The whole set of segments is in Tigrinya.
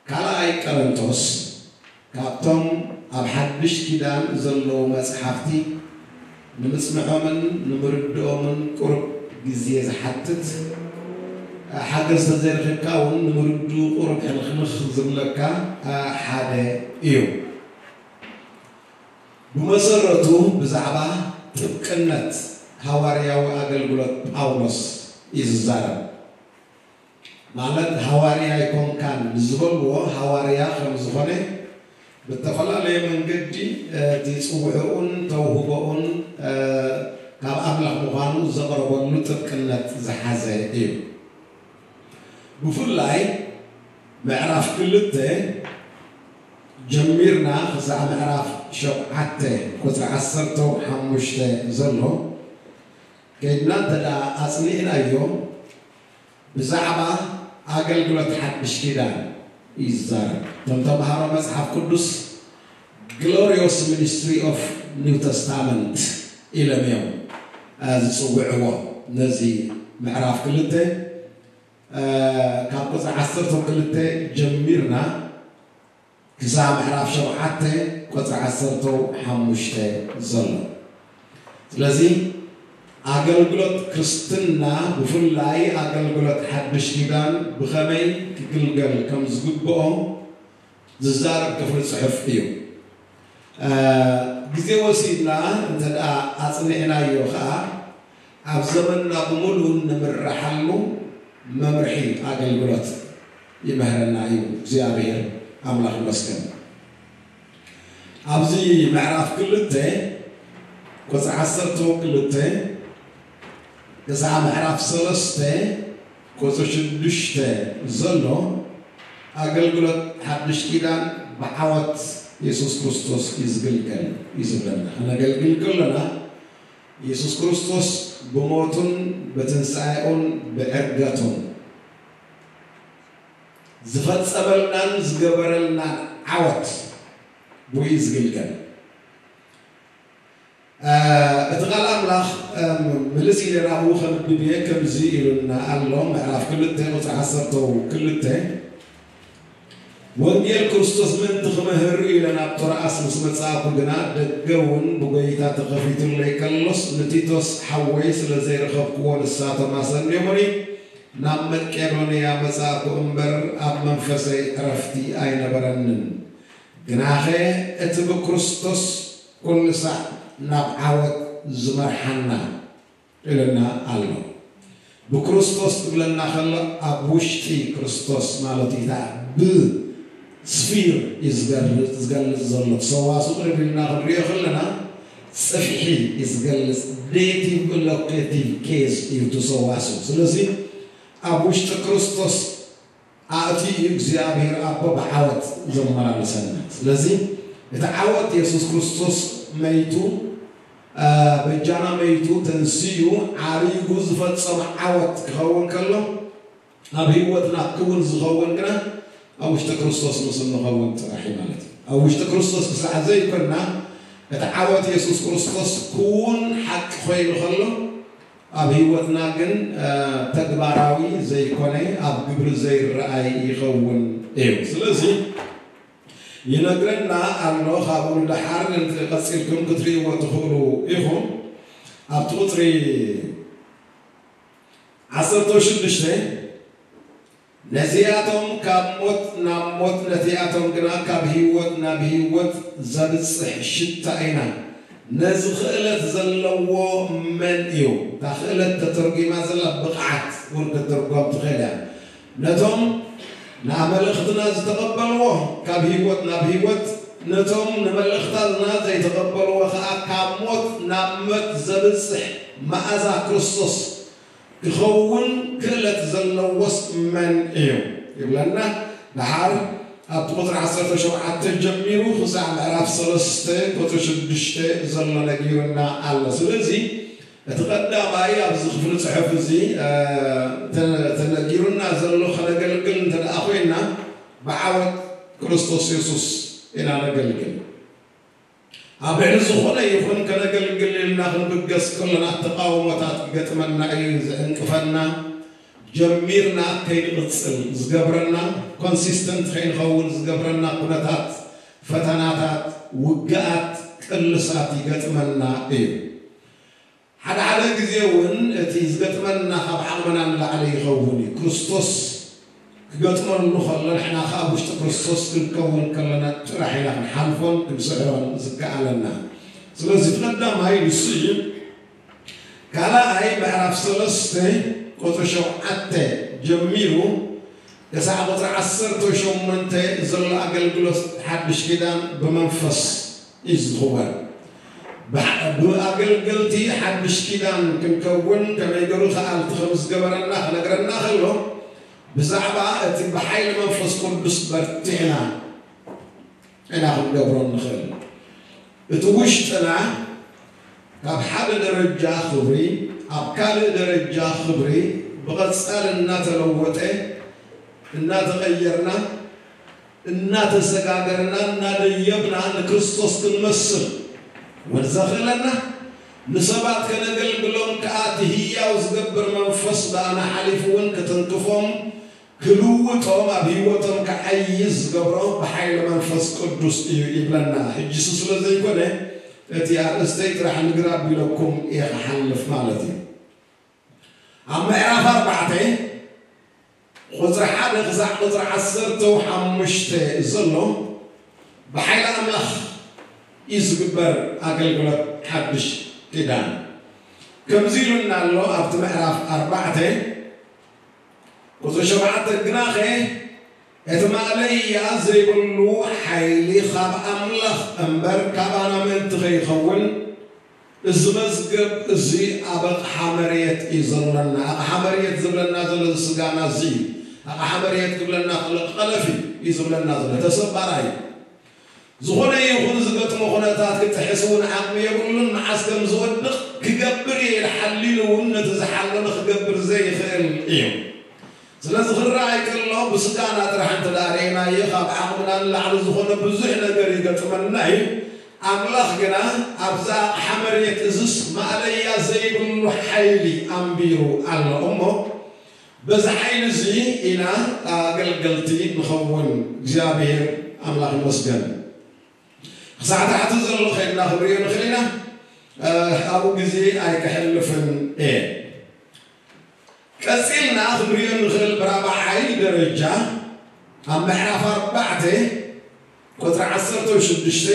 ካልኣይ ቀረንቶስ ካብቶም ኣብ ሓድሽ ኪዳን ዘለዉ መጽሓፍቲ ንምጽንዖምን ንምርድኦምን ቁሩብ ግዜ ዝሓትት፣ ሓገዝ ተዘይረኺብካ እውን ንምርድኡ ቁሩብ ሕልኽልኽ ዝብለካ ሓደ እዩ። ብመሰረቱ ብዛዕባ ጥብቅነት ሃዋርያዊ ኣገልግሎት ጳውሎስ እዩ ዝዛረብ። ማለት ሃዋርያ ኣይኮንካን ዝበልዎ ሃዋርያ ከም ዝኾነ ብተፈላለየ መንገዲ እቲ ጽውዕኡን ተውህቦኡን ካብ ኣምላኽ ምዃኑ ዘቕረበሉ ጥብቅነት ዝሓዘ እዩ። ብፍላይ ምዕራፍ ክልተ ጀሚርና ክሳዕ ምዕራፍ ሸውዓተ ቁፅሪ ዓሰርተ ሓሙሽተ ዘሎ ከይድና እንተ ደኣ ኣጽኒዕናዮ ብዛዕባ ኣገልግሎት ሓድሽ ኪዳን እዩ ዝዛረብ። እቶም ተምሃሮ መጽሓፍ ቅዱስ Glorious Ministry of New Testament ኢሎም እዮም ዝጽውዕዎ ነዚ ምዕራፍ ክልተ ካብ ቁፅሪ ዓሰርተ ክልተ ጀሚርና ክሳብ ምዕራፍ ሸውዓተ ቁፅሪ ዓሰርተ ሓሙሽተ ዘሎ። ስለዚ ኣገልግሎት ክርስትና ብፍላይ ኣገልግሎት ሓድሽ ኪዳን ብኸመይ ክግልገል ከም ዝግብኦ ዝዛረብ ክፍሊ ጽሑፍ እዩ። ግዜ ወሲድና እንተ ደኣ ኣጽኒዕናዮ ኸኣ ኣብ ዘመንና ብምሉኡ ንምርሓሉ መምርሒ ኣገልግሎት ይምህረና እዩ እግዚኣብሔር ኣምላኽ ይመስገን። ኣብዚ ምዕራፍ ክልተ ቁፅሪ ዓሰርተ ክልተ ክሳዕ ምዕራፍ ሰለስተ ቁፅሪ ሽዱሽተ ዘሎ ኣገልግሎት ሓድሽ ኪዳን ብዓወት የሱስ ክርስቶስ እዩ ዝግልገል እዩ ዝብለና። ከነገልግል ከለና የሱስ ክርስቶስ ብሞቱን ብትንሳኤኡን ብዕርገቱን ዝፈጸመልናን ዝገበረልናን ዓወት ብኡ እዩ ዝግልገል። እቲ ቃል ኣምላኽ ምልስ ኢለ ናብኡ ከንብብ እየ። ከምዚ ኢሉና ኣሎ፣ ምዕራፍ ክልተ ቁፅሪ ዓሰርተ ክልተ ወንጌል ክርስቶስ ምእንቲ ክምህር ኢለ ናብ ቶርኣስ ምስ መጻእኩ ግና፣ ደገ እውን ብጎይታ ተኸፊቱለይ ከሎስ፣ ንቲቶስ ሓወይ ስለ ዘይረኸብክዎ፣ ንሳ ቶማስ ኣንዮሙኒ፣ ናብ መቄዶንያ መጻእኩ እምበር፣ ኣብ መንፈሰይ ዕረፍቲ ኣይነበረንን። ግናኸ እቲ ብክርስቶስ ኩሉ ሳዕ ናብ ዓወት ዝመርሓና ኢልና ኣሎ። ብክርስቶስ ክብለና ከሎ ኣብ ውሽጢ ክርስቶስ ማለት እዩ። እታ ብስፊር እዩ ዝገልጽ ዝገልጽ ዘሎ። ሰዋሱ ቅርብ ኢልና ክንሪኦ ከለና ጽፍሒ እዩ ዝገልጽ። ዴቲቭ ሎኬቲቭ ኬዝ እዩ እቲ ሰዋሱ። ስለዚ ኣብ ውሽጢ ክርስቶስ ኣእትዩ እዩ እግዚኣብሔር ኣቦ ብዓወት ዘመላለሰና። ስለዚ እቲ ዓወት የሱስ ክርስቶስ መይቱ በጃና መይቱ ተንስዩ ዓሪጉ ዝፈጸመ ዓወት ክኸውን ከሎ ኣብ ህይወትና ክውን ዝኸውን ግና ኣብ ውሽጢ ክርስቶስ ምስ እንኸውን ጥራሕ እዩ ማለት እዩ። ኣብ ውሽጢ ክርስቶስ ክሳዕ ዘይኮንና እቲ ዓወት የሱስ ክርስቶስ ክውን ሓቂ ኮይኑ ከሎ ኣብ ህይወትና ግን ተግባራዊ ዘይኮነ ኣብ ግብሪ ዘይረኣይ ይኸውን እዩ። ስለዚ ይነግረና ኣሎ። ካብኡ ንደሓር ቀፂልኩም ክትርእይዎ ትኽእሉ ኢኹም። ኣብቲ ቁፅሪ ዓሰርተ ሽዱሽተ ነዚኣቶም ካብ ሞት ናብ ሞት ነቲኣቶም ግና ካብ ህይወት ናብ ህይወት ዘብፅሕ ሽታ ኢና። ነዚ ክእለት ዘለዎ መን እዩ? እታ ክእለት ተተርጒማ ዘላ ብቕዓት እውን ክትትርጎም ትኽእል እያ። ነቶም ንኣመልእኽትና ዝተቐበልዎ ካብ ህይወት ናብ ህይወት፣ ነቶም ንመልእኽታትና ዘይተቐበልዎ ኸዓ ካብ ሞት ናብ ሞት ዘብፅሕ መኣዛ ክርስቶስ ክኸውን ክእለት ዘለዎስ መን እዩ ይብለና። ደሓር ኣብቲ ቁፅሪ ዓሰርተ ሸውዓተ ጀሚሩ ክሳዕ ምዕራፍ ሰለስተ ቁፅሪ ሽዱሽተ ዘሎ ነጊሩና ኣሎ። ስለዚ እቲ ቀዳማይ ኣብዚ ክፍሊ ፅሑፍ እዚ ተነጊሩና ዘሎ ከነገልግል እንተ ደኣ ኮይና ብዓወት ክርስቶስ የሱስ ኢና ነገልግል። ኣብ ልዕሊ ዝኾነ ይኹን ከነገልግል ኢልና ክንብገስ ከለና ተቃውሞታት ክገጥመና እዩ ዝዕንቅፈና። ጀሚርና ከይንቕጽል ዝገብረና፣ ኮንሲስተንት ከይንኸውን ዝገብረና ኩነታት፣ ፈተናታት፣ ውግኣት፣ ቅልሳት ይገጥመና እዩ። ሓደ ሓደ ግዜ እውን እቲ ዝገጥመና ካብ ዓቕምና ንላዕሊ ይኸውን እዩ። ክርስቶስ ክገጥመሉ ከሎ ንሕና ከኣ ኣብ ውሽጢ ክርስቶስ ክንከውን ከለና ጥራሕ ኢና ክንሓልፎን ክንስዕሮን ዝከኣለና። ስለዚ እቲ ቀዳማይ ንሱ እዩ። ካልኣይ ምዕራፍ ሰለስተ ቁፅሪ ሸውዓተ ጀሚሩ ክሳዕ ቁፅሪ ዓሰርተ ሸሞንተ ዘሎ ኣገልግሎት ሓድሽ ኪዳን ብመንፈስ እዩ ዝኽወን። ብሓ- ብኣገልገልቲ ሓድሽ ኪዳን ክንከውን ከመይ ገሩ ከኣልቲ ከም ዝገበረና ክነግረና ከሎ ብዛዕባ እቲ ብሓይሊ መንፈስ ቅዱስ በርቲዕና ኢና ክንገብሮ ንኽእል። እቲ ውሽጥና ካብ ሓደ ደረጃ ክብሪ ኣብ ካልእ ደረጃ ክብሪ ብቐጻሊ እናተለወጠ እናተቐየርና እናተሰጋገርና እናደየብና ንክርስቶስ ክንመስል እውን ዘኽእለና ንሰባት ከነገልግሎም ከኣ እቲ ህያው ዝገብር መንፈስ ብኣና ሓሊፉ እውን ክትንክፎም ክልውጦም ኣብ ህይወቶም ክዓይዝ ዝገብሮ ብሓይሊ መንፈስ ቅዱስ እዩ ይብለና። ሕጂ እሱ ስለ ዘይኮነ እቲ ኣርእስተይ ጥራሕ ንግር ኣቢለኩም እየ ክሓልፍ ማለት እዩ። ኣብ ምዕራፍ ኣርባዕተ ቁፅሪ ሓደ ክሳዕ ቁፅሪ ዓሰርተ ሓሙሽተ ዘሎ ብሓይሊ ኣምላኽ እዩ ዝግበር ኣገልግሎት ሓድሽ ኪዳን። ከምዚ ኢሉና ኣሎ ኣብቲ ምዕራፍ ኣርባዕተ ቁፅሪ ሸውዓተ ግናኸ እቲ ማእለያ ዘይብሉ ሓይሊ ካብ ኣምላኽ እምበር ካባና ምእንቲ ከይኸውን እዚ መዝገብ እዚ ኣብ ኣቕሓ መሬት እዩ ዘሎና። ኣቕሓ መሬት ዝብለና ዘሎ እዚ ስጋና እዚ እዩ። ኣቕሓ መሬት ክብለና ከሎ ቀለፊ እዩ ዝብለና ዘሎ ተሰባራይ እዩ። ዝኾነ ይኹን ዝገጥሞ ኩነታት ክጥሕስ እውን ዓቕሚ የብሉን። መዓስ ከም ዝወድቕ ክገብር እየ ኢሉ ሓሊሉ እውን ነቲ ዝሓለመ ክገብር ዘይኽእል እዩ። ስለዚ ክረኣይ ከሎ ብስጋና ጥራሕ እንተ ደኣ ርኢናዮ ካብ ዓቕምና ንላዕሊ ዝኾነ ብዙሕ ነገር ይገጥመና እዩ። ኣምላኽ ግና ኣብዛ ኣቕሓ መሬት እዝስ ማእለያ ዘይብሉ ሓይሊ ኣንቢሩ ኣሎ እሞ በዚ ሓይሊ እዚ ኢና ኣገልገልቲ ንኸውን። እግዚኣብሔር ኣምላኽ ይመስገን። ክሳዕ ታሕቲ ዘሎ ከድና ክንሪኦ ንኽእል ኢና። ኣብኡ ግዜ ኣይክሕልፍን እየ። ቀጺልና ክንሪኦ ንኽእል ብራብዓይ ደረጃ ኣብ ምዕራፍ ኣርባዕተ ቁፅሪ ዓሰርተ ሽዱሽተ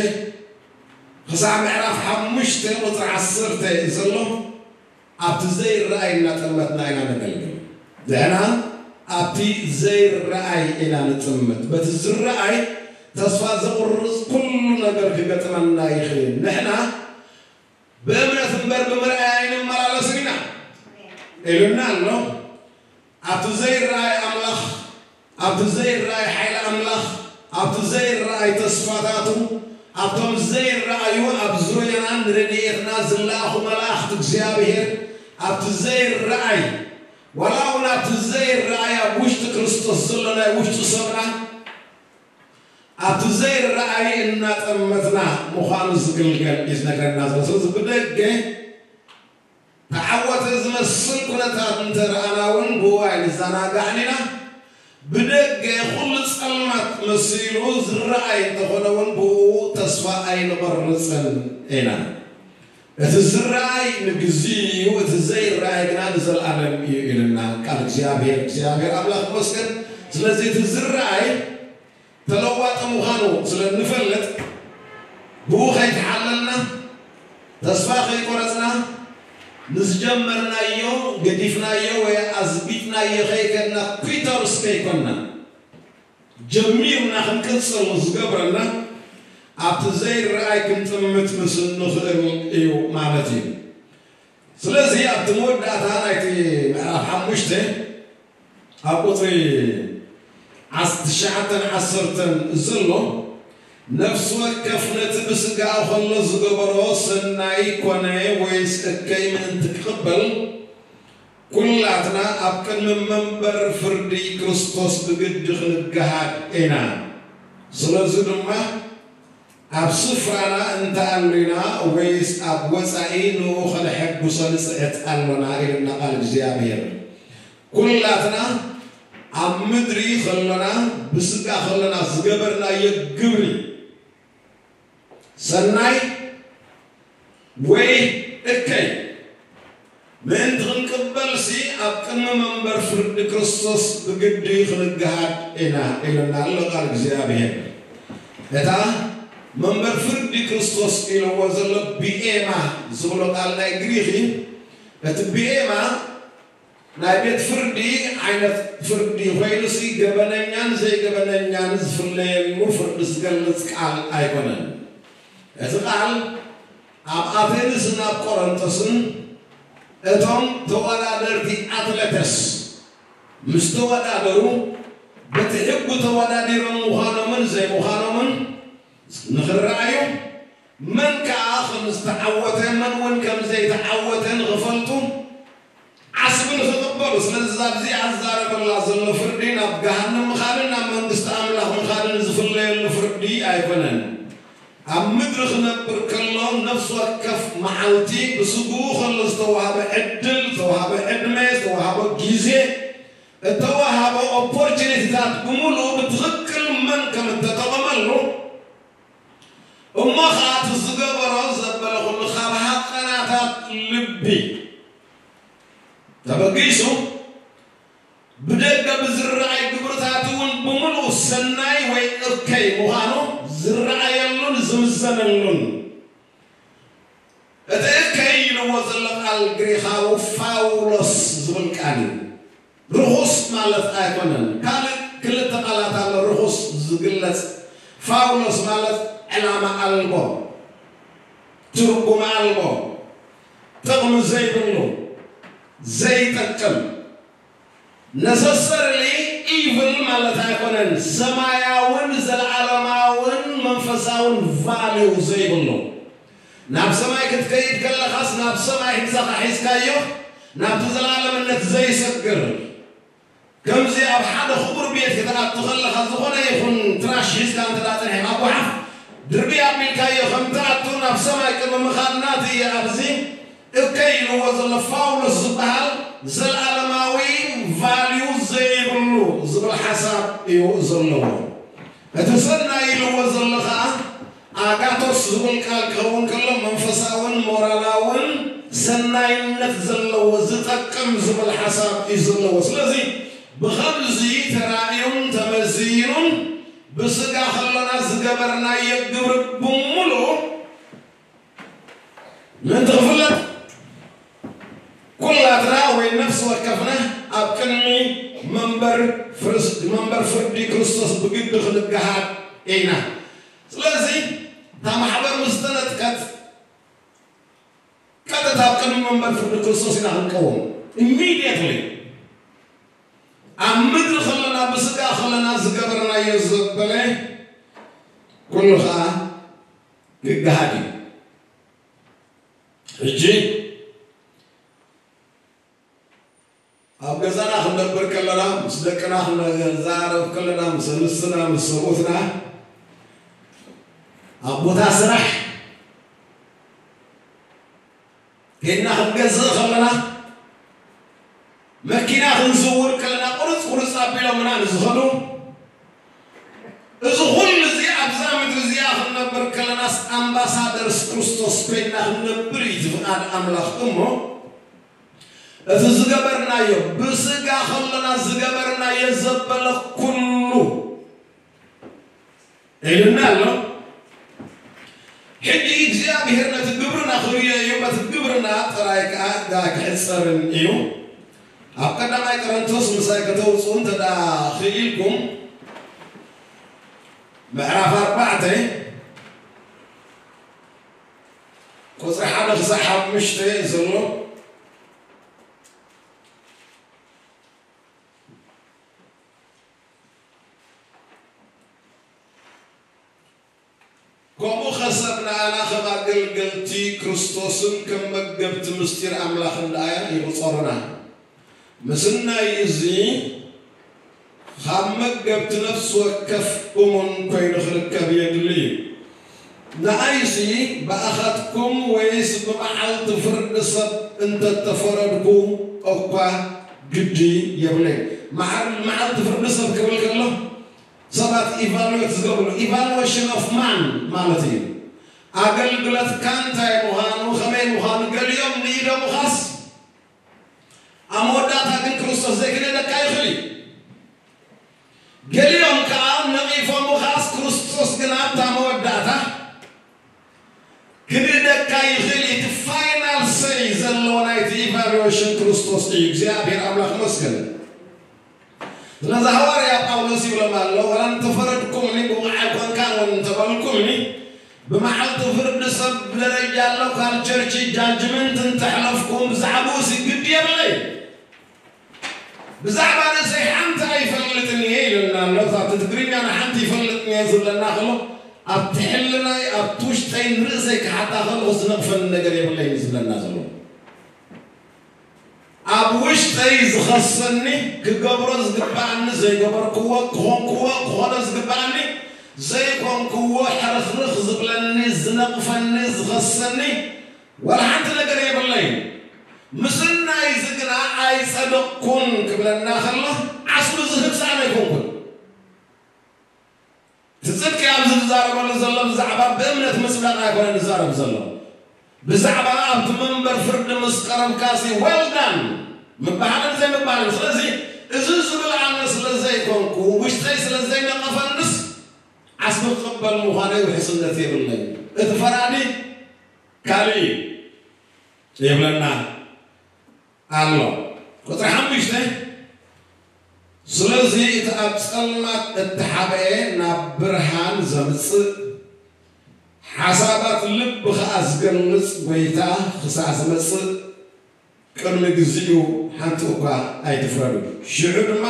ክሳዕ ምዕራፍ ሓሙሽተ ቁፅሪ ዓሰርተ ዘሎ ኣብቲ ዘይረኣይ እናጠመትና ኢና ነገልግል። ንሕና ኣብቲ ዘይረኣይ ኢና ንጥምት። በቲ ዝረኣይ ተስፋ ዘቑርፅ ኩሉ ነገር ክገጥመና ይኽእል። ንሕና ብእምነት እምበር ብምርኣይ ኣይንመላለስን ኢና ኢሉና ኣሎ። ኣብቲ ዘይረኣይ ኣምላኽ ኣብቲ ዘይረኣይ ሓይሊ ኣምላኽ ኣብቲ ዘይረኣይ ተስፋታቱ ኣብቶም ዘይረኣዩ ኣብ ዙርያና ንረድኤትና ዝለኣኹ መላእኽቲ እግዚኣብሔር ኣብቲ ዘይረኣይ ዋላ እውን ኣብቲ ዘይረኣይ ኣብ ውሽጢ ክርስቶስ ዘሎ ናይ ውሽጢ ሰብና ኣብቲ ዘይረኣይ እናጠመትና ምዃኑ ዝግልገል እዩ ዝነግረና ዘሎ። ስለዚ ብደገ ተዓወተ ዝመስል ኩነታት እንተረኣና እውን ብኡ ኣይንዘናጋዕን ኢና። ብደገ ኩሉ ጸልማት መሲሉ ዝረኣይ እንተኾነ እውን ብኡ ተስፋ ኣይንቐርጽን ኢና። እቲ ዝረኣይ ንግዜ እዩ፣ እቲ ዘይረኣይ ግና ንዘለኣለም እዩ ኢልና ቃል እግዚኣብሔር። እግዚኣብሔር ኣምላኽ ይመስገን። ስለዚ እቲ ዝረኣይ ተለዋጢ ምዃኑ ስለ እንፈልጥ ብኡ ከይተሓለልና ተስፋ ከይቆረፅና ንዝጀመርናዮ ገዲፍናዮ ወይ ኣዝቢጥናዮ ከይከድና ኲተርስ ከይኮንና ጀሚርና ክንቅፅል ዝገብረና ኣብቲ ዘይረኣይ ክንጥምት ምስ እንኽእል እዩ ማለት እዩ። ስለዚ ኣብቲ መወዳእታ ናይቲ ምዕራፍ ሓሙሽተ ኣብ ቁፅሪ ዓስ- ትሽዓተን ዓሰርተን ዘሎ ነፍሲ ወከፍ ነቲ ብስጋ ከሎ ዝገበሮ ሰናይ ኮነ ወይስ እከይ ምእንቲ ክቕበል ኩላትና ኣብ ቅድሚ መንበር ፍርዲ ክርስቶስ ብግዲ ክንገሃድ ኢና። ስለዚ ድማ ኣብ ስፍራና እንተኣሊና ወይስ ኣብ ወጻኢ ንኡ ከነሐጉሶ ንጽዕት ኣሎና ኢልና ቃል እግዚኣብሔር። ኩላትና ኣብ ምድሪ ከለና ብስጋ ከለና ዝገበርናዮ ግብሪ ሰናይ ወይ እከይ ምእንቲ ክንቅበልሲ ኣብ ቅድሚ መንበር ፍርዲ ክርስቶስ ብግዲ ክንገሃድ ኢና ኢለና ኣሎ ቃል እግዚኣብሔር። እታ መንበር ፍርዲ ክርስቶስ ኢለዎ ዘሎ ቢኤማ ዝብሎ ቃል ናይ ግሪኽ እዩ። እቲ ቢኤማ ናይ ቤት ፍርዲ ዓይነት ፍርዲ ኮይኑሲ ገበነኛን ዘይገበነኛን ዝፍለየሉ ፍርዲ ዝገልጽ ቃል ኣይኮነን። እቲ ቃል ኣብ ኣቴንስን ኣብ ቆረንቶስን እቶም ተወዳደርቲ ኣትለተስ ምስ ተወዳደሩ በቲ ሕጉ ተወዳዲሮም ምዃኖምን ዘይምዃኖምን ንኽረኣዩ መን ከኣ ከም ዝተዓወተ መን እውን ከም ዘይተዓወተ ንኽፈልጡ ዓስቢ ንኽቕበሉ። ስለዚ ኣብዚ ኣዛረበላ ዘሎ ፍርዲ ናብ ገሃነም ምኻድን ናብ መንግስቲ ኣምላኽ ምኻድን ዝፍለየሉ ፍርዲ ኣይኮነን። ኣብ ምድሪ ክነብር ከሎ ነፍሲ ወከፍ መዓልቲ ብስግኡ ከሎ ዝተዋሃበ ዕድል፣ ዝተዋሃበ ዕድመ፣ ዝተዋሃበ ግዜ፣ እተዋሃበ ኦፖርቹኒቲታት ብምሉእ ብትኽክል መን ከም እተጠቐመሉ እሞ ኸኣ እቲ ዝገበሮ ዘበለ ኩሉ ካብ ሃቀናታት ልቢ ተበጊሱ ብደገ ብዝረኣይ ግብርታት እውን ብምሉእ ሰናይ ወይ እከይ ምዃኑ ዝረኣየሉን ዝምዘነሉን። እቲ እከይ ኢልዎ ዘሎ ቃል ግሪኻዊ ፋውሎስ ዝብል ቃል እዩ። ርኹስ ማለት ኣይኮነን። ካልእ ክልተ ቃላት ኣሎ ርኹስ ዝግለጽ። ፋውሎስ ማለት ዕላማ ኣልቦ፣ ትርጉም ኣልቦ፣ ጥቕሚ ዘይብሉ፣ ዘይጠቅም፣ ነሰሰርሊ ኢቭል ማለት ኣይኮነን። ሰማያውን ዘለዓለማውን መንፈሳውን ቫልዩ ዘይብሉ፣ ናብ ሰማይ ክትከይድ ከለኻስ ናብ ሰማይ ሒዛኻ ሒዝካዮ ናብቲ ዘለዓለምነት ዘይሰግር፣ ከምዚ ኣብ ሓደ ክቡር ቤት ክትኣቱ ከለኻ ዝኾነ ይኹን ትራሽ ሒዝካ እንተ ደኣ ጸኒሕካ ጓሓፍ ድርቢ ኣቢልካዮ ከም ትኣቱ ናብ ሰማይ ቅድሚ ምኻድ ናቲ እየ ኣብዚ እከይ ኢልዎ ዘሎ ፋውሎስ ዝበሃል ዘለዓለማዊ ቫልዩ ዘይብሉ ዝብል ሓሳብ እዩ ዘለዎ። እቲ ሰናይ ኢልዎ ዘሎ ኸኣ ኣጋቶስ ዝብል ቃል ክኸውን ከሎ መንፈሳውን ሞራላውን ሰናይነት ዘለዎ ዝጠቅም ዝብል ሓሳብ እዩ ዘለዎ። ስለዚ ብኸምዚ ተራእዩን ተመዚኑን ብስጋ ከለና ዝገበርናዮ ግብሪ ብምሉእ ምእንቲ ክፍለጥ ኩላትና ወይ ነፍሲ ወከፍና ኣብ ቅድሚ መንበር ፍርስ- መንበር ፍርዲ ክርስቶስ ብግዲ ክንገሃድ ኢና። ስለዚ እታ ማሕበር ምስ ተነጥቀት ቀጥታ ኣብ ቅድሚ መንበር ፍርዲ ክርስቶስ ኢና ክንቀውም። ኢሚድየትሊ ኣብ ምድሪ ከለና ብስጋ ከለና ዝገበርናዮ ዘበለ ኩሉ ከዓ ክገሃድ እዩ። ሕጂ ኣብ ገዛና ክንነብር ከለና ምስ ደቅና ክንዘራረብ ከለና ምስ ኣንስትና ምስ ሰብኡትና ኣብ ቦታ ስራሕ ኬድና ክንገዝእ ከለና መኪና ክንዝውር ከለና ቁርፅ ቁርፅ ኣቢሎምና ንዝኸዱ እዚ ኩሉ እዚ ኣብዛ ምድሪ እዚኣ ክንነብር ከለናስ ኣምባሳደርስ ክርስቶስ ኮይና ክንነብር እዩ ፍቓድ ኣምላኽ እሞ እቲ ዝገበርናዮ ብስጋ ከለና ዝገበርናዮ ዘበለ ኩሉ ኢሉና ኣሎ። ሕጂ እግዚኣብሔር ነቲ ግብርና ክርእዮ እዩ፣ በቲ ግብርና ጥራይ ከዓ ዳ ክሕፀርን እዩ። ኣብ ቀዳማይ ቆሮንቶስ ምሳይ ከተውፅኡ እንተ ዳ ክኢልኩም ምዕራፍ ኣርባዕተ ቁፅሪ ሓደ ክሳዕ ሓሙሽተ ዘሎ ከምኡ ኸ ሰብ ንኣና ኸም ኣገልገልቲ ክርስቶስን ከም መገብቲ ምስጢር ኣምላኽን ደኣ ይቑጸሩና። ምስናይ እዚ ኻብ መገብቲ ነፍሲ ወከፍ እሙን ኮይኑ ኽርከብ የድሊ እዩ። ንኣይሲ ብኣኻትኩም ወይስ ብመዓልቲ ፍርዲ ሰብ እንተተፈረድኩ እኳ ግዲ የብለይ። መዓል መዓልቲ ፍርዲ ሰብ ክብል ከሎ ሰባት ኢቫሉዌት ዝገብሩ ኢቫሉዌሽን ኦፍ ማን ማለት እዩ። ኣገልግሎትካ እንታይ ምዃኑ ከመይ ምዃኑ ገሊኦም ንኢዶምኻስ ኣብ መወዳእታ ግን ክርስቶስ ዘይክልለካ ይኽእል እዩ። ገሊኦም ከዓ ነቒፎምኻስ ክርስቶስ ግን ኣብታ መወዳእታ ክንእደካ ይኽእል እዩ። እቲ ፋይናል ሰይ ዘለዎ ናይቲ ኢቫሉዌሽን ክርስቶስ እዩ። እግዚኣብሔር ኣምላኽ ይመስገን። ስለዚ ሃዋርያ ጳውሎስ ይብሎም ኣሎ፣ ዋላ እንተፈረድኩምኒ ብቑዕ ኣይኮንካን እውን እንተበልኩምኒ ብመዓልቲ ፍርዲ ሰብ ብደረጃ ሎካል ቸርች ጃጅመንት እንተሕለፍኩም ብዛዕባኡ ግዲ የብለይ። ብዛዕባ ርእሰይ ሓንቲ ኣይፈልጥን እየ ኢለና ኣሎ። ኣብቲ ትግርኛ ንሓንቲ ይፈልጥን እየ ዝብለና ከሎ ኣብቲ ሕልናይ ኣብቲ ውሽጠይ ንርእሰይ ክሓታ ከለኹ ዝነቕፈኒ ነገር የብለይን ዝብለና ዘሎ። ኣብ ውሽጠይ ዝኸሰኒ፣ ክገብሮ ዝግባኣኒ ዘይገበርክዎ፣ ክኾንክዎ ክኾኖ ዝግባኣኒ ዘይኮንክዎ፣ ሕርኽርኽ ዝብለኒ፣ ዝነቕፈኒ፣ ዝኸሰኒ ዋላ ሓንቲ ነገር የብለይን። ምስናይ እዚ ግና ኣይጸደቕኩን ክብለና ከሎ ዓስሉ ዝህብ ሰኣን ኣይኮንኩን። እቲ ጽድቂ ኣብዚ ዝዛረበሉ ዘሎ ብዛዕባ ብእምነት ምጽዳቕ ኣይኮነን ዝዛረብ ዘሎ። ብዛዕባ ኣብቲ መንበር ፍርዲ ምስ ቀረብካሲ ዌል ዳን ምበሃልን ዘይምበሃልን። ስለዚ እዚ ዝብል ኣነ ስለ ዘይኮንኩ፣ ውሽጠይ ስለ ዘይነቐፈንስ ዓስቢ ክቕበል ምዃነይ ውሕስነት የብለይ። እቲ ፈራዲ ካልእ እዩ ይብለና ኣሎ። ቁጽሪ ሓሙሽተ፣ ስለዚ እቲ ኣብ ጸልማት እተሓብአ ናብ ብርሃን ዘምጽእ፣ ሓሳባት ልቢ ኸኣ ዝገልጽ ጐይታ ክሳዕ ዝመጽእ ቅድሚ ግዜኡ ሓንቲ እኳ ኣይትፍረዱ። ሽዑ ድማ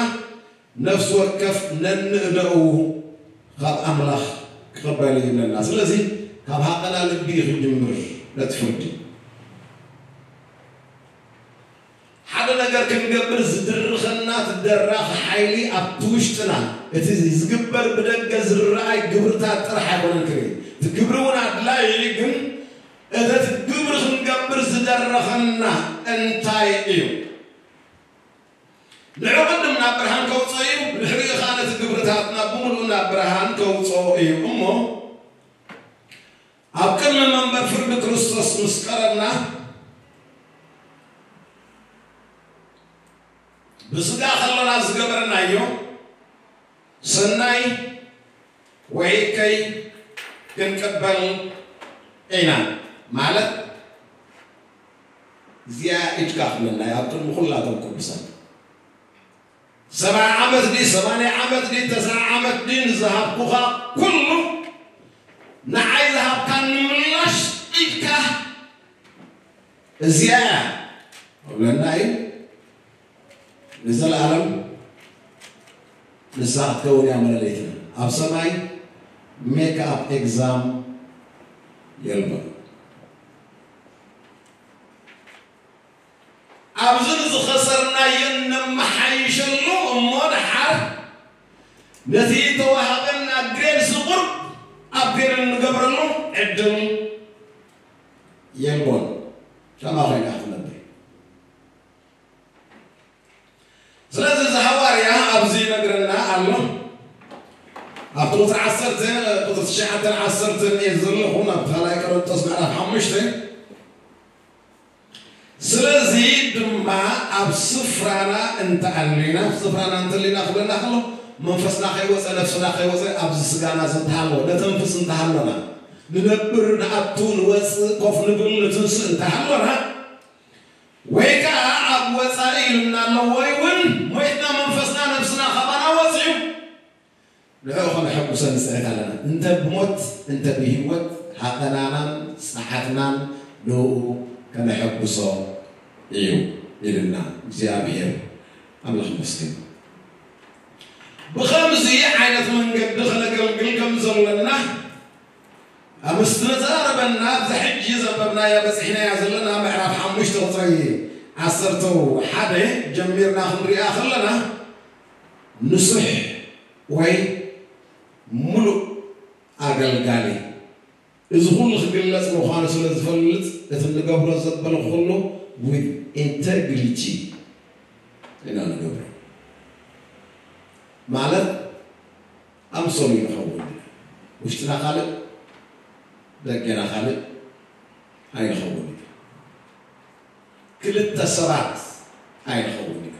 ነፍሲ ወከፍ ነንእደኡ ካብ ኣምላኽ ክቕበል እዩ ይብለና። ስለዚ ካብ ሃቐና ልቢ እዩ ክጅምር ነቲ ፍርዲ። ሓደ ነገር ክንገብር ዝድርኸና እቲ ደራኺ ሓይሊ ኣብቲ ውሽጥና፣ እቲ ዝግበር ብደገ ዝረኣይ ግብርታት ጥራሕ ኣይኮነን ክርኢ። እቲ ግብሪ እውን ኣድላይ እዩ፣ ግን እቲ ግብሪ ክንገብር ዝደረኸና እንታይ እዩ? ንዑ ቅድም ናብ ብርሃን ከውፅኦ እዩ፣ ብድሕሪኡ ከዓ ነቲ ግብርታትና ብምሉእ ናብ ብርሃን ከውፅኦ እዩ። እሞ ኣብ ቅድሚ መንበር ፍርዲ ክርስቶስ ምስ ቀረብና፣ ብስጋ ከለና ዝገበርናዮ ሰናይ ወይ እከይ ክንቅበል ኢና። ማለት እዚኣ ኢድካ ክብለና እዩ ኣብ ቅድሚ ኩላቶም ቅዱሳን። ሰብዓ ዓመት ድዩ፣ ሰማንያ ዓመት ድዩ፣ ተስዓ ዓመት ድዩ፣ ንዝሃብኩኻ ኩሉ ንዓይ ዝሃብካኒ ምላሽ ኢድካ እዚኣ እያ ክብለና እዩ። ንዘለኣለም ንሳ ክትከውን እያ መለለይትና። ኣብ ሰማይ ሜክ ኣፕ ኤግዛም የልቦን። ኣብዚ ንዝኸሰርናዮ ነመሓይሸሉ እሞ ደሓር ነቲ ተዋሃበና ግሬድ ዝቑርብ ኣፕግሬድ እንገብረሉ ዕድል የልቦን። ከማ ኮይና ክትነብር። ስለዚ እዚ ሃዋርያ ኣብዚ ይነግረና ኣሎ። ኣብቲ ቁፅሪ ዓሰርተ፣ ቁፅሪ ትሽዓተን ዓሰርተን እየ ዘለኹ፣ ናብ ካልኣይ ቆሮንጦስ ምዕራፍ ሓሙሽተ። ስለዚ ድማ ኣብ ስፍራና እንተኣሊና፣ ስፍራና እንተሊና ክብለና ከሎ መንፈስና ከይወፀ፣ ነፍስና ከይወፀ፣ ኣብዚ ስጋና እዚ እንተሃለወ፣ ነተንፍስ እንተሃለና፣ ንነብር፣ ንኣቱ፣ ንወፅእ፣ ኮፍ ንብል፣ ንትንስእ እንተሃለና፣ ወይ ከዓ ኣብ ወፃኢ ኢሉና ኣሎ፣ ወይ እውን ሞይትና መንፈስና ነፍስና ካባና ወፂኡ፣ ንዕኡ ከነሐጉሶ ንፅዕት ኣለና። እንተ ብሞት እንተ ብህይወት ሃቐናናን ፀዓትናን ንኡ ከነሐጉሶ እዩ ኢልና እግዚኣብሔር ኣምላኽ መስገን። ብኸምዚ ዓይነት መንገዲ ከነገልግል ከም ዘለና ኣብ ዝተዘራረበና፣ ኣብዚ ሕጂ ዘንበብናያ በፂሕናያ ዘለና ምዕራፍ ሓሙሽተ ቁፅሪ ዓሰርተ ሓደ ጀሚርና ክንሪኣ ከለና፣ ንሱሕ ወይ ሙሉእ ኣገልጋሊ እዚ ኩሉ ክግለጽ ምዃኑ ስለ ዝፈልጥ፣ እቲ እንገብሮ ዘበለ ኩሉ with integrity ኢና ንገብሮ። ማለት ኣምሰሉ ይኸውን። ውሽጥና ካልእ፣ ደገና ካልእ ኣይንኸውን ኢና። ክልተ ሰባት ኣይንኸውን ኢና።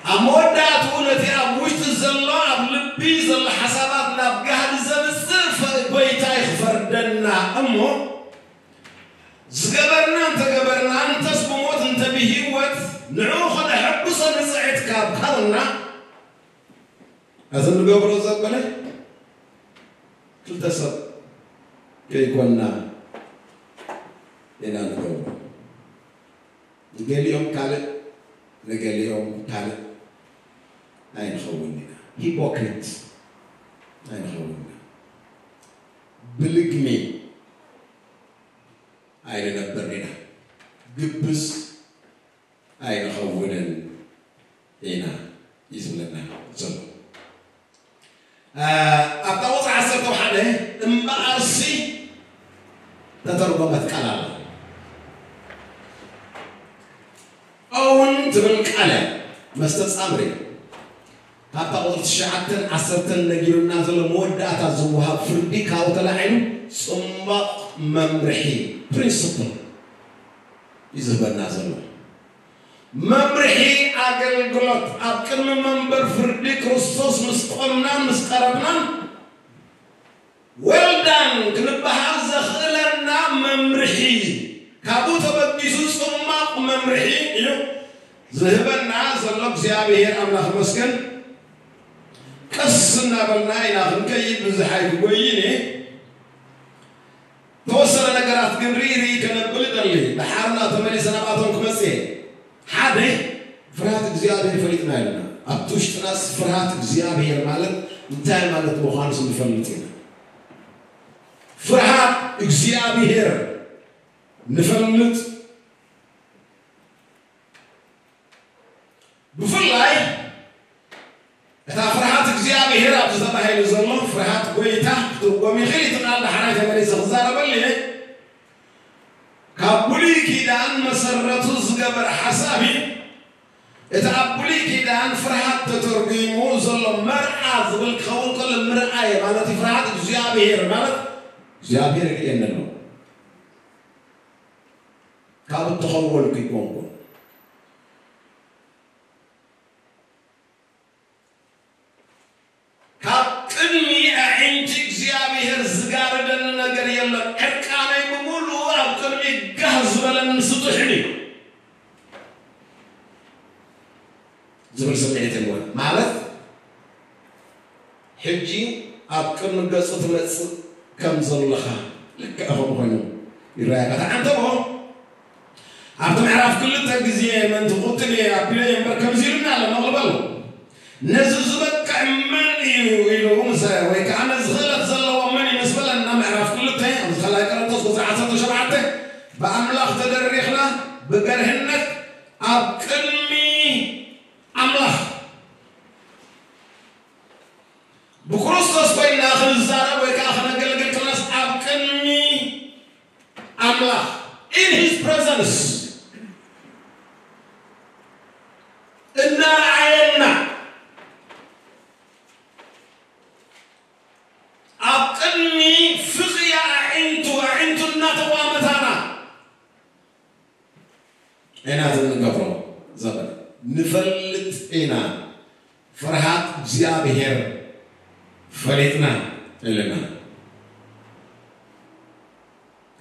ኣብ መወዳእትኡ ነቲ ኣብ ውሽጢ ዘሎ፣ ኣብ ልቢ ዘሎ ሓሳባት ናብ ጋህዲ ዘምጽእ ፈ-፣ ጎይታ እዩ ክፈርደና እሞ፣ ዝገበርና እንተገበርና፣ እንተስ ብሞት እንተ ብህይወት፣ ንዕኡ ከነሐጉሶ ንጽዕት ካብ ካልእና፣ እዚ ንገብሮ ዘበለ ክልተ ሰብ ከይኮንና ኢና ንገብሮ። ንገሊኦም ካልእ፣ ንገሊኦም ካልእ ኣይንኸውን ኢና። ሂፖክሪት ኣይንኸውን ኢና። ብልግሚ ኣይንነብር ኢና። ግብዝ ኣይንኸውንን ኢና እዩ ዝብለና ዘሎ። እ፣ ኣብታ ቁጽሪ ዓሰርተ ሓደ እምበኣርሲ ተተርጎመት ቃል ኣላ። ኦውን ትብል ቃል እያ፣ መስተጻምሪ። ካብታ ቁጽሪ ትሽዓተን ዓሰርተን ነጊሩና ዘሎ መወዳእታ ዝወሃብ ፍርዲ ካብኡ ተላዒሉ ጽማቕ መምርሒ፣ ፕሪንስፕል፣ እዩ ዝህበና ዘሎ። መምርሒ ኣገልግሎት ኣብ ቅድሚ መንበር ፍርዲ ክርስቶስ ምስ ቆምናን ምስ ቀረብናን፣ ዌልዳን ክንበሃል ዘኽእለና መምርሒ፣ ካብኡ ተበጊሱ ጽማቕ መምርሒ እዩ ዝህበና ዘሎ። እግዚኣብሔር ኣምላኽ ይመስገን። ቀስ እናበልና ኢና ክንከይድ፣ ብዙሕ ኣይክጎይን እየ። ተወሰነ ነገራት ግን ርኢ ርኢ ከነብል እደሊ። ደሓርና ተመሊሰ ናብኣቶም ክመጽእ እየ። ሓደ፣ ፍርሃት እግዚኣብሔር ፈሊጥና ኣለና። ኣብቲ ውሽጥናስ ፍርሃት እግዚኣብሔር ማለት እንታይ ማለት ምዃኑስ ንፈልጥ ኢና። ፍርሃት እግዚኣብሔር ንፈልጥ። ብፍላይ እታ ፍርሃት እግዚኣብሔር ኣብዚ ተባሂሉ ዘሎ ፍርሃት ጎይታ ክትርጎም ይኽእል እዩ። እቲ ቃል ዳሕራይ ተመሊሰ ክዛረበሉ እየ። ካብ ብሉይ ኪዳን መሰረቱ ዝገበረ ሓሳብ እዩ። እቲ ኣብ ብሉይ ኪዳን ፍርሃት ተተርጒሙ ዘሎ መርዓ ዝብል ክኸውን ከሎ ምርኣየ ማለት እዩ። ፍርሃት እግዚኣብሔር ማለት እግዚኣብሔር ይርእየኒ ኣሎ። ካብ እተኸወልኩ ይኮንኩ። ካብ ቅድሚ ኣዒንቲ እግዚኣብሔር ዝጋረደኒ ነገር የለን። ዕርቃነይ ብምሉኡ ኣብ ቅድሚ ጋህ ዝበለኒ ስጡሕን እዩ ዝብል ስምዒት ኣለዎ። ማለት ሕጂ ኣብ ቅድሚ ገጹ ትመጽእ ከም ዘለኻ ልክዕ ከምኡ ኮይኑ ይረኣየካ። ተዓንተቦ ኣብቲ ምዕራፍ ክልተ ግዜ ምእንቲ ቁጥብ እየ ኣቢለ እየ እምበር ከምዚ ኢሉና ኣሎ። መቕልበሉ ነዚ ዝበቅዕ መን እዩ ኢሉ ምስ፣ ወይ ከዓ ነዚ ክእለት ዘለዎ መን እዩ ምስ በለና፣ ምዕራፍ ክልተ ኣብዚ ካልኣይ ቆሮንቶስ ቁፅሪ ዓሰርተ ሸውዓተ፣ ብኣምላኽ ተደሪኽና ብገርህነት ኣብ ቅድሚ ኣምላኽ ብክርስቶስ ኮይና ክንዛረብ ወይ ከዓ ክነገልግል ከለናስ ኣብ ቅድሚ ኣምላኽ in his presence እናረኣየና ኣብ ቅድሚ ፍቕያ ኣዒንቱ ኣዒንቱ እናተቋመታና ኢና ዝንገብሮ ዘበለ ንፈልጥ ኢና። ፍርሃት እግዚኣብሔር ፈሊጥና ኣለና።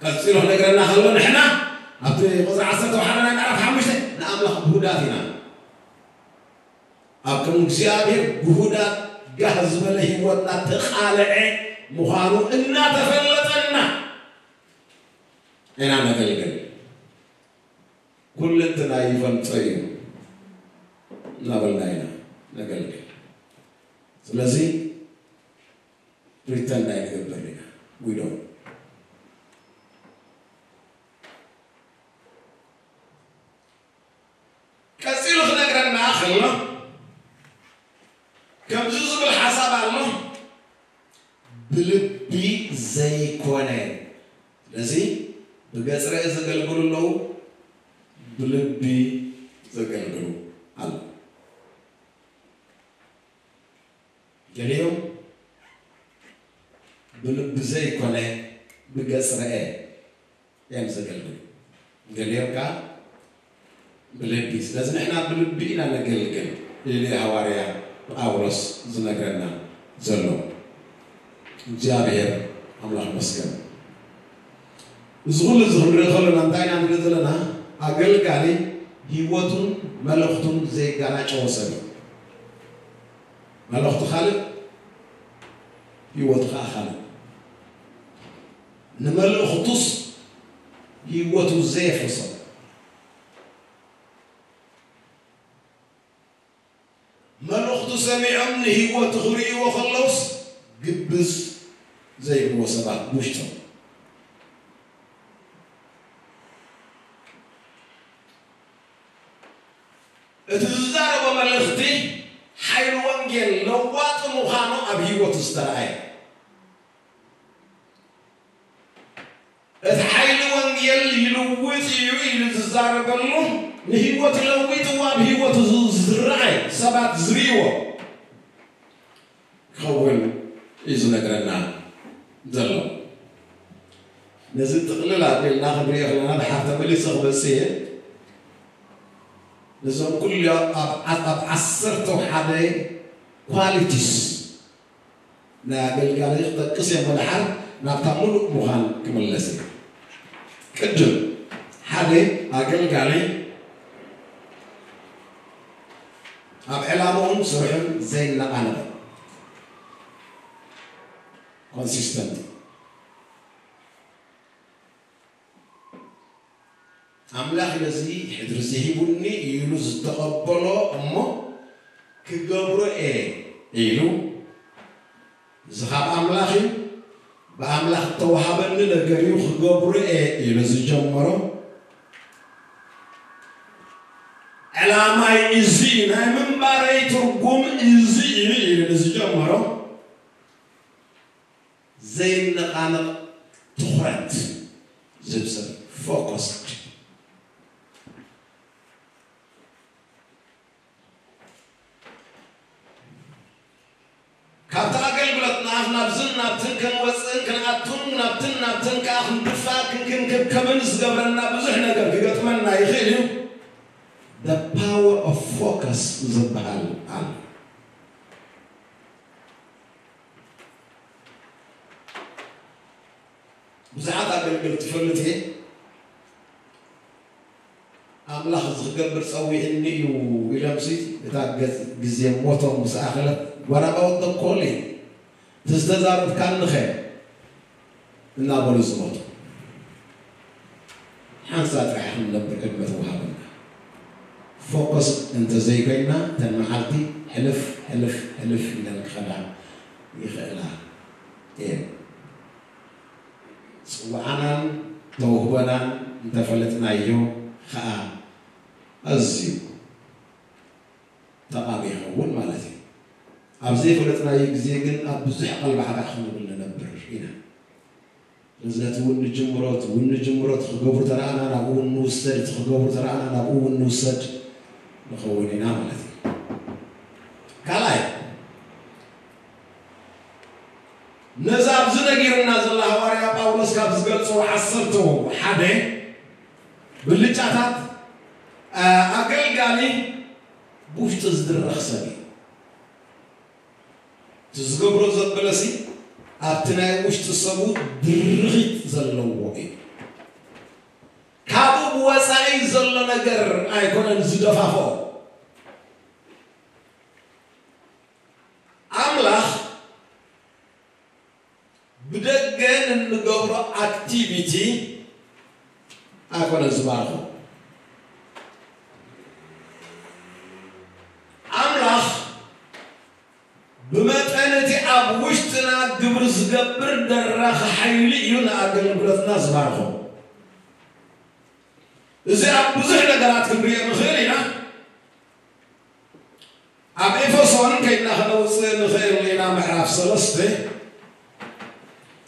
ቀጺሉ ክነግረና ከሎ ንሕና ኣብቲ ቁፅሪ ዓሰርተ ሓደ ናይ ምዕራፍ ሓሙሽተ ንኣምላኽ ግሁዳት ኢና። ኣብ ቅድሚ እግዚኣብሔር ግሁዳት ጋህ ዝበለ ህይወትና ተቓልዐ ምዃኑ እናተፈለጠና ኢና ነገልግል። ኩለንትናይ ይፈልጦ እዩ እናበልና ኢና ነገልግል። ስለዚ ፕሪተንድ ኣይንገብር ኢና። We don't። ቀጺሉ ክነግረና ከሎ ከምዚ ዝብል ሓሳብ ኣሎ፣ ብልቢ ዘይኮነ። ስለዚ ብገጽ ርእ ዘገልግሉ ኣለዉ፣ ብልቢ ዘገልግሉ ኣለዉ። ገሊኦም ብልቢ ዘይኮነ ብገጽ ረኤ እዮም ዘገልግሉ። ገሊኦም ከኣ ብልቢ። ስለዚ ንሕና ብልቢ ኢና ነገልግል ኢሉ ሃዋርያ ጳውሎስ ዝነግረና ዘሎ። እግዚኣብሔር ኣምላኽ መስገን። እዚ ኩሉ እዚ ክንርኢ ከለና እንታይ ኢና ንርኢ ዘለና? ኣገልጋሊ ህይወቱን መልእኽቱን ዘይጋናጨወ ሰብ እዩ። መልእኽቱ ካልእ፣ ህይወቱ ከዓ ካልእ። ንመልእኽቱስ ህይወቱ ዘየፍርሶ፣ መልእኽቱ ሰሚዖም ንህይወቱ ክርእይዎ ከለውስ ግብዝ ዘይብልዎ ሰባት ብውሽጦም። እቲ ዝዛረቦ መልእኽቲ ሓይሊ ወንጌል ለዋጢ ምዃኑ ኣብ ህይወቱ ዝተረኣየ። እቲ ሓይሊ ወንጌል ይልውጥ እዩ ኢሉ ዝዛረበሉ፣ ንህይወት ለዊጥዎ ኣብ ህይወቱ ዝ-፣ ዝረኣይ ሰባት ዝርእይዎ ክኸውን እዩ ዝነግረና ዘሎ። ነዚ ጥቕልል ኣቢልና ክንሪኦ ከለና፣ ድሓር ተመሊሰ ክመጽእ እየ። ነዞም ኩሉ ኣብ፣ ኣብ፣ ኣብ ዓሰርተ ሓደ ኳሊቲስ ናይ ኣገልጋሊ ክጠቅስ እየ፣ እሞ ድሓር ናብታ ምሉእ ምዃን ክምለስ እየ። ቅድም፣ ሓደ ኣገልጋሊ ኣብ ዕላምኡን ስርሑን ዘይነቓነቕ፣ ኮንሲስተንት። ኣምላኽ ነዚ ሕድሪ እዚ ሂቡኒ ኢሉ ዝተቐበሎ እሞ ክገብሮ እየ ኢሉ፣ እዚ ካብ ኣምላኽ እዩ፣ ብኣምላኽ እተወሃበኒ ነገር እዩ፣ ክገብሮ እየ ኢሉ ዝጀመሮ፣ ዕላማይ እዚ እዩ፣ ናይ ምንባረይ ትርጉም እዚ እዩ ኢሉ ንዝጀመሮ ዘይነቓነቕ ትኹረት ዝህብ ሰብ፣ ፎከስድ። ካብቲ ኣገልግሎትና ናብዝን ናብትን ክንወፅእን ክንኣቱን ናብትን ናብትን ከዓ ክንድፋእ ክንክንክብከብን ዝገብረና ብዙሕ ነገር ክገጥመና ይኽእል እዩ። The power of focus ዝበሃል ኣሎ። ብዙሓት ኣገልግል ትፈልጥ እየ። ኣምላኽ እዚ ክገብር ጸዊዕኒ እዩ ኢሎምሲ፣ እታ ገጽ-፣ ግዜ ሞቶም ምስ ኣኸለት፣ "What about the calling? እቲ ዝተዛረብካኒ ኸ?" እናበሉ ዝሞቱ። ሓንሳእ ጥራሕ ክንነብር ዕድመ ተዋሃበና። ፎከስ እንተዘይኮይና፣ እተን መዓልቲ ሕልፍ፣ ሕልፍ፣ ሕልፍ ኢለን ክኸዳ ይኽእላ እየን። ጽዋዕናን ተውህቦናን እንተፈለጥናዮ ኸኣ ኣዝዩ ጠቓሚ ይኸውን ማለት እዩ። ኣብ ዘይፈለጥናዮ ግዜ ግን ኣብ ብዙሕ ቀልባዕባዕ ክንብል ንነብር ኢና። ስለዚ ነቲ እውን ንጅምሮ፣ እቲ እውን ንጅምሮ፣ እቲ ክገብሩ ተረኣና ናብኡ እውን ንውሰድ፣ እቲ ክገብሩ ተረኣና ናብኡ እውን ንውሰድ ንኸውን ኢና ማለት እዩ። ካልኣይ፣ ነዚ ኣብዚ ነጊሩና ዘሎ ሃዋርያ ጳውሎስ ካብ ዝገልጾ ዓሰርተ ሓደ ብልጫታት፣ ኣ-፣ ኣገልጋሊ ብውሽጢ ዝድረኽ ሰብ እዩ። እቲ ዝገብሮ ዘበለሲ ኣብቲ ናይ ውሽጢ ሰቡ ድርኺት ዘለዎ እዩ። ካብኡ ብወጻኢ ዘሎ ነገር ኣይኮነን ዝደፋፍኦ። ኣምላኽ ብደገ ንንገብሮ ኣክቲቪቲ ኣይኮነን ዝባርኾ። ኣምላኽ ብመጠን እቲ ኣብ ውሽጥና ግብሪ ዝገብር ደራኺ ሓይሊ እዩ ንኣገልግሎትና ዝባርኾ። እዚ ኣብ ብዙሕ ነገራት ክንሪኦ ንኽእል ኢና። ኣብ ኤፌሶን ከይድና ከነውፅእ ንኽእል ኢና፣ ምዕራፍ ሰለስተ።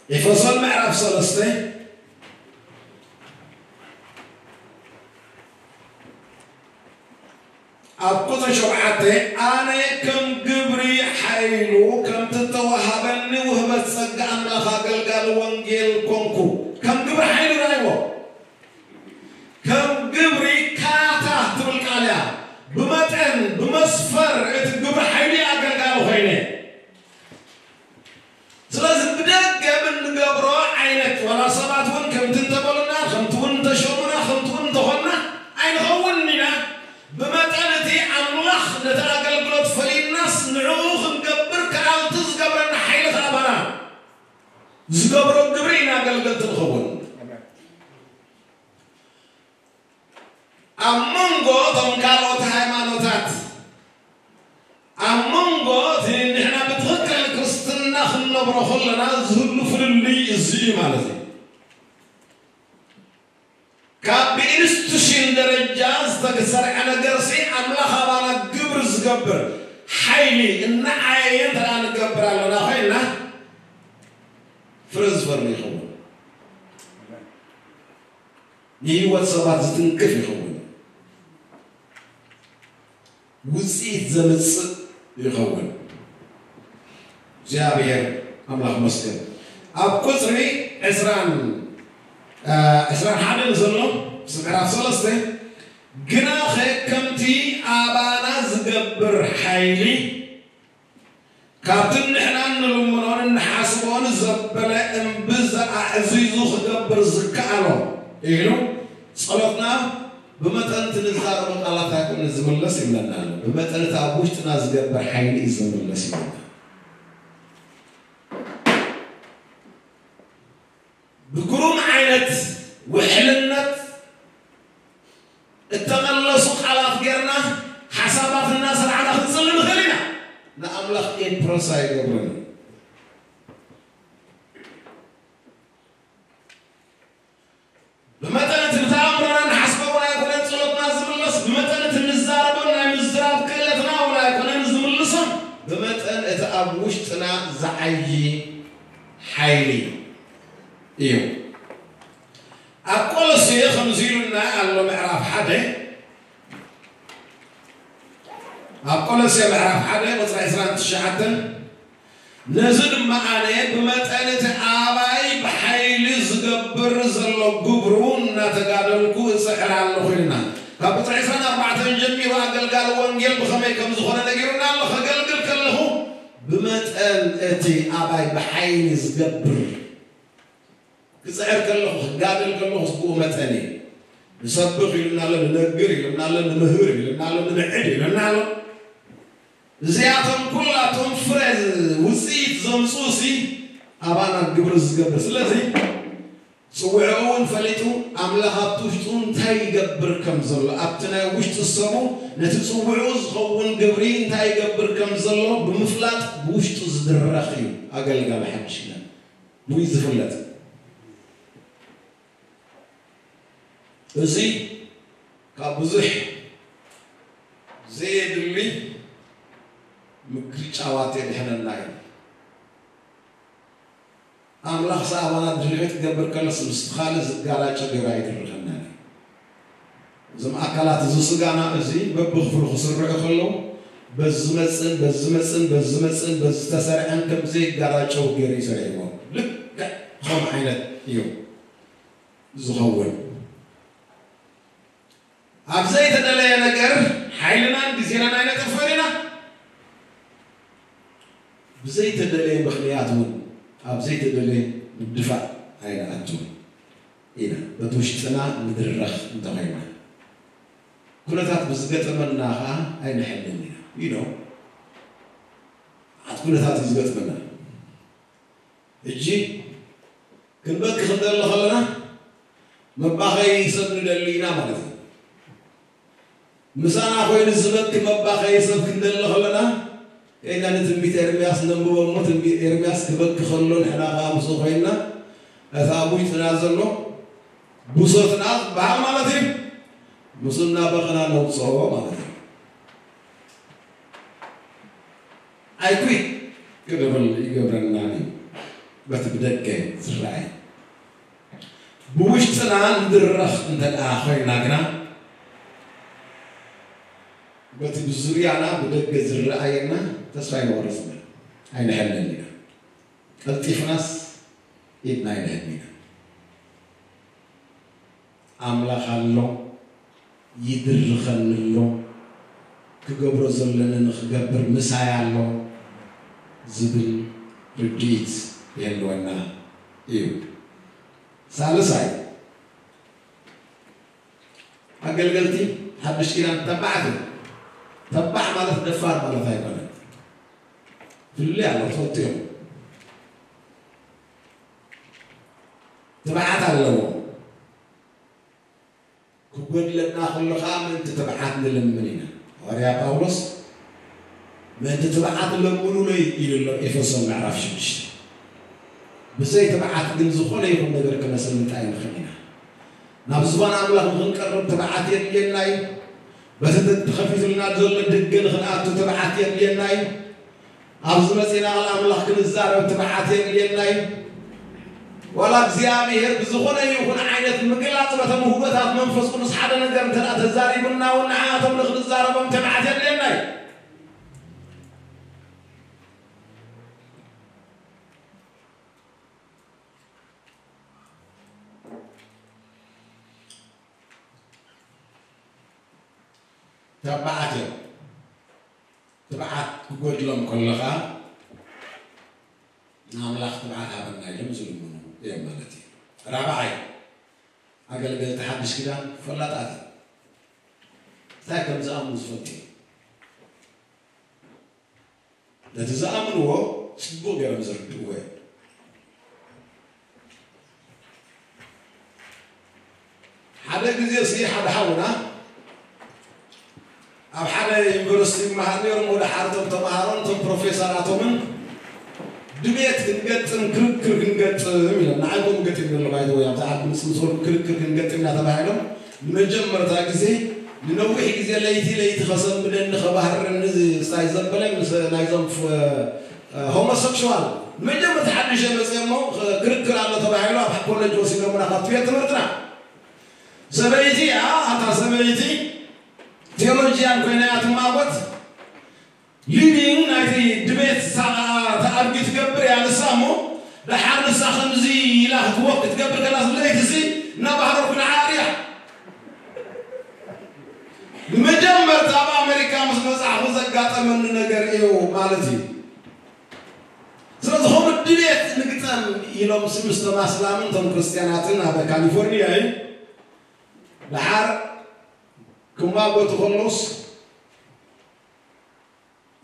ኤፌሶን ምዕራፍ ሰለስተ። ኣብ ቁጽሪ ሸውዓተ ኣነ ከም ግብሪ ሓይሉ ከምቲ እተዋሃበኒ ውህበት ጸጋ ኣምላኽ ኣገልጋሊ ወንጌል ኮንኩ። ከም ግብሪ ሓይሉ ራይዎ። ከም ግብሪ ካታ ትብል ቃል እያ። ብመጠን ብመስፈር እቲ ግብሪ ሓይሉ ኣገልጋሊ ኮይነ። ስለዚ ብደገ ብንገብሮ ዓይነት ዋላ ሰባት እውን ከምቲ እንተበሉና ከምቲ እውን እንተሸሙና ከምቲ እውን እንተኾንና ኣይንኸውን ኢና። ብመጠን እቲ ኣምላኽ ነቲ ኣገልግሎት ፈሊናስ ንዕኡ ክንገብር ክኣልቲ ዝገብረና ሓይሊ ከኣባና ዝገብሮ ግብሪ ኢና ኣገልገልቲ ንኸውን። ኣብ መንጎ እቶም ካልኦት ሃይማኖታት ኣብ መንጎ እቲ ንሕና ብትኽክል ክርስትና ክንነብሮ ከለና ዝህሉ ፍልልይ እዚ እዩ ማለት እዩ። ካብ ብኢንስቲቱሽን ደረጃ ዝተሰርዐ ነገርሲ ኣምላኽ ኣባና ግብሪ ዝገብር ሓይሊ እናዓየየ እንተ ንገብር ኣለና ኮይንና ፍረ ዝፈሪ ይኸውን። ንህይወት ሰባት ዝትንክፍ ይኸውን። ውፅኢት ዘምፅእ ይኸውን። እግዚኣብሔር ኣምላኽ መስገን። ኣብ ቁፅሪ ዕስራን ዕስራን ሓደን ዘሎ ምዕራፍ ሰለስተ ግናኸ ከምቲ ኣባና ዝገብር ሓይሊ ካብቲ ንሕና እንልምኖን እንሓስቦን ዘበለ እምብዛ ኣዕዚዙ ክገብር ዝከኣሎ ኢሉ ጸሎትና ብመጠን እቲ ንዛረቦ ቃላት ኣይኮነ ዝምለስ ይብለና ኣሎ። ብመጠን እቲ ኣብ ውሽጥና ዝገብር ሓይሊ እዩ ዝምለስ ይብለና። ብግሩም ዓይነት ውሕልነት እተመለሱ ቃላት ጌርና ሓሳባት እናሰራዕና ክንጽሊ ንኽእል ኢና። ንኣምላኽ ኤምፕረስ ኣይገብርን። ብመጠን እቲ ብተኣምርና ንሓስቦ እውን ኣይኮነን ጸሎትና ዝምለስ፣ ብመጠን እቲ ንዛረቦን ናይ ምዝራብ ክእለትና እውን ኣይኮነን ዝምልሶ፣ ብመጠን እቲ ኣብ ውሽጥና ዝዓዪ ሓይሊ እዩ። ኣብ ቆሎሴ ከምዚ ኢሉና ኣሎ ምዕራፍ ሓደ ኣብ ቆሎሴ ምዕራፍ ሓደ ቁፅሪ ዕስራን ትሽዓተን ነዚ ድማ ኣነ ብመጠን እቲ ኣባይ ብሓይሊ ዝገብር ዘሎ ግብሩ እናተጋደልኩ እፅዕር ኣለኹ ኢልና ካብ ቁፅሪ ዕስራን ኣርባዕተን ጀሚሩ ኣገልጋሊ ወንጌል ብኸመይ ከም ዝኾነ ነጊሩና ኣሎ። ከገልግል ከለኹ ብመጠን እቲ ኣባይ ብሓይሊ ዝገብር ክፅዕር ከለኹ ክጋደል ከለኹ ዝብኡ መጠን እዩ። ንሰብኽ ኢሉና ኣሎ፣ ንነግር ኢሉና ኣሎ፣ ንምህር ኢሉና ኣሎ፣ ንምዕድ ኢሉና ኣሎ። እዚኣቶም ኩላቶም ፍረ ውፅኢት ዘምፅኡ ሲ ኣባና ግብሪ ዝገብር። ስለዚ ፅውዕኡ እውን ፈሊጡ ኣምላኽ ኣብቲ ውሽጡ እንታይ ይገብር ከም ዘሎ ኣብቲ ናይ ውሽጢ ሰቡ ነቲ ፅውዕኡ ዝኸውን ግብሪ እንታይ ይገብር ከም ዘሎ ብምፍላጥ ብውሽጡ ዝድረኽ እዩ ኣገልጋሊ ሓድሽ ኪዳን። ብኡ እዩ ዝፍለጥ። እዚ ካብ ብዙሕ ዘየድሊ ምግርጫዋት የድሕነና እዩ። ኣምላኽ ሰኣባና ድልዒት ክገብር ከለስ ምስ ካልእ ዝጋራጨ ገይሩ ኣይድርኸናን እዩ። እዞም ኣካላት እዚ ስጋና እዚ በብኽፍሉ ክስርዑ ከለዉ በዚ መፅን በዚ መፅን በዚ መፅን በዚ ተሰርዐን ከም ዘይጋራጨው ገይሩ እዩ ሰሪዕዎም። ልክዕ ከም ዓይነት እዩ ዝኸውን። ኣብ ዘይተደለየ ነገር ሓይልናን ግዜናን ኣይነጥፍእን ኢና። ብዘይተደለየ ምኽንያት እውን ኣብ ዘይተደለየ ምድፋእ ኣይንኣቱን ኢና። በቲ ውሽጥና ንድረኽ እንተኾይና ኩነታት ብዝገጠመና ከዓ ኣይንሕልን ኢና። ይኖ ኣት ኩነታት እዩ ዝገጥመና። ሕጂ ክንበኪ ክንደሊ ከለና መባኸይ ሰብ ንደሊ ኢና ማለት እዩ። ምሳና ኮይኑ ዝበኪ መባኸይ ሰብ ክንደሊ ከለና ከይና ንትንቢት ኤርምያስ ነንብቦ እሞ ትንቢት ኤርምያስ ክበኪ ከሎ ንሕና ከዓ ምስኡ ኮይንና እቲ ኣብ ውሽጥና ዘሎ ብሶትና ዝበሃል ማለት እዩ ምስ እናበኸና ነውፅኦ ማለት እዩ። ኣይኩይ ክድብል ይገብረና እዩ። በቲ ብደገ ዝረኣይ ብውሽጥና ንድረኽ እንተ ደኣ ኮይና ግና በቲ ብዙርያና ብደገ ዝረኣየና ተስፋ ኣይንቆርጽና፣ ኣይንሕለል ኢና። ቀልጢፍናስ ኢድና ኣይንህብ ኢና። ኣምላኽ ኣሎ፣ ይድርኸኒ ኣሎ፣ ክገብሮ ዘለኒ ንኽገብር ምሳይ ኣሎ ዝብል ርድኢት የለወና እዩ። ሳልሳይ፣ ኣገልገልቲ ሓድሽ ኪዳን ተባዕት እዮም። ተባዕ ማለት ደፋር ማለት ኣይኮነን። ፍልልይ ኣሎ፣ ትፈልጡ እዮም። ትብዓት ኣለዎም። ክጎድለና ከሎ ኸዓ ምእንቲ ትብዓት ንልምን ኢና። ሃዋርያ ጳውሎስ ምእንቲ ትብዓት ለምኑለይ ኢሉ ኣሎ፣ ኤፌሶን ምዕራፍ ሽዱሽተ። ብዘይ ትብዓት ግን ዝኾነ ይኹን ነገር ክነሰልጥ ኣይንኽእል ኢና። ናብ ዝባን ኣምላኽ ንኽንቀርብ ትብዓት የድልየና እዩ። በቲ ተኸፊቱልና ዘሎ ደገ ንኽንኣቱ ትብዓት የድልየና እዩ። ኣብዚ መጺና ቃል ኣምላኽ ክንዛረብ ትብዓት የድልየና እዩ። ዋላ እግዚኣብሔር ብዝኾነ ይኹን ዓይነት ምግላጽ በቶም ውህበታት መንፈስ ቅዱስ ሓደ ነገር እንተ ደኣ ተዛሪቡና እውን ንዓኣቶም ንኽንዛረቦም ትብዓት የድልየና እዩ። ተባዓት እዮም። ትብዓት ክጎድሎም ከሎ ኸዓ ንኣምላኽ ትብዓት ሃበና ኢሎም ዝልምኑ እዮም ማለት እዩ። ራብዓይ፣ ኣገልገልቲ ሓድሽ ኪዳን ፈላጣት እዮም። እንታይ ከም ዝኣምኑ ዝፈልጡ እዮም። ነቲ ዝኣምንዎ ጽቡቕ ገይሮም ዝርድእዎ እዮም። ሓደ ግዜ ሲ ሓደ ሓውና ኣብ ሓደ ዩኒቨርሲቲ ይመሃር ነይሩ። ወደ ሓርቶም ተምሃሮን እቶም ፕሮፌሰራቶምን ድቤት ክንገጥም፣ ክርክር ክንገጥም ኢሎም። ንዓይ ከምኡ ገጢም ዘሎ ባይዘወይ፣ ኣብዛ ዓዲ ምስ ምስ በልኩ ክርክር ክንገጥም ኢና ተባሂሎም ንመጀመርታ ግዜ ንነዊሕ ግዜ ለይቲ ለይቲ ከሰንብደኒ ከባህረኒ ስታይ ዘበለኝ ምስ ናይዞም ፍ-፣ ሆሞሰክሹዋል ንመጀመርታ ሓድሽ መፅኦሞ ክርክር ኣሎ ተባሂሉ ኣብ ኮሌጅ ወሲዶምና ካብቲ ቤት ትምህርትና። ሰበይቲ እያ፣ ኣታ ሰበይቲ ቴዎሎጂያን ኮይና እያ ትማጎት። ሊዲንግ ናይቲ ድቤት እሳ ተኣርጊ ትገብር እያ ንሳ እሞ፣ ደሓር ንሳ ከምዚ ኢላ ክትወቅ ክትገብር ከላ ለይቲ ሲ እናባህረርኩ ንዓኣ ሪኣ። ንመጀመርታ ኣብ ኣሜሪካ ምስ መጻእኹ ዘጋጠመኒ ነገር እዩ ማለት እዩ። ስለዚ ከምኡ ድሌት ንግጠም ኢሎም ሲ ምስ ተማስላምን እቶም ክርስትያናትን ኣብ ካሊፎርኒያ እዩ። ደሓር ክማጎቱ ከለውስ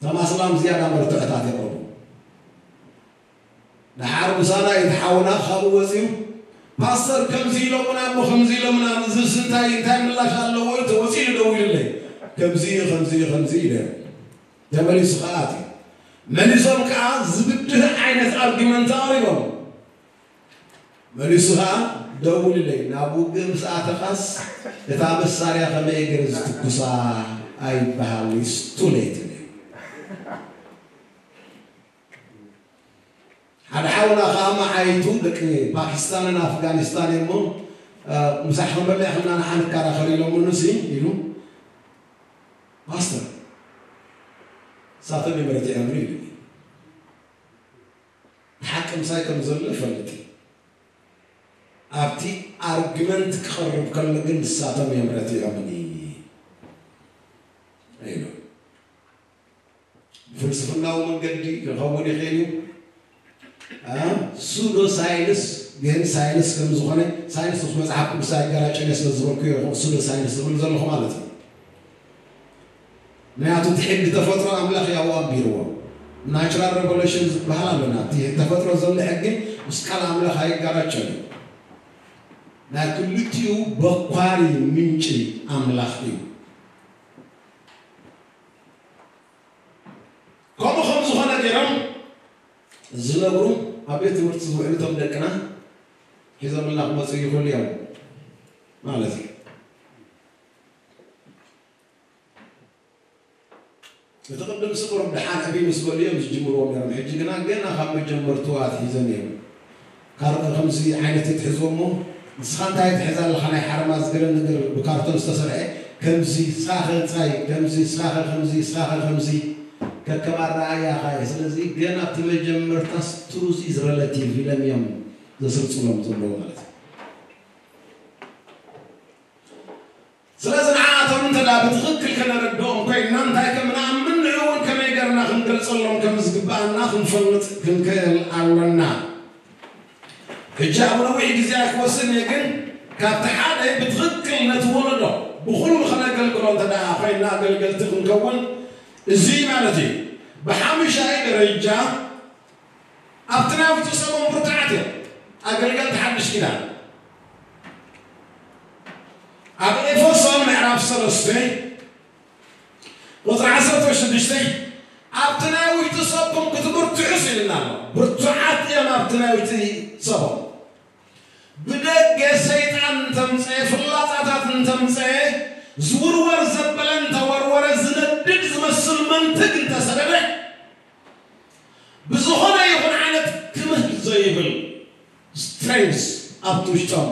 ተማስላም ዝያዳ መርትዕታት የቕርቡ። ደሓር ምሳና እቲ ሓውና ካብኡ ወፂኡ፣ ፓስተር ከምዚ ኢሎምና እሞ ከምዚ ኢሎምና፣ እዚስ እንታይ እንታይ ምላሽ ኣለዎ ኢሉ ተወፂኡ ደዊሉለይ። ከምዚ እዩ፣ ከምዚ እዩ፣ ከምዚ እዩ ኢለ። ተመሊሱ ከዓ ኣትዩ። መሊሶም ከዓ ዝብድህ ዓይነት ኣርጊመንት ኣቕሪቦም። መሊሱ ኸዓ ደውልለይ፣ ናብ ውግእ ምስ ኣተኻስ እታ መሳርያ ከመይ ገይረ ዝትኩሳ ኣይበሃል፣ it's too late ኢለ። ሓደ ሓውና ኸዓ መዓይቱ ደቂ ፓኪስታንን ኣፍጋኒስታን እሞ፣ እ፣ ምሳሕ ክንበልዕ ኢልና ንዓ ንከራኸር ኢሎምኒ ሲ ኢሉ፣ ፓስተር፣ ንሳቶም እዮም ረቲዖምኒ ኢሉኒ። ሓቂ ምሳይ ከም ዘሎ ይፈልጥ እዩ። ኣብቲ ኣርጊመንት ክቐርብ ከሎ ግን ንሳቶም እዮም ረቲዖምኒ ኢሉ። ብፍልስፍናዊ መንገዲ ክኸውን ይኽእል እዩ። እ፣ ሱዶ ሳይንስ ግን ሳይንስ ከም ዝኾነ፣ ሳይንስ ምስ መጽሓፍ ቅዱስ ኣይገራጨን እየ ስለ ዝበልኩ እየ ሱዶ ሳይንስ ዝብል ዘለኹ ማለት እዩ። ምክንያቱ እቲ ሕጊ ተፈጥሮ ኣምላኽ እዩ ኣብኡ ኣንቢርዎ። ናቹራል ሬቨሉሽን ዝበሃል ኣለና። እቲ ተፈጥሮ ዘሎ ሕጊ ምስ ቃል ኣምላኽ ኣይጋራጨን እዩ። ናይ ክልቲኡ በኳሪ ምንጪ ኣምላኽ እዩ። ከምኡ ከም ዝኾነ ገይሮም ዝነግሩ ኣብ ቤት ትምህርቲ ዝውዕሉ እቶም ደቅና ሒዞምልና ክመፁ ይኽእሉ እዮም ማለት እዩ። እቲ ቅድም ስቁር ደሓን ዕብይ ምስ በሉ እዮም ዝጅምርዎም ነይሮም። ሕጂ ግና ገና ካብ መጀመርቱ ኣትሒዞም እዮም። ካር-፣ ከምዚ ዓይነት ይትሕዝዎ እሞ፣ "ንስኻ እንታይ ትሕዝ ኣለኻ? ናይ ሓርማዝ ገለ ነገር ብካርቶን ዝተሰርሐ፣ ከምዚ ስኻ ኸ እንታይ ከምዚ ስኻ ኸ ከምዚ ስኻ ኸ ከምዚ ከከም ኣረኣእያኻ እየ። ስለዚ ገና ኣብቲ መጀመርታስ truth is relative ኢሎም እዮም ዘስርጽሎም ዘለዉ ማለት እዩ። ስለዚ ንዓኣቶም እንተ ደኣ ብትኽክል ከነረድኦም ኮይንና እንታይ ከም ንኣምን ንዕኡ እውን ከመይ ገርና ክንገልጸሎም ከም ዝግብኣና ክንፈልጥ ክንክእል ኣሎና። ሕጂ ኣብ ነዊሕ ግዜ ኣይክወስድን እየ፣ ግን ካብቲ ሓደ ብትኽክል ነቲ ወለዶ ብኹሉ ኸነገልግሎ እንተ ደኣ ኮይንና ኣገልገልቲ ክንከውን እዚ ማለት እዩ። ብሓሙሻይ ደረጃ ኣብቲ ናይ ውሽጢ ሰቦም ብርቱዓት እዮም ኣገልገልቲ ሓድሽ ኪዳን። ኣብ ኤፌሶን ምዕራፍ ሰለስተ ቁፅሪ ዓሰርተ ሽዱሽተ ኣብቲ ናይ ውሽጢ ሰቦም ክትብርትዑስ ኢልና ኣሎ። ብርቱዓት እዮም ኣብቲ ናይ ውሽጢ ሰቦም። ብደገ ሰይጣን እንተምፀአ፣ ፍላፃታት እንተምፀአ፣ ዝውርወር ዘበለ እንተወርወረ፣ ዝነድድ ዝመስል መንትግ እንተሰደደ፣ ብዝኾነ ይኹን ዓይነት ክምህ ዘይብል ስትሬንግስ ኣብቲ ውሽጦም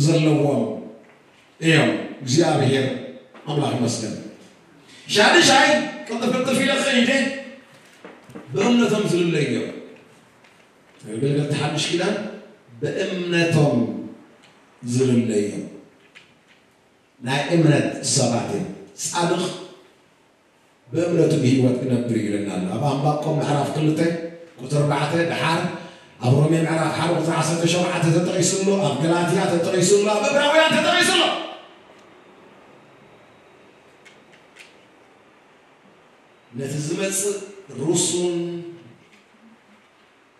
ዘለዎም እዮም። እግዚኣብሔር ኣምላኽ ይመስገን። ሻድሻይ ቅልጥፍጥፍ ኢለ ከይደ ብእምነቶም ዝልለዩ እዮም። ኣገልገልቲ ሓድሽ ኪዳን ብእምነቶም ዝልለዩ እዮም። ናይ እምነት ሰባት እዮም። ጻድቕ ብእምነቱ ብህይወት ክነብር እዩ ኢለና ኣሎ። ኣብ ኣንባቆም ምዕራፍ ክልተ ቁፅሪ ኣርባዕተ፣ ደሓር ኣብ ሮሜ ምዕራፍ ሓደ ቁፅሪ ዓሰርተ ሸውዓተ ተጠቒሱ ኣሎ፣ ኣብ ገላትያ ተጠቒሱ ኣሎ፣ ኣብ ዕብራውያን ተጠቒሱ ኣሎ። ነቲ ዝመጽእ ርሱን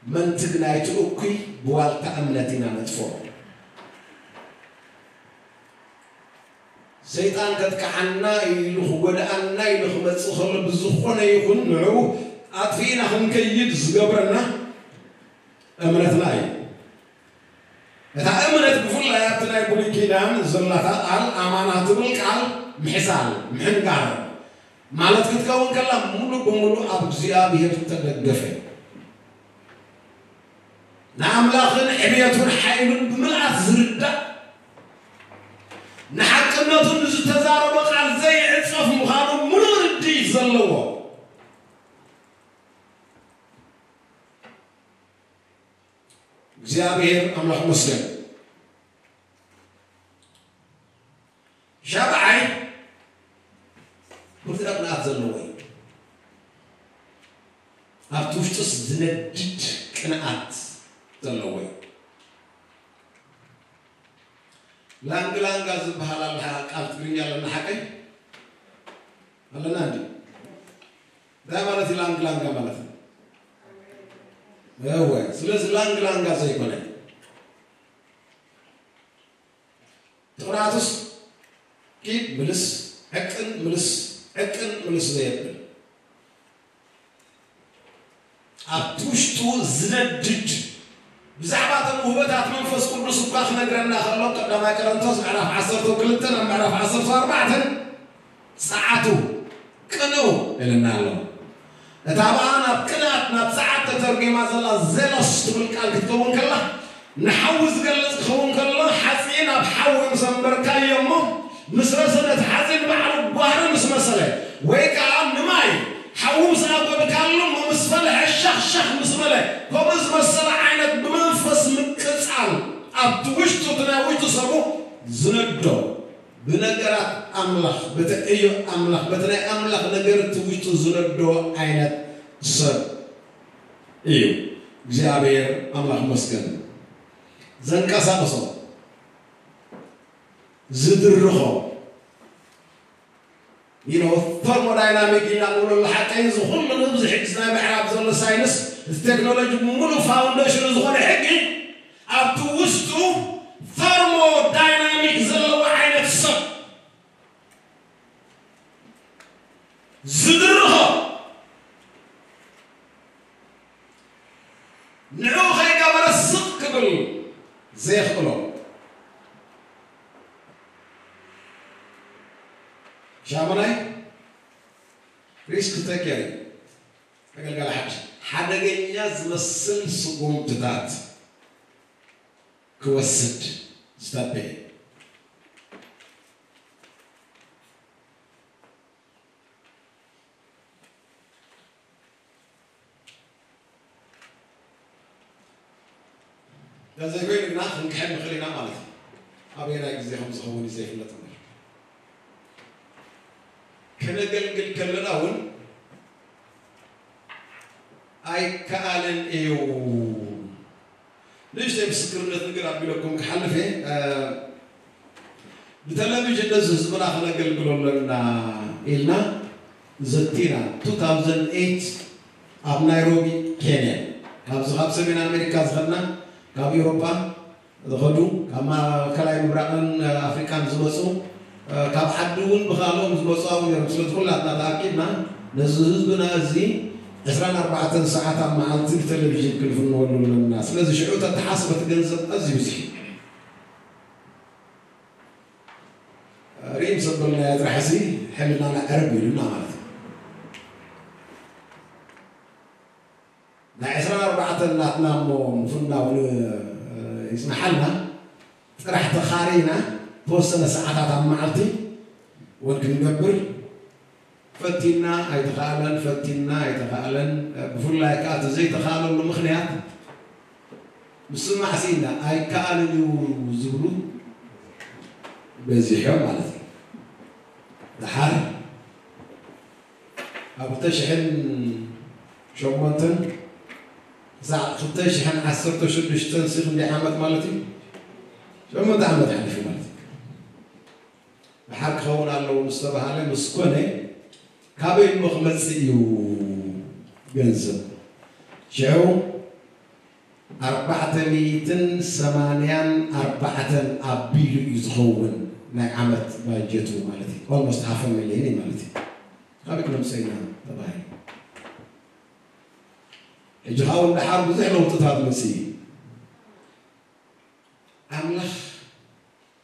መንትግ ናይቲ እኩይ ብዋልታ እምነት ኢና ነጥፍኦ። ሰይጣን ከጥቅዓና ኢሉ ክጎድኣና ኢሉ ክመጽእ ከሎ ብዝኾነ ይኹን ንዕኡ ኣጥፊእና ክንከይድ ዝገብረና እምነትና እዩ። እታ እምነት ብፍላይ ኣብቲ ናይ ብሉይ ኪዳን ዘላታ ቃል ኣማና ትብል ቃል ምሕሳል፣ ምሕንጋር ማለት ክትከውን ከላ ምሉእ ብምሉእ ኣብ እግዚኣብሔር ዝተደገፈ ንኣምላኽን ዕብየቱን ሓይሉን ብምልኣት ዝርዳእ ንሓቅነቱን ንዝተዛረቦ ቃል ዘይዕጸፍ ምዃኑ ምሉእ ርድኢት ዘለዎ እግዚኣብሔር ኣምላኽ መስገን። ሻብዓይ ብርቱዕ ቅንኣት ዘለዎ እዩ። ኣብቲ ውሽጡስ ዝነድድ ቅንኣት ዘለዎ እዩ። ላንግላንጋ ዝበሃል ኣለ ቃል ትግርኛ ኣለና ሓቀይ ኣለና እንዲ እንታይ ማለት እዩ? ላንግላንጋ ማለት እወ። ስለዚ ላንግላንጋ ዘይኮነ ጥቕናቱስ ኪድ ምልስ ዕቅን ምልስ ዕቅን ምልስ ዘየብል ኣብቲ ውሽጡ ዝነድድ ብዛዕባ እቶም ውህበታት መንፈስ ቅዱስ እኳ ክነግረና ከሎ ቀዳማይ ቆሮንቶስ ምዕራፍ ዓሰርተ ክልተ ናብ ምዕራፍ ዓሰርተ ኣርባዕተ ጸዓቱ ቅንኡ ኢልና ኣሎ። እታ ብኣ ናብ ቅንኣት ናብ ጸዓት ተተርጒማ ዘላ ዜሎስ ትብል ቃል ክትከውን ከላ ንሓዊ ዝገልጽ ክኸውን ከሎ ሓጺን ኣብ ሓዊ ምስ ኣንበርካዮ እሞ ምስ ረሰነ እቲ ሓጺን ባዕሉ ጓህሪ ምስ መሰለ ወይ ከኣ ንማይ ሓዊ ምስ ኣጎድካሉ እሞ ምስ ፈልሐ ሸኽሸኽ ምስ በለ ከምኡ ዝመሰለ ዓይነት ብመንፈስ ምቅጻል ኣብቲ ውሽጡ እቲ ናይ ውሽጡ ሰቡ ዝነዶ ብነገራት ኣምላኽ በቲ ዕዮ ኣምላኽ በቲ ናይ ኣምላኽ ነገር እቲ ውሽጡ ዝነዶ ዓይነት ሰብ እዩ። እግዚኣብሔር ኣምላኽ መስገን ዘንቀሳቅሶ ዝድርኾ you know thermodynamic ኢና ንብለሉ ሓቀይ እዚ ኩሉ ንብዚ ሕግስ ናይ ምዕራብ ዘሎ ሳይንስ እቲ ቴክኖሎጂ ብምሉእ ፋውንዴሽኑ ዝኾነ ሕጊ ኣብቲ ውስጡ thermodynamic ዘለዎ ዓይነት ሰብ ዝድርኾ ንዕኡ ከይገበረ ስቕ ክብል ዘየኽእሎ ሻሙናይ risk taker ኣገልጋሊ ሓድሽ ሓደገኛ ዝመስል ስጉምትታት ክወስድ ዝተበየ እንተዘይኮይኑ ግና ክንክሕድ ንኽእል ኢና ማለት እዩ። ኣበየናይ ግዜ ከም ዝኸውን እዩ ዘይፍለጥ እምበር፣ ከነገልግል ከለና እውን ኣይከኣልን እዩ። ንእሽተይ ምስክርነት ነገር ኣቢለኩም ክሓልፍ እየ። ብቴሌቪዥን ነዚ ህዝብና ክነገልግሎ ኣለና ኢልና ዘቲና። two thousand eight ኣብ ናይሮቢ ኬንያ፣ ካብዚ ካብ ሰሜን ኣሜሪካ ዝኸድና፣ ካብ ኤውሮጳ ዝኸዱ፣ ካብ ማእከላይ ምብራቕን ኣፍሪቃን ዝመፁ፣ ካብ ዓዲ እውን ብኻልኦም ዝመፁ ኣብኡ ነይሮም። ስለዚ ኩላትና ተኣኪብና ነዚ ህዝብና እዚ ዕስራን ኣርባዕተን ሰዓት ኣብ መዓልቲ ብቴሌቪዥን ክንፍንወሉ ኣለና። ስለዚ ሽዑ ተተሓስበ እቲ ገንዘብ ኣዝዩ ብዙሕ እዩ። ርእይ ምስ ኣበልናዮ ጥራሕ እዚ ሕልናና ዕርብ ኢሉና ማለት እዩ። ናይ ዕስራን ኣርባዕተን ናትና እሞ ምፍናው ን-፣ ይጽንሓልና። ጥራሕ ተኻሪና ተወሰነ ሰዓታት ኣብ መዓልቲ እውን ክንገብር ፈቲና ኣይተኻእለን፣ ፈቲና ኣይተኻእለን። ብፍላይ ከኣ እቲ ዘይተኻእለሉ ምኽንያት ምስማዕ ስኢና፣ ኣይከኣልን እዩ ዝብሉ በዚሖም ማለት እዩ። ደሓር ኣብ ክልተ ሽሕን ሸሞንተን ክሳዕ ክልተ ሽሕን ዓሰርተ ሽዱሽተን ሲ ክንደይ ዓመት ማለት እዩ? ሸሞንተ ዓመት ሓሊፉ ማለት እዩ። ደሓር ክኸውን ኣለዎ ምስ ተባሃለ ምስ ኮነ፣ ካበይ እሞ ክመጽእ እዩ ገንዘብ? ሽዑ ኣርባዕተ ሚእትን ሰማንያን ኣርባዕተን ኣቢሉ እዩ ዝኸውን ናይ ዓመት ባጀቱ ማለት እዩ። Almost half a million እዩ ማለት እዩ። ካበይ ክነምጽኦ ኢና ተባሂሉ። ሕጂ ኻብ ደሓር ብዙሕ ለውጥታት መጽእ እዩ። ኣምላኽ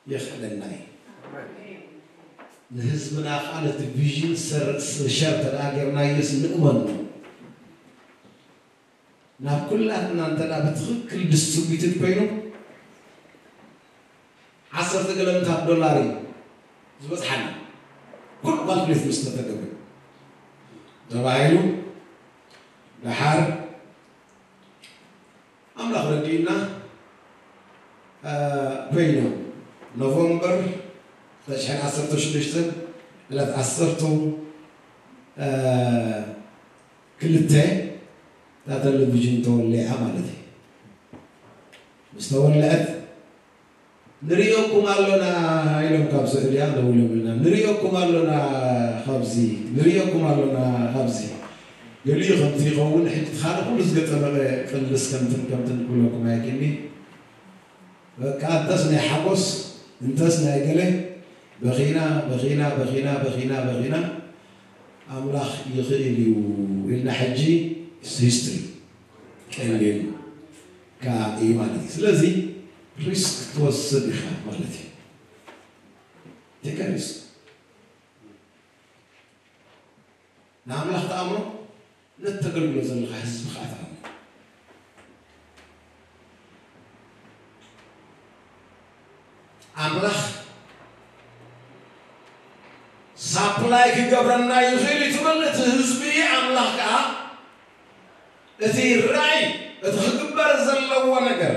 የኽእለና እዩ። ንህዝብና ኸዓ ነቲ ቪዥን ሰር-፣ ሸር ተደኣ ጌርናዮስ ንእመኑ። ናብ ኩላትና እንተ ደኣ ብትኽክል ዲስትሪቢዩትድ ኮይኑ ዓሰርተ ገለ ምታት ዶላር እዩ ዝበጽሓና። ኩሉ ካልኩሌት ምስ ተተገብረ ተባሂሉ ደሓር ኣምላኽ ረዲኡና፣ እ፣ ኮይኖም ኖቨምበር ክልተ ሽሕን ዓሰርተ ሽዱሽተን ዕለት ዓሰርተ፣ እ፣ ክልተ እታ ቴሌቪዥን ተወሊዓ ማለት እዩ። ምስ ተወልዐት ንርእየኩም ኣሎና ኢሎም ካብ ስዑድያ ደዊሎም ኢልና፣ ንርእየኩም ኣሎና ካብዚ፣ ንርእየኩም ኣሎና ካብዚ። ገሊኡ ከምቲ ይኸውን፣ ሕጂ እቲ ካልእ ኩሉ ዝገጠመ ቅልስ ከምትን ከምትን ክብለኩም ኣይክእልኒ። በቃ እንተስ ናይ ሓጎስ፣ እንተስ ናይ ገለ፣ በኺና፣ በኺና፣ በኺና፣ በኺና፣ በኺና፣ ኣምላኽ ይኽእል እዩ ኢልና ሕጂ ሂስትሪ ቀሊል ከኣ እዩ ማለት እዩ። ስለዚ ሪስክ ትወስድ ኢኻ ማለት እዩ። ቴክ ሪስክ። ንኣምላኽ ተኣምኖ፣ ነቲ ተገልግሎ ዘለኻ ህዝቢ ከኣ ተኣምኖ። ኣምላኽ ሳፕላይ ክገብረና ይኽእል እዩ ትብል፣ እቲ ህዝቢ ኣምላኽ ከኣ እቲ ራእይ፣ እቲ ክግበር ዘለዎ ነገር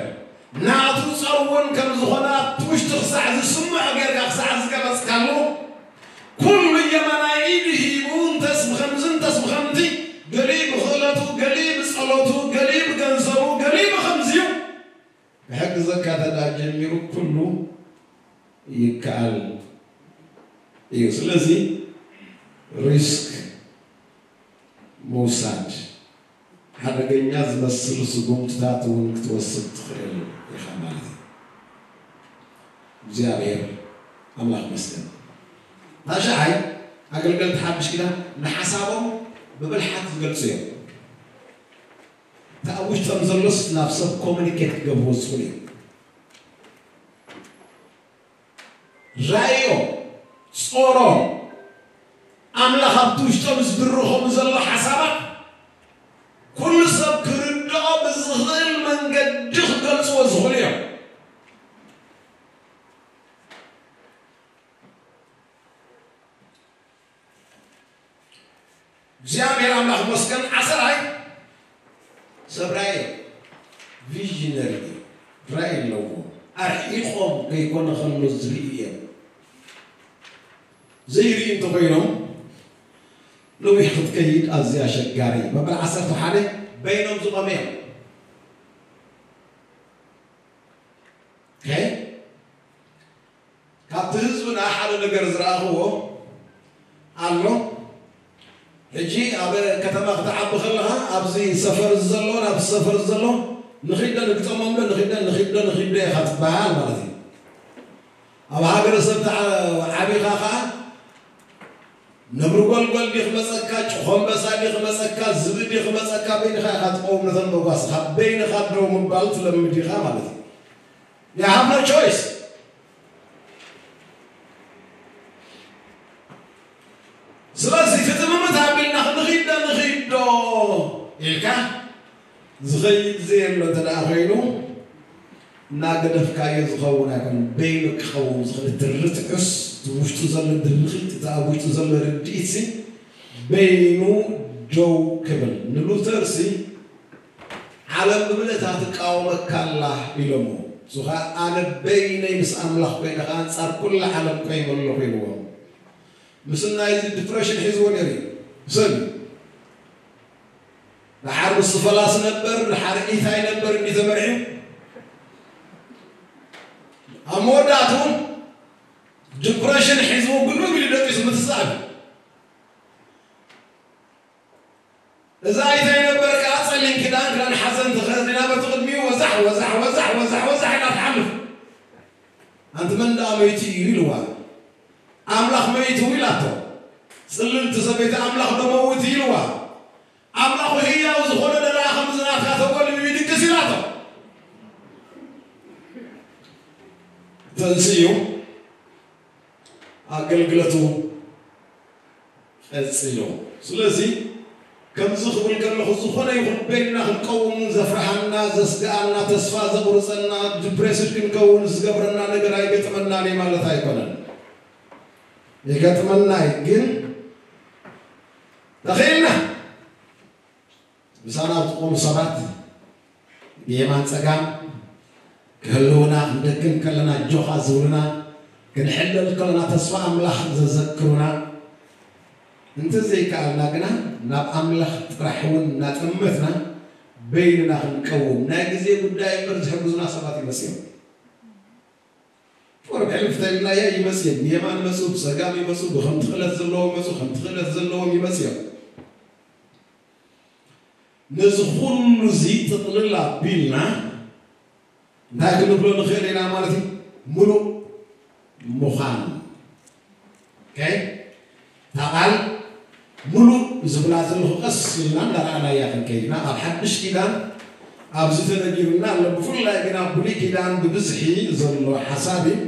ናቱ ጸር እውን ከም ዝኾነ ኣብቲ ውሽጢ ክሳዕ ዝስምዖ ጌርካ ክሳዕ ዝገለጽካሉ፣ ኩሉ የማናይ ኢዱ ሂቡ፣ እንተስ ብኸምዚ፣ እንተስ ብኸምዚ፣ ገሊኡ ብኽእለቱ፣ ገሊኡ ብጸሎቱ፣ ገሊኡ ብገንዘቡ፣ ገሊኡ ብኸምዚዩ፣ ክሕግዘካ ተዳ ጀሚሩ ኩሉ ይከኣል እዩ። ስለዚ ሪስክ ምውሳድ፣ ሓደገኛ ዝመስል ስጉምትታት እውን ክትወስድ ትኽእል ኢኻ ማለት እዩ። እግዚኣብሔር ኣምላኽ ይመስገን። ታሽዓይ፣ ኣገልገልቲ ሓድሽ ኪዳን ንሓሳቦም ብብልሓት ዝገልጹ እዮም። እቲ ኣብ ውሽጦም ዘሎስ ናብ ሰብ ኮሙኒኬት ክገብርዎ ዝኽእሉ እዮም። ራእዮም፣ ጾሮም፣ ኣምላኽ ኣብቲ ውሽጦም ዝድርኾም ዘሎ ሓሳባት ኩሉ ሰብ ክርድኦ ብዝኽእል መንገዲ ክገልጽዎ ዝኽእሉ እዮም። እግዚኣብሔር ኣምላኽ መስገን። ዓሰራይ ሰብ ራእይ እዩ፣ ቪዥነሪ እዩ። ራእይ ኣለዎ። ኣርሒቖም ከይኮነ ከሎ ዝርኢ እዮም። ዘይርኢ እንተኮይኖም ነዊሕ ክትከይድ ኣዝያ ኣሸጋሪ። መበል ዓሰርተ ሓደ በይኖም ዝቆሙ እዮም። ኦኬ? ካብቲ ህዝብና ሓደ ነገር ዝረኣኽዎ ኣሎ። ሕጂ ኣብ ከተማ ክትዓቢ ከለኻ ኣብዚ ሰፈር ዘሎ ናብ ሰፈር ዘሎ ንኺደ ንግጠሞም ዶ ንኺደ ንኺደ ንኺደ ኢኻ ትበሃል ማለት እዩ። ኣብ ሃገረሰብ ተዓ- ዓቢኻ ኸዓ ነብሪ ጎልጎል ድዩ ክመፀካ፣ ጭኾ ኣንበሳ ድዩ ክመፀካ፣ ዝብኢ ድዩ ክመፀካ፣ በይንኻ ኢኻ ትቀውም ነተን መጓስኻ፣ በይንኻ ደው ምባል ትለምድ ኢኻ ማለት እዩ። You have no choice። ስለዚ ፍጥምምት ኣቢልና ንኺዶ ንኺዶ ኢልካ ዝኸይድ ዘየሎ እንተ ደኣ ኮይኑ እናገደፍካዮ ዝኸውን ኣይኮነን። በይኑ ክኸውን ዝኽእል እቲ ርትዑስ እቲ ውሽጡ ዘሎ ድርኺት እቲ ኣብ ውሽጡ ዘሎ ርድኢትሲ በይኑ ደው ክብል ንሉተርሲ ዓለም ብምልእታ ትቃወመካ ኣላ ኢሎሞ። እሱ ኸዓ ኣነ በይነይ ምስ ኣምላኽ ኮይነ ኸዓ ኣንጻር ኩላ ዓለም ቆይመ ኣለኹ ኢልዎም። ምስናይ እዚ ዲፕሬሽን ሒዝዎ ነይሩ እዩ። ሰብ ደሓር ንሱ ፈላሲ ነበር፣ ደሓር ኢታይ ነበር እንዲ ተመርዒ ኣብ መወዳእቱ ዲፕሬሽን ሒዝዎ ግሉ ኢሉ ደቂሱ ምትሳብ እዩ። እዛ ኣይታይ ነበር ከዓ ጸሊም ክዳን ክዳን ሓዘን ተኸዲና በቲ ቅድሚኡ ወዛሕ ወዛሕ ወዛሕ ወዛሕ ወዛሕ ኢላ ትሓልፍ። ኣንቲ መን ደኣ መይቱ እዩ ኢልዋ። ኣምላኽ መይቱ ኢላቶ። ጽልልቲ ሰበይቲ ኣምላኽ ዶ መውት ኢልዋ። ኣምላኹ ህያው ዝኾነ ደኣ ከምዚ ናትካ ተጎልቢቡ ይድቅስ ኢላቶ። ተንስኡ ኣገልግለቱ ቀጺሉ። ስለዚ ከምዚ ክብል ከለኹ ዝኾነ ይኹን በይንና ክንቀውም ዘፍርሃና፣ ዘስግኣና፣ ተስፋ ዘቑርጸና፣ ዲፕሬስድ ክንከውን ዝገብረና ነገር ኣይገጥመናን እዩ ማለት ኣይኮነን። ይገጥመና እዩ ግን ተኺእልና ምሳና ዝቆሙ ሰባት ብየማን ጸጋም ክህልውና ክንደክም ከለና ኣጆኻ ዝብሉና ክንሕለል ከለና ተስፋ ኣምላኽ ዘዘክሩና እንተዘይከኣልና ግና ናብ ኣምላኽ ጥራሕ እውን እናጠመትና በይንና ክንቀውም ናይ ግዜ ጉዳይ እምበር ዝሕግዙና ሰባት ይመጽዮም። ፎርም ሕልፍ ተልናያ ይመጽዮም የማን መጹ ብጸጋም ይመጹ ብከምቲ ክእለት ዘለዎም ይመጹ ከምቲ ክእለት ዘለዎም ይመጽዮም። ነዚ ኩሉ እዚ ጥቕልል ኣቢልና እንታይ ክንብሎ ንኽእል ኢና ማለት እዩ? ምሉእ ምዃን። ኦኬ? እታ ቃል ምሉእ ዝብላ ዘለኹ ቀስ ኢልና እንዳረኣናያ ክንከይድ ኢና። ኣብ ሓድሽ ኪዳን ኣብዚ ተነጊሩና ኣሎ። ብፍላይ ግን ኣብ ብሉይ ኪዳን ብብዝሒ ዘሎ ሓሳብ እዩ።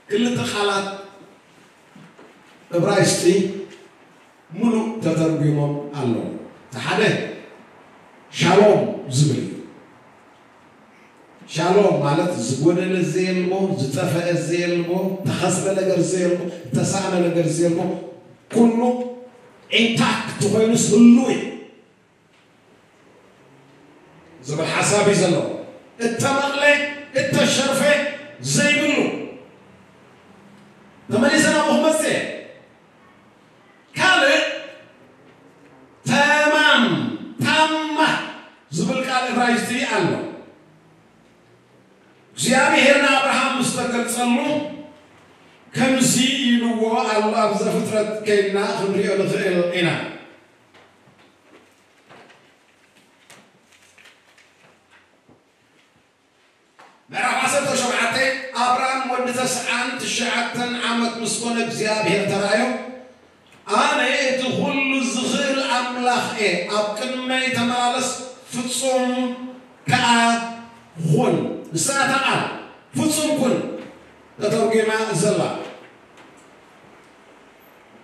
ክልተ ቃላት እብራይስጢ ምሉእ ተተርጒሞም ኣለዉ። እቲ ሓደ ሻሎም ዝብል እዩ። ሻሎም ማለት ዝጎደለ ዘየልቦ፣ ዝጠፈአ ዘየልቦ፣ ተኸስረ ነገር ዘየልቦ፣ ተሳእነ ነገር ዘየልቦ፣ ኩሉ ኢንታክት ኮይኑስ ህሉው እዩ። ዝብል ሓሳብ እዩ ዘለዎ። እተመቕለ እተሸርፈ ዘይብሉ ተመሊሰ ናብኡ ክመፅእ እየ። ካልእ ተማም ታማ ዝብል ቃል እብራይስጢ ኣሎ። እግዚኣብሔር ንኣብርሃም ምስ ተገልጸሉ ከምዚ ኢልዎ ኣሎ። ኣብ ዘፍጥረት ከይድና ክንሪኦ ንኽእል ኢና። ምዕራፍ ዓሰርተ ሸውዓተ ኣብርሃም ወዲ ተስዓን ትሽዓተን ዓመት ምስ ኮነ እግዚኣብሔር ተራእዮ። ኣነ እቲ ኩሉ ዝኽእል ኣምላኽ እየ፣ ኣብ ቅድመይ ተመላለስ፣ ፍጹም ከኣ ኩን። ንሳ እታ ቃል ፍጹም ኩን ተተርጒማ ዘላ።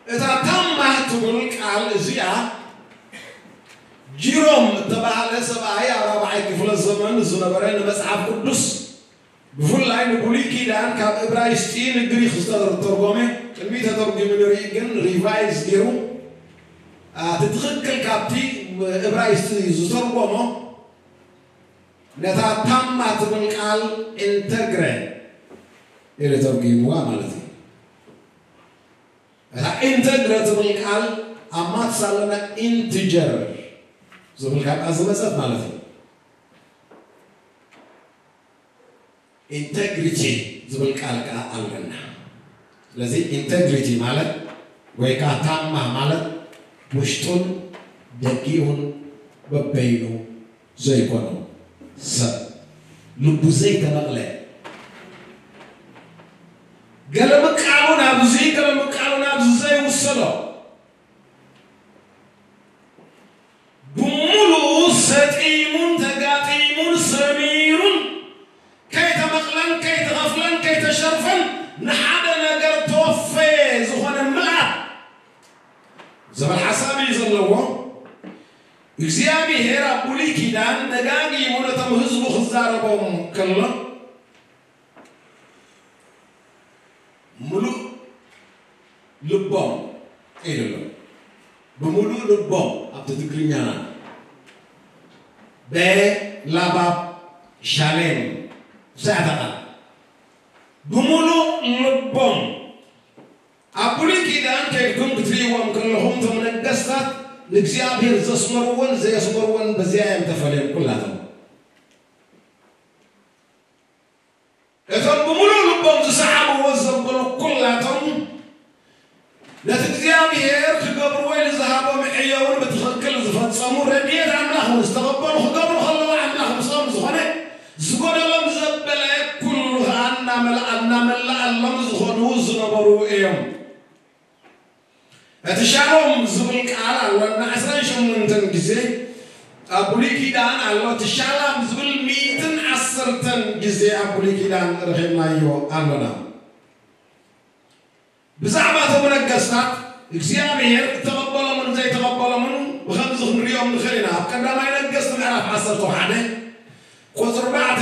እታ ታማ ትብል ቃል እዚኣ ጂሮም እተባህለ ሰብኣይ ኣብ ራብዓይ ክፍለ ዘመን ዝነበረ ንመጽሓፍ ቅዱስ ብፍላይ ንብሉይ ኪዳን ካብ እብራይስጢ ንግሪክ ዝተተርጎመ ቅድሚ ተተርጒሙ ንርኢ ግን ሪቫይዝ ገይሩ እቲ ትኽክል ካብቲ እብራይስጢ ዝተርጎሞ ነታ ታማ ትብል ቃል ኢንተግረ ኢሉ ተርጒምዋ ማለት እዩ። እታ ኢንተግረ ትብል ቃል ኣብ ማትስ ኣለና፣ ኢንቲጀር ዝብል ካብ ዝመጸት ማለት እዩ። ኢንተግሪቲ ዝብል ቃል ከኣ ኣለና። ስለዚ ኢንተግሪቲ ማለት ወይ ከኣ ታማ ማለት ውሽጡን ደጊኡን በበይኑ ዘይኮነ ሰብ፣ ልቡ ዘይተመቕለ፣ ገለ ምቃሉ ናብዚ ገለ ምቃሉ ናብዚ ዘይውሰዶ፣ ብምሉኡ ሰጢሙን ተጋጢሙን ሰሚሩን ከይተመቕለን ከይተኸፍለን ከይተሸርፈን ንሓደ ነገር ተወፈየ ዝኾነ ምልኣት ዝብል ሓሳብ እዩ ዘለዎ። እግዚኣብሔር ኣብ ብሉይ ኪዳን ደጋጊሙ ነቶም ህዝቡ ክዛረቦም ከሎ፣ ምሉእ ልቦም ኢሉ ኣሎ። ብምሉእ ልቦም ኣብቲ ትግርኛና በላባብ ሻሌም ሰዓታ ቃል ብምሉእ ልቦም ኣብ ብሉይ ኪዳን ከይድኩም ክትርእይዎም ከለኹም እቶም ነገስታት ንእግዚኣብሔር ዘስመርዎን ዘየስመርዎን በዚኣ እዮም ተፈልዮም ኩላቶም። እቶም ብምሉእ ልቦም ዝሰዓብዎ ዘበሉ ኩላቶም ነቲ እግዚኣብሔር ክገብርዎ ኢሉ ዝሃቦም ዕዮውን ብትኽክል ዝፈጸሙ ረድኤት ኣምላኽ እውን ዝተቐበሉ ክገብሩ ከለዉ ኣምላኽ ምስኦም ዝኾነ ዝጎደሎም ዘበለ ኩሉ ኸዓ እናመልኣ እናመልኣሎም ዝኾኑ ዝነበሩ እዮም። እቲ ሻሎም ዝብል ቃል ኣሎ እና ዕስራን ሸሞንተን ግዜ ኣብ ብሉይ ኪዳን ኣሎ። እቲ ሻላም ዝብል ሚእትን ዓሰርተን ግዜ ኣብ ብሉይ ኪዳን ረኺብናዮ ኣሎና። ብዛዕባ እቶም ነገስታት እግዚኣብሔር እተቐበሎምን ዘይተቐበሎምን ብኸምዚ ክንሪኦም ንኽእል ኢና። ኣብ ቀዳማይ ነገስት ምዕራፍ ዓሰርተ ሓደ ቁፅሪ ኣርባዕተ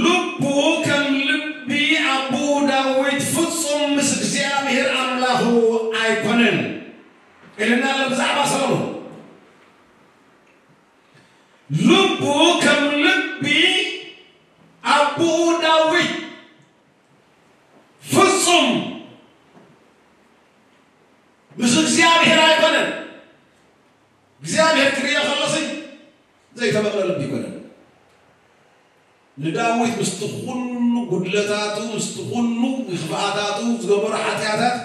ልቡ ከም ልቢ ኣቦኡ ዳዊት ፍጹም ምስ እግዚኣብሔር ኣምላኹ ኣይኮነን ኢልና ኣሎ ብዛዕባ ሰሎሞን። ልቡ ከም ልቢ ኣቦኡ ዳዊት ፍጹም ምስ እግዚኣብሔር ኣይኮነን። እግዚኣብሔር ክርእዮ ከሎሲ ዘይተመቕለ ልቢ ኣይኮነን። ንዳዊት ምስቲ ኩሉ ጉድለታቱ፣ ምስቲ ኩሉ ክፍኣታቱ፣ ዝገበሮ ሓጢኣታት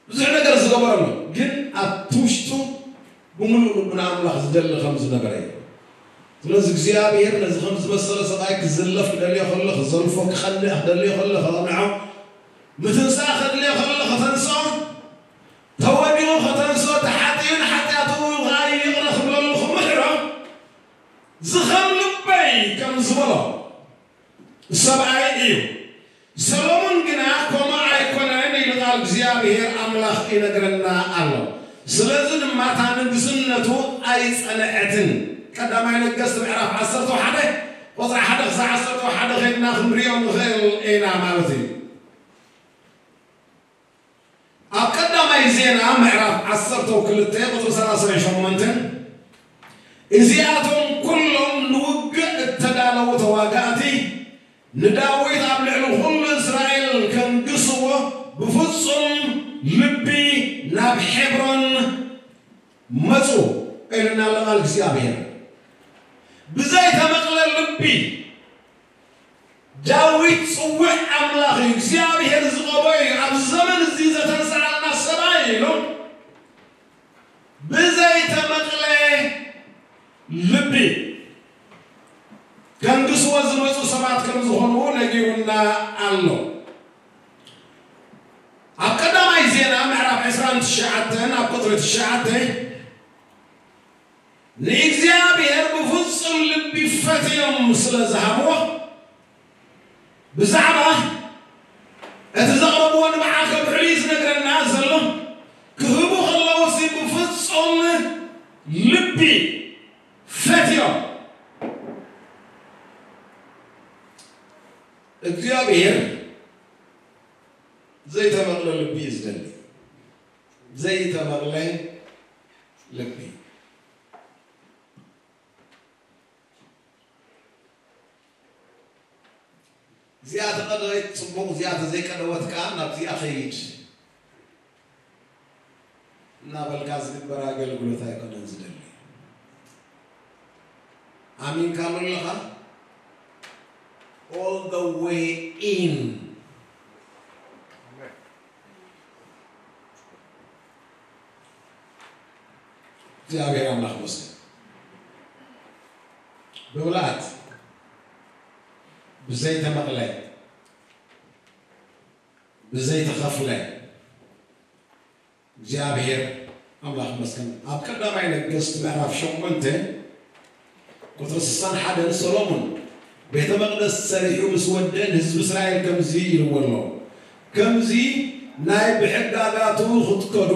ብዙሕ ነገር ዝገበረ ኣሎ፣ ግን ኣብቲ ውሽጡ ብምሉእ ልቡ ንኣምላኽ ዝደሊ ከም ዝነበረ እዩ። ስለዚ እግዚኣብሔር ነዚ ከም ዝመሰለ ሰብኣይ ክዝለፍ ክደልዮ ከሎ ክዘልፎ፣ ክቐንዕ ክደልዮ ከሎ ከቕንዖ፣ ምትንሳእ ከድልዮ ከሎ ከተንስኦ፣ ተወዲኡ ከተንስኦ፣ ተሓጢኡ ንሓጢኣቱ ከዓ ይቕረ ክብለሉ ክምሕሮ ዝኸም ልበይ ከም ዝበሎ ሰብኣይ እዩ። ሰሎሞን ግና ከምኡ ኣይኮነን ኢሉ ቃል እግዚኣብሔር ኣምላኽ ይነግረና ኣሎ። ስለዚ ድማ እታ ንግስነቱ ኣይጸንዐትን። ቀዳማይ ነገስት ምዕራፍ ዓሰርተ ሓደ ቁጽሪ ሓደ ክሳዕ ዓሰርተ ሓደ ኸይድና ክንሪኦ ንኽእል ኢና ማለት እዩ። ኣብ ቀዳማይ ዜና ምዕራፍ ዓሰርተ ክልተ ቁጽሪ ሰላሳ ሸሞንተ፣ እዚኣቶም ኩሎም ንውግእ እተዳለዉ ተዋጋእቲ ንዳዊት ኣብ ልዕሊ ኩሉ እስራኤል ከንግስዎ ብፍጹም ልቢ ናብ ሔብሮን መጹ ኢልና ኣሎ ቃል እግዚኣብሔር። ብዘይተመቕለ ልቢ ዳዊት ጽውዕ ኣምላኽ እዩ፣ እግዚኣብሔር ዝቐቦ እዩ፣ ኣብዚ ዘመን እዚ ዘተንስኣልና ሰብኣይ ኢሎም ብዘይተመቕለ ልቢ ከንግስዎ ዝመጹ ሰባት ከም ዝኾኑ ነጊሩና ኣሎ። ኣብ ቀዳማይ ዜና ምዕራፍ ዕስራን ትሽዓተን ኣብ ቁጽሪ ትሽዓተ ንእግዚኣብሔር ብፍጹም ልቢ ፈትዮም ስለ ዝሃብዎ ብዛዕባ እቲ ዘቕረብዎ ንብዓ ከብዕሉ እዩ ዝነግረና ዘሎ። ክህቡ ከለውሲ ብፍጹም ልቢ ፈትዮም። እግዚኣብሔር ዘይተመቕለ ልቢ እዩ ዝደሊ። ዘይተመቕለ ልቢ። እዚኣ ተቐደወት ጽቡቕ፣ እዚኣ ተዘይቀደወት ከኣ ናብዚኣ ኸይድ እናበልካ ዝግበር ኣገልግሎት ኣይኮነን ዝደሊ። ኣሚንካሉ ኣለኻ? All the way in። እግዚኣብሔር ኣምላኽ መስገን። ብምልኣት፣ ብዘይተመቕለ፣ ብዘይተኸፍለ፣ እግዚኣብሔር ኣምላኽ መስገን። ኣብ ቀዳማይ ነገስት ምዕራፍ ሸሞንተ ቁጽሪ ስሳን ሓደን፣ ሰሎሞን ቤተ መቕደስ ሰሪሑ ምስ ወደ ንህዝቢ እስራኤል ከምዚ ኢልዎ ኣሎ፣ ከምዚ ናይ ብሕጋጋቱ ክትከዱ፣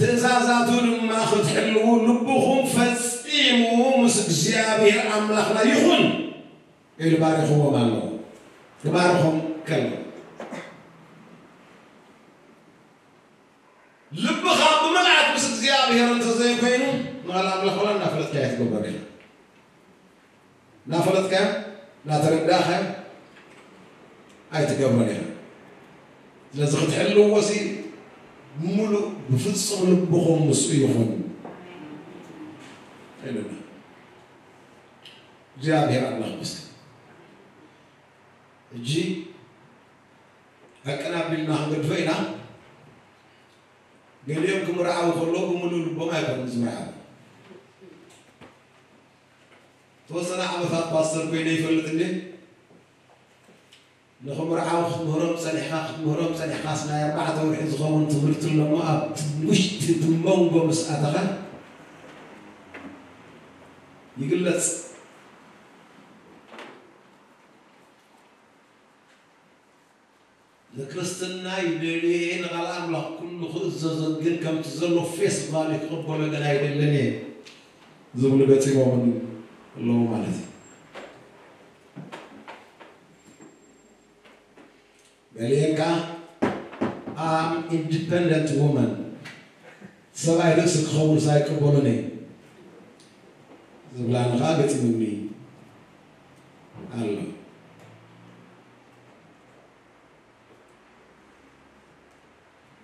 ትእዛዛቱ ድማ ክትሕልዉ ልብኹም ፈጺሙ ምስ እግዚኣብሔር ኣምላኽና ይኹን፣ ኢሉ ባሪኽዎም ኣሎ። ክባርኾም ከሎ፣ ልብኻ ብምልኣት ምስ እግዚኣብሔር እንተዘይኮይኑ፣ ንኻልእ ኣምላኽ ወላ እናፈለጥካ ኣይትገብሮን ኢኻ። እናፈለጥካ፣ እናተረዳእኻ ኣይትገብሮን ኢኻ። ስለዚ ክትሕልዎ ሲ ምሉእ ብፍጹም ልብኹም ምስኡ ይኹን ኢሉና። እግዚኣብሔር ኣምላኽ ይመስገን። ሕጂ ሕቅን ኣቢልና ክንገድፎ ኢና። ገሊኦም ክምርዓዉ ከለዉ ብምሉእ ልቦም ኣይኮኑን ዝምርዓዉ። ተወሰነ ዓመታት ፓስተር ኮይነ ይፈልጥ እንዴ? ንኽምርዓው ክትምህሮም ጸኒሕካ፣ ክትምህሮም ጸኒሕካስ ናይ ኣርባዕተ ወርሒ ዝኸውን ትምህርቲ ኣለሞ ኣብ ውሽጢ እቲ መንጎ ምስ ኣተኻ ይግለጽ። ንክርስትና ይደልዮ እየ፣ ንቓል ኣምላኽ ኩሉ ክእዘዞ፣ ግን ከምቲ ዘሎ ፌስ ቫሊ ክቕበሎ ግን ኣይደልን እየ ዝብሉ ገጢሞምን ኣለዉ ማለት እዩ። ገሊኤን ከኣ I'm independent woman፣ ሰብኣይ ርእሲ ክኸውን ኣይቅበሉን እየ ዝብላኒ ከኣ ገጢሙኒ ኣሎ።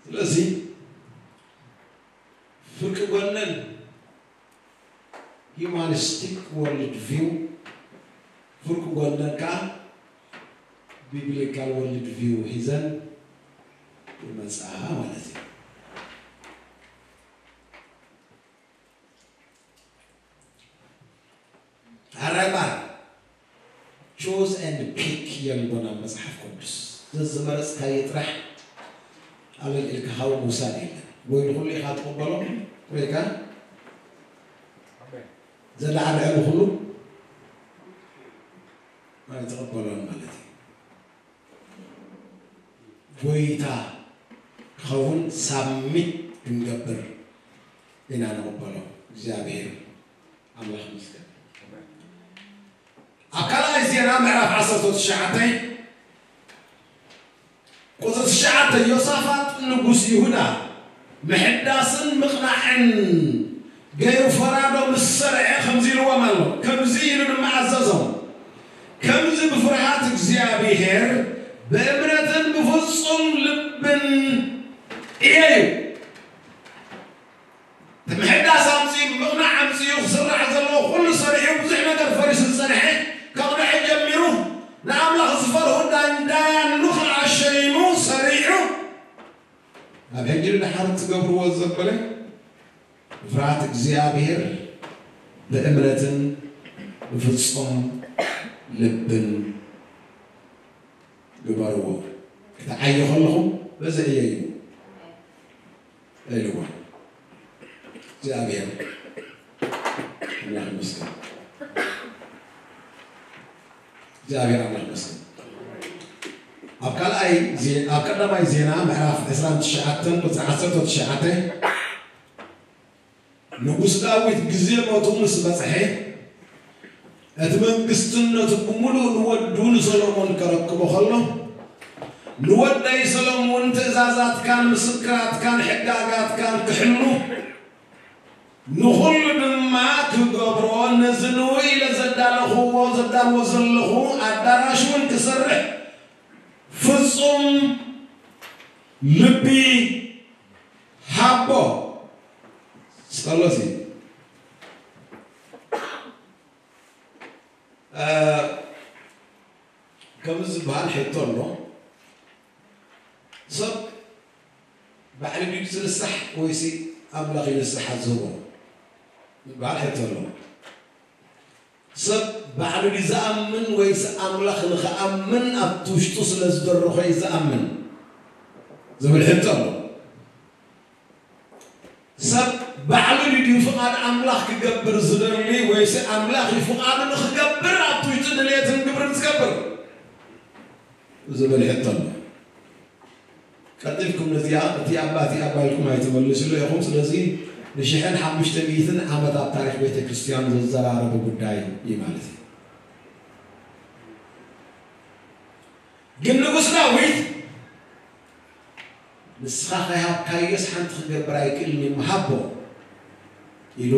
ስለዚ ፍርቂ ጎነን humanistic world view፣ ፍርቂ ጎነን ከኣ biblical world view ሒዘን ይመጻ ማለት እዩ። ኣረማ choose and pick የልቦን ኣብ መጽሓፍ ቅዱስ። ዘዝመረጽካዮ ጥራሕ ኣለልዒልካ ካብ ምውሳድ የለን። ወይ ንኹሉ ኢኻ ትቕበሎ ወይ ከኣ ዘላዕልዐ ንኹሉ ኣይትቕበሎን ማለት እዩ። ጎይታ ክኸውን ሳሚት ክንገብር ኢና ንቕበሎ። እግዚኣብሔር ኣምላኽ ይመስገን። ኣብ ካልኣይ ዜና ምዕራፍ ዓሰርተ ትሽዓተ ቁጽሪ ትሽዓተ፣ ዮሳፋጥ ንጉስ ይሁዳ ምሕዳስን ምቕናዕን ገይሩ ፈራዶ ምስ ሰርዐ ከምዚ ኢልዎም ኣሎ። ከምዚ ኢሉ ድማ ኣዘዞም፣ ከምዚ ብፍርሃት እግዚኣብሔር ብእምነትን ብፍጹም ልብን እየዩ። እቲ ምሕዳስ ኣምፅኡ፣ ምቕናዕ ኣምፅኡ፣ ክስራሕ ዘለዎ ኩሉ ሰሪሑ፣ ብዙሕ ነገር ፈሪሱ ዝፀንሐ፣ ከቕንዐ ጀሚሩ፣ ንኣምላኽ ዝፈርሁ ዳንዳያኑ ከዓ ሸይሙ ሰሪሑ፣ ኣብ ሕጂ ንድሓር ትገብርዎ ዘበለ ብፍርሃት እግዚኣብሔር ብእምነትን ብፍጹም ልብን ግበርዎ። ክትዓዩ ከለኹም በዚ ዕየዩ ኢልዎ። እግዚኣብሔር ኣምላኽ ይመስገን። እግዚኣብሔር ኣምላኽ ይመስገን። ኣብ ካልኣይ ዜ-፣ ኣብ ቀዳማይ ዜና ምዕራፍ ዕስራን ትሽዓተን ቁጽሪ ዓሰርተ ትሽዓተ፣ ንጉስ ዳዊት ግዜ ሞቱ ምስ በጽሐ፣ እቲ መንግስትነቱ ብምሉእ ንወዱ ንሰሎሞን ከረክቦ ከሎ፣ ንወደይ ሰሎሞን ትእዛዛትካን ምስክራትካን ሕጋጋትካን ክሕሉ፣ ንኹሉ ድማ ክገብሮ፣ ነዚ ንውዕ ኢለ ዘዳለኽዎ፣ ዘዳልዎ ዘለኹ ኣዳራሽ እውን ክሰርሕ፣ ፍጹም ልቢ ሃቦ። ጸሎት እዩ። እ፣ ከምዚ ዝበሃል ሕቶ ኣሎ። ሰብ ባዕሉ ድዩ ዝንሳሕ ወይሲ ኣምላኽ እዩ ንስሓ ዝህቦ ዝበሃል ሕቶ ኣሎ። ሰብ ባዕሉ ድዩ ዝኣምን ወይስ ኣምላኽ ንኽኣምን ኣብቲ ውሽጡ ስለ ዝደረኾ እዩ ዝኣምን ዝብል ሕቶ ኣሎ። ሰብ ባዕሉ ድዩ ፍቓድ ኣምላኽ ክገብር ዝደሊ ወይስ ኣምላኽ እዩ ፍቓዱ ንኽገብር ኣብቲ ውሽጡ ድልየትን ግብርን ዝገብር ዝብል ሕቶ ኣሎ። ቀልጢፍኩም ነዚኣ እቲ ኣባ እቲ ኣባ ኢልኩም ኣይትመልስሉ ኢኹም። ስለዚ ንሽሕን ሓሙሽተ ሚእትን ዓመታት ታሪኽ ቤተ ክርስቲያን ዘዘራረቡ ጉዳይ እዩ ማለት እዩ። ግን ንጉስ ዳዊት ንስኻ ከይሃብካዮስ ሓንቲ ክገብር ኣይክእልን እዩ፣ ሃቦ ኢሉ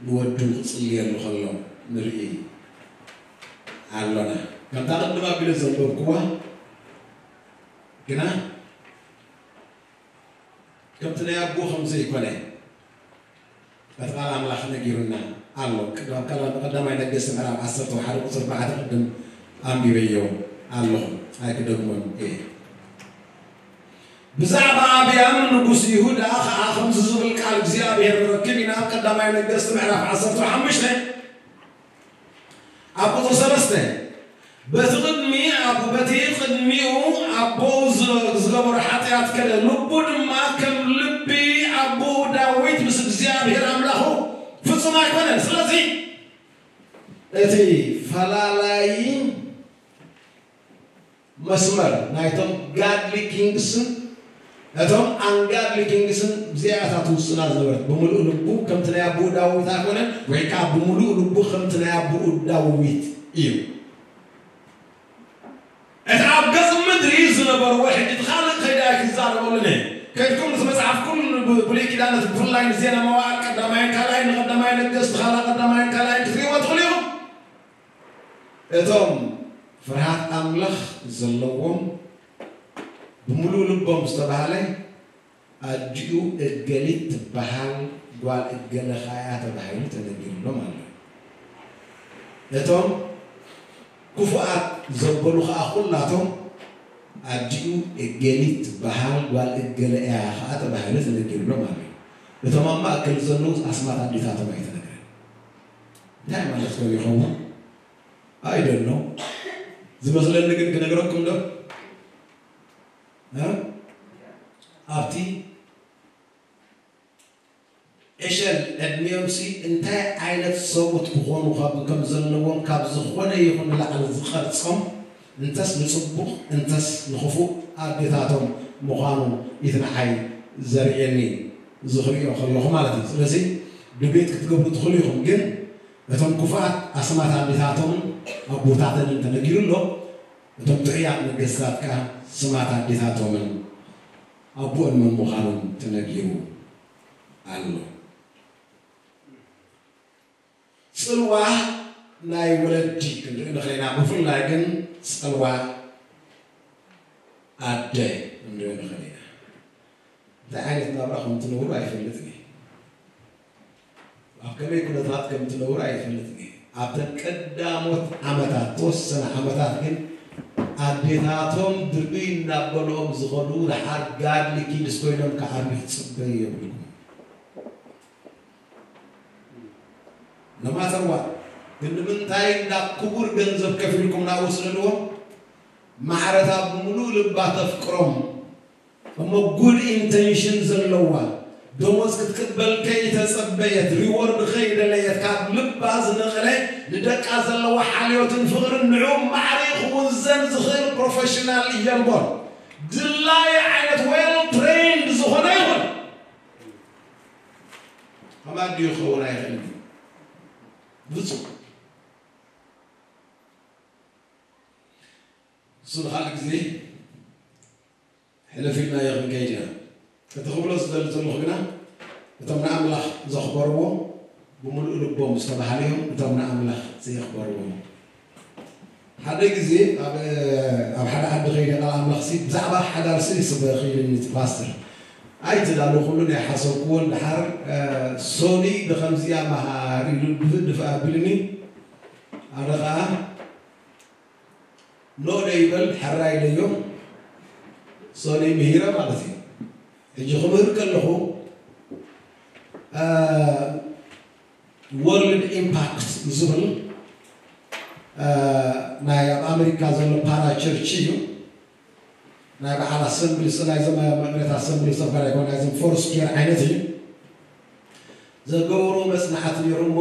ንወዱ ክጽልየሉ ከሎ ንርኢ ኣሎና። ከምታ ቅድም ኣቢለ ዘንበብክዋ ግና ከምቲ ናይ ኣቦ ከም ዘይኮነ እቲ ቃል ኣምላኽ ነጊሩና ኣሎ። ቅድም ኣብ ካልኣይ ቀዳማይ ነገስት ምዕራፍ ዓሰርተ ሓደ ቁጽሪ ኣርባዕተ ቅድም ኣንቢበዮ ኣለኹ፣ ኣይክደግሞን እየ። ብዛዕባ ኣብያም ንጉስ ይሁዳ ኸዓ ከምዚ ዝብል ቃል እግዚኣብሔር ንረክብ ኢና። ኣብ ቀዳማይ ነገስት ምዕራፍ ዓሰርተ ሓሙሽተ ኣብ ቁጽሪ ሰለስተ፣ በቲ ቅድሚ ኣብ-፣ በቲ ቅድሚኡ ኣቦኡ ዝ-፣ ዝገበሮ ሓጢኣት ከደ፣ ልቡ ድማ ከም ልቢ ኣቦኡ ዳዊት ምስ እግዚኣብሔር ኣምላኹ ፍጹም ኣይኮነን። ስለዚ እቲ ፈላላዪ መስመር ናይቶም ጋድሊ ኪንግስን እቶም ኣንጋድሊ ኪንግስን እዚኣታት ውስና ዝነበረት ብምሉእ ልቡ ከምቲ ናይ ኣቦኡ ዳዊት ኣይኮነን፣ ወይ ከዓ ብምሉእ ልቡ ከምቲ ናይ ኣቦኡ ዳዊት እዩ። እቲ ኣብ ገጽ ምድሪ ዝነበርዎ ሕጂ እቲ ካልእ ከይዳ ክዛረበሉን እየ። ከድኩም እቲ መጽሓፍ ኩሉ ብ-፣ ብሉይ ኪዳን እቲ ብፍላይ ንዜና መዋዕል ቀዳማይን ካልኣይን ንቀዳማይ ነገስት ኻላ ቀዳማይን ካልኣይን ክትሪእዎ ትኽእሉ ኢኹም። እቶም ፍርሃት ኣምላኽ ዘለዎም ብምሉእ ልቦም ዝተባህለ ኣዲኡ እገሊት ትበሃል ጓል እገለ ኸኣ እያ ተባሂሉ ተነጊሩሎም ኣሎ። እቶም ክፉኣት ዘበሉ ኸኣ ኹላቶም ኣዲኡ እገሊት ትበሃል ጓል እገለ እያ ኸኣ ተባሂሉ ተነጊሩሎም ኣሎ። እቶም ኣብ ማእከል ዘለዉ ኣስማት ኣዴታቶም ኣይተነግረን። እንታይ ማለት ኮን ይኸውን? I don't know። ዝመስለኒ ግን ክነግረኩም ዶ? እ? ኣብቲ ዕሸል ዕድሚኦም ሲ እንታይ ዓይነት ሰብኡት ክኾኑ ካብ፣ ከም ዘለዎም ካብ ዝኾነ ይኹን ንላዕሊ ዝቐርጾም እንተስ ንጽቡቕ እንተስ ንኽፉእ ኣዴታቶም ምዃኑ እዩ እቲ ንዓይ ዘርእየኒ፣ እዚ ክርእዮ ከለኹ ማለት እዩ። ስለዚ ድቤት ክትገብሩ ትኽእሉ ኢኹም፣ ግን እቶም ክፉኣት ኣስማት ኣዴታቶምን ኣቦታተንን ተነጊሩ ኣሎ። እቶም ጥዑያት ነገስታት ከኣ ስማት ኣዴታቶምን ኣቦኦን መን ምዃኖም ተነጊሩ ኣሎ። ጽልዋ ናይ ወለዲ ክንርኢ ንኽእል ኢና፣ ብፍላይ ግን ጽልዋ ኣደ ክንርኢ ንኽእል ኢና። እንታይ ዓይነት ናብራ ከም ትነብሩ ኣይፈልጥን እየ። ኣብ ከመይ ኩነታት ከም ትነብሩ ኣይፈልጥን እየ። ኣብተን ቀዳሞት ዓመታት፣ ተወሰነ ዓመታት ግን ኣዴታቶም ድርብይ እናበልኦም ዝኸዱ ደሓር ጋድሊ ኪድስ ኮይኖም ክዓብዩ ክትጽበዩ የብልኩም። No matter what፣ ግን ንምንታይ እንዳ ክቡር ገንዘብ ከፊልኩም ናብኡ ስደድዎም? ማዕረታ ብምሉእ ልባ ተፍቅሮም እሞ ጉድ ኢንቴንሽን ዘለዋ፣ ደሞዝ ክትቅበል ከይተጸበየት፣ ሪዎርድ ከይደለየት፣ ካብ ልባ ዝነቐለ ንደቃ ዘለዋ ሓልዮትን ፍቕርን ንዕኡ ማዕረ ክውዘን ዝኽእል ፕሮፌሽናል የልቦን። ድላዪ ዓይነት ዌል ትሬይንድ ዝኾነ ይኹን። ከማን ድዩ ክኸውን ኣይኽእልን እዩ። ብፁዕ እሱ ንኻልእ ግዜ ሕልፍ ኢልናዮ ክንከይድ ኢና። እቲ ክብሎ ዝደሊ ዘለኹ ግና፣ እቶም ንኣምላኽ ዘኽበርዎ ብምሉእ ልቦም ዝተባህሉ እዮም፣ እቶም ንኣምላኽ ዘየኽበርዎ ሓደ ግዜ ኣብ ኣብ ሓደ ዓዲ ከይደ ቃል ኣምላኽሲ ብዛዕባ ሓዳርሲ ስበኺ ኢልኒ እቲ ፓስተር። ኣይትዳሉ ኩሉ ናይ ሓሰብክዎ። ድሓር ሶኒ ብኸምዚኣ መሃር ኢሉ ድፍእ ድፍእ ኣቢልኒ። ኣነ ኸዓ ኖ ደይበል ሕራ ኢለዮ። ሶኒ ምሂረ ማለት እዩ። ሕጂ ክምህር ከለኹ ወርልድ ኢምፓክት ዝብል ናይ ኣብ ኣሜሪካ ዘሎ ፓራ ቸርች እዩ። ናይ በዓል ኣሰምብሊ ናይዞም መቅነት ኣሰምብሊ ሰፈር ኣይኮን ናይዞም ፎርስኬር ዓይነት እዩ። ዘገብሮ መጽናዕቲ ነይሩ እሞ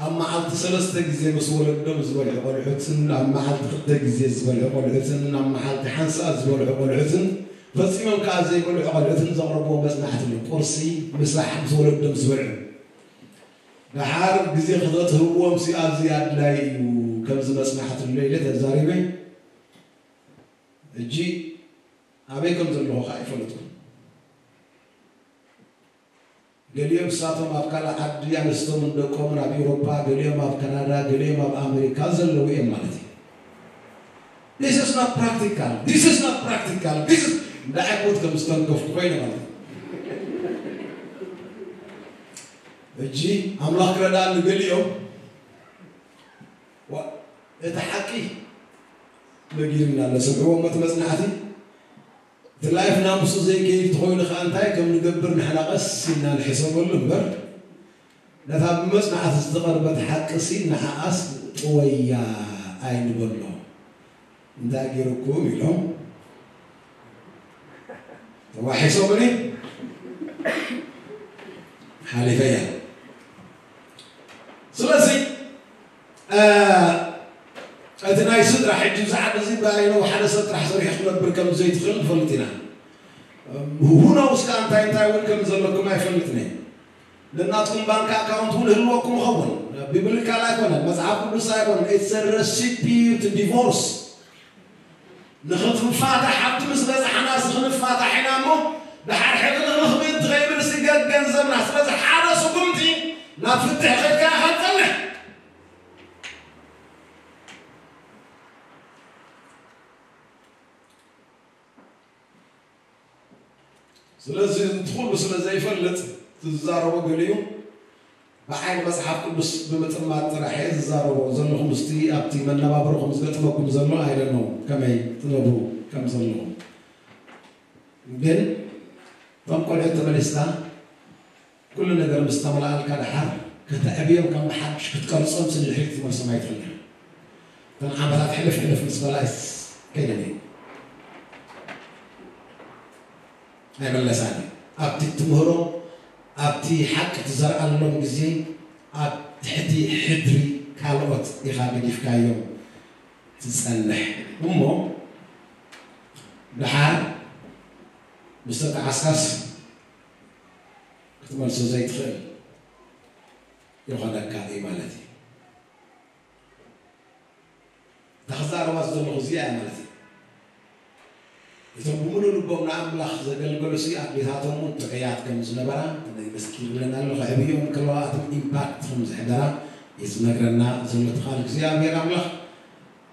ኣብ መዓልቲ ሰለስተ ግዜ ምስ ወለዶም ዝበልዑ ቆልዑትን ኣብ መዓልቲ ክልተ ግዜ ዝበልዑ ቆልዑትን ኣብ መዓልቲ ሓንሳእ ዝበልዑ ቆልዑትን ፈጺሞም ከዓ ዘይበልዑ ቆልዑትን ዘቕረብዎ መጽናዕቲ እዩ። ቁርሲ ምሳሕ ምስ ወለዶም ዝበልዑ። ደሓር ግዜ ክተትህብዎም ሲ ኣዝዩ ኣድላይ እዩ። ከምዚ መጽናዕቲ ኣሎ ኢለ ተዛሪበ። ሕጂ ኣበይ ከም ዘለኹ ከዓ ኣይፈለጥኩን። ገሊኦም ንሳቶም ኣብ ካልእ ዓዲ ኣንስቶምን ደቆምን ኣብ ኤውሮጳ፣ ገሊኦም ኣብ ካናዳ፣ ገሊኦም ኣብ ኣሜሪካ ዘለዉ እዮም ማለት እዩ። This is not practical. This is not practical. This is እንዳ ዕቁት ከም ዝተንከፍኩ ኮይነ ማለት እዩ። ሕጂ ኣምላኽ ክረዳእኒ ገሊኦም ዋ፣ እቲ ሓቂ ነጊርና ኣሎ። ስምዕዎ እሞ እቲ መጽናዕቲ እቲ ላይፍና ምስኡ ዘይከይድ ተኾይኑ ኸዓ እንታይ ከም ንገብር ንሕና ቀስ ኢልና ንሕሰበሉ እምበር ነታ ብመጽናዕቲ ዝተቐርበት ሓቅሲ ንዓኣስ ጥወያ ኣይንበሎ። እንታይ ገይሩኩም ኢሎም ተዋሒሶምኒ ሓሊፈያ። ስለዚ እቲ ናይ ስድራ ሕጂ ዝዓብ እዚ ባይነው ሓደ ሰብ ጥራሕ ሰሪሑ ክነብር ከም ዘይትኽእል ንፈልጥ ኢና። ሁነው እስካ እንታይ እንታይ እውን ከም ዘለኩም ኣይፈልጥን እየ። ንናትኩም ባንክ ኣካውንት እውን ህልወኩም ይኸውን። ቢብሊካል ኣይኮነን፣ መጽሓፍ ቅዱስ ኣይኮነን። It's a recipe to divorce። ንኽንፋታሕ ኣብቲ ምስ በጻሕና ክንፋታሕ ኢና እሞ፣ ድሓር ሕቕንቕንኽ ምእንቲ ከይብል ስገግ ገንዘብና። ስለዚ ሓደ ስጉምቲ ናብ ፍትሒ ከድካ ኢኻ ትጸንሕ። ስለዚ እቲ ኩሉ ስለ ዘይፈልጥ እቲ ዝዛረቦ ገሊኡ ብዓይኒ መጽሓፍ ቅዱስ ብምጥማት ጥራሕ እየ ዝዛረቦ ዘለኹ። ምስቲ ኣብቲ መነባብሮኹም ዝገጥመኩም ዘሎ ኣይደለኹም ከመይ ትነብሩ ከም ዘለኹም። ግን እቶም ቆልዑት ተመሊስካ ኩሉ ነገር ምስ ተመላኣልካ ደሓር ከተዕብዮም ከም ብሓድሽ ክትቀርጾም ስለ ድሕሪት ክትመልሶም ኣይትኽእልን። እተን ዓመታት ሕልፍ ሕልፍ ምስ በላ ከይደን እየን። ኣይመለሳን እዩ። ኣብቲ ትምህሮም ኣብቲ ሓቂ ትዘርኣሎም ግዜ ኣብ ትሕቲ ሕድሪ ካልኦት ኢኻ ገዲፍካዮም ትጸንሕ እሞ ደሓር ምስ ተጣዓስካስ ክትመልሶ ዘይትኽእል ይኾነካ እዩ ማለት እዩ። እታ ክዛረባ ዘለኹ እዚኣ እያ ማለት እዩ። እቶም ብምሉእ ልቦም ንኣምላኽ ዘገልገሉሲ ኣዴታቶም እውን ጥዑያት ከም ዝነበራ መስኪር ብለና ኣሎ። ከዕብዮም ከለዋኣቶም ኢምፓክት ከም ዝሕደራ እዩ ዝነግረና ዘሎ እቲ ቃል እግዚኣብሔር ኣምላኽ።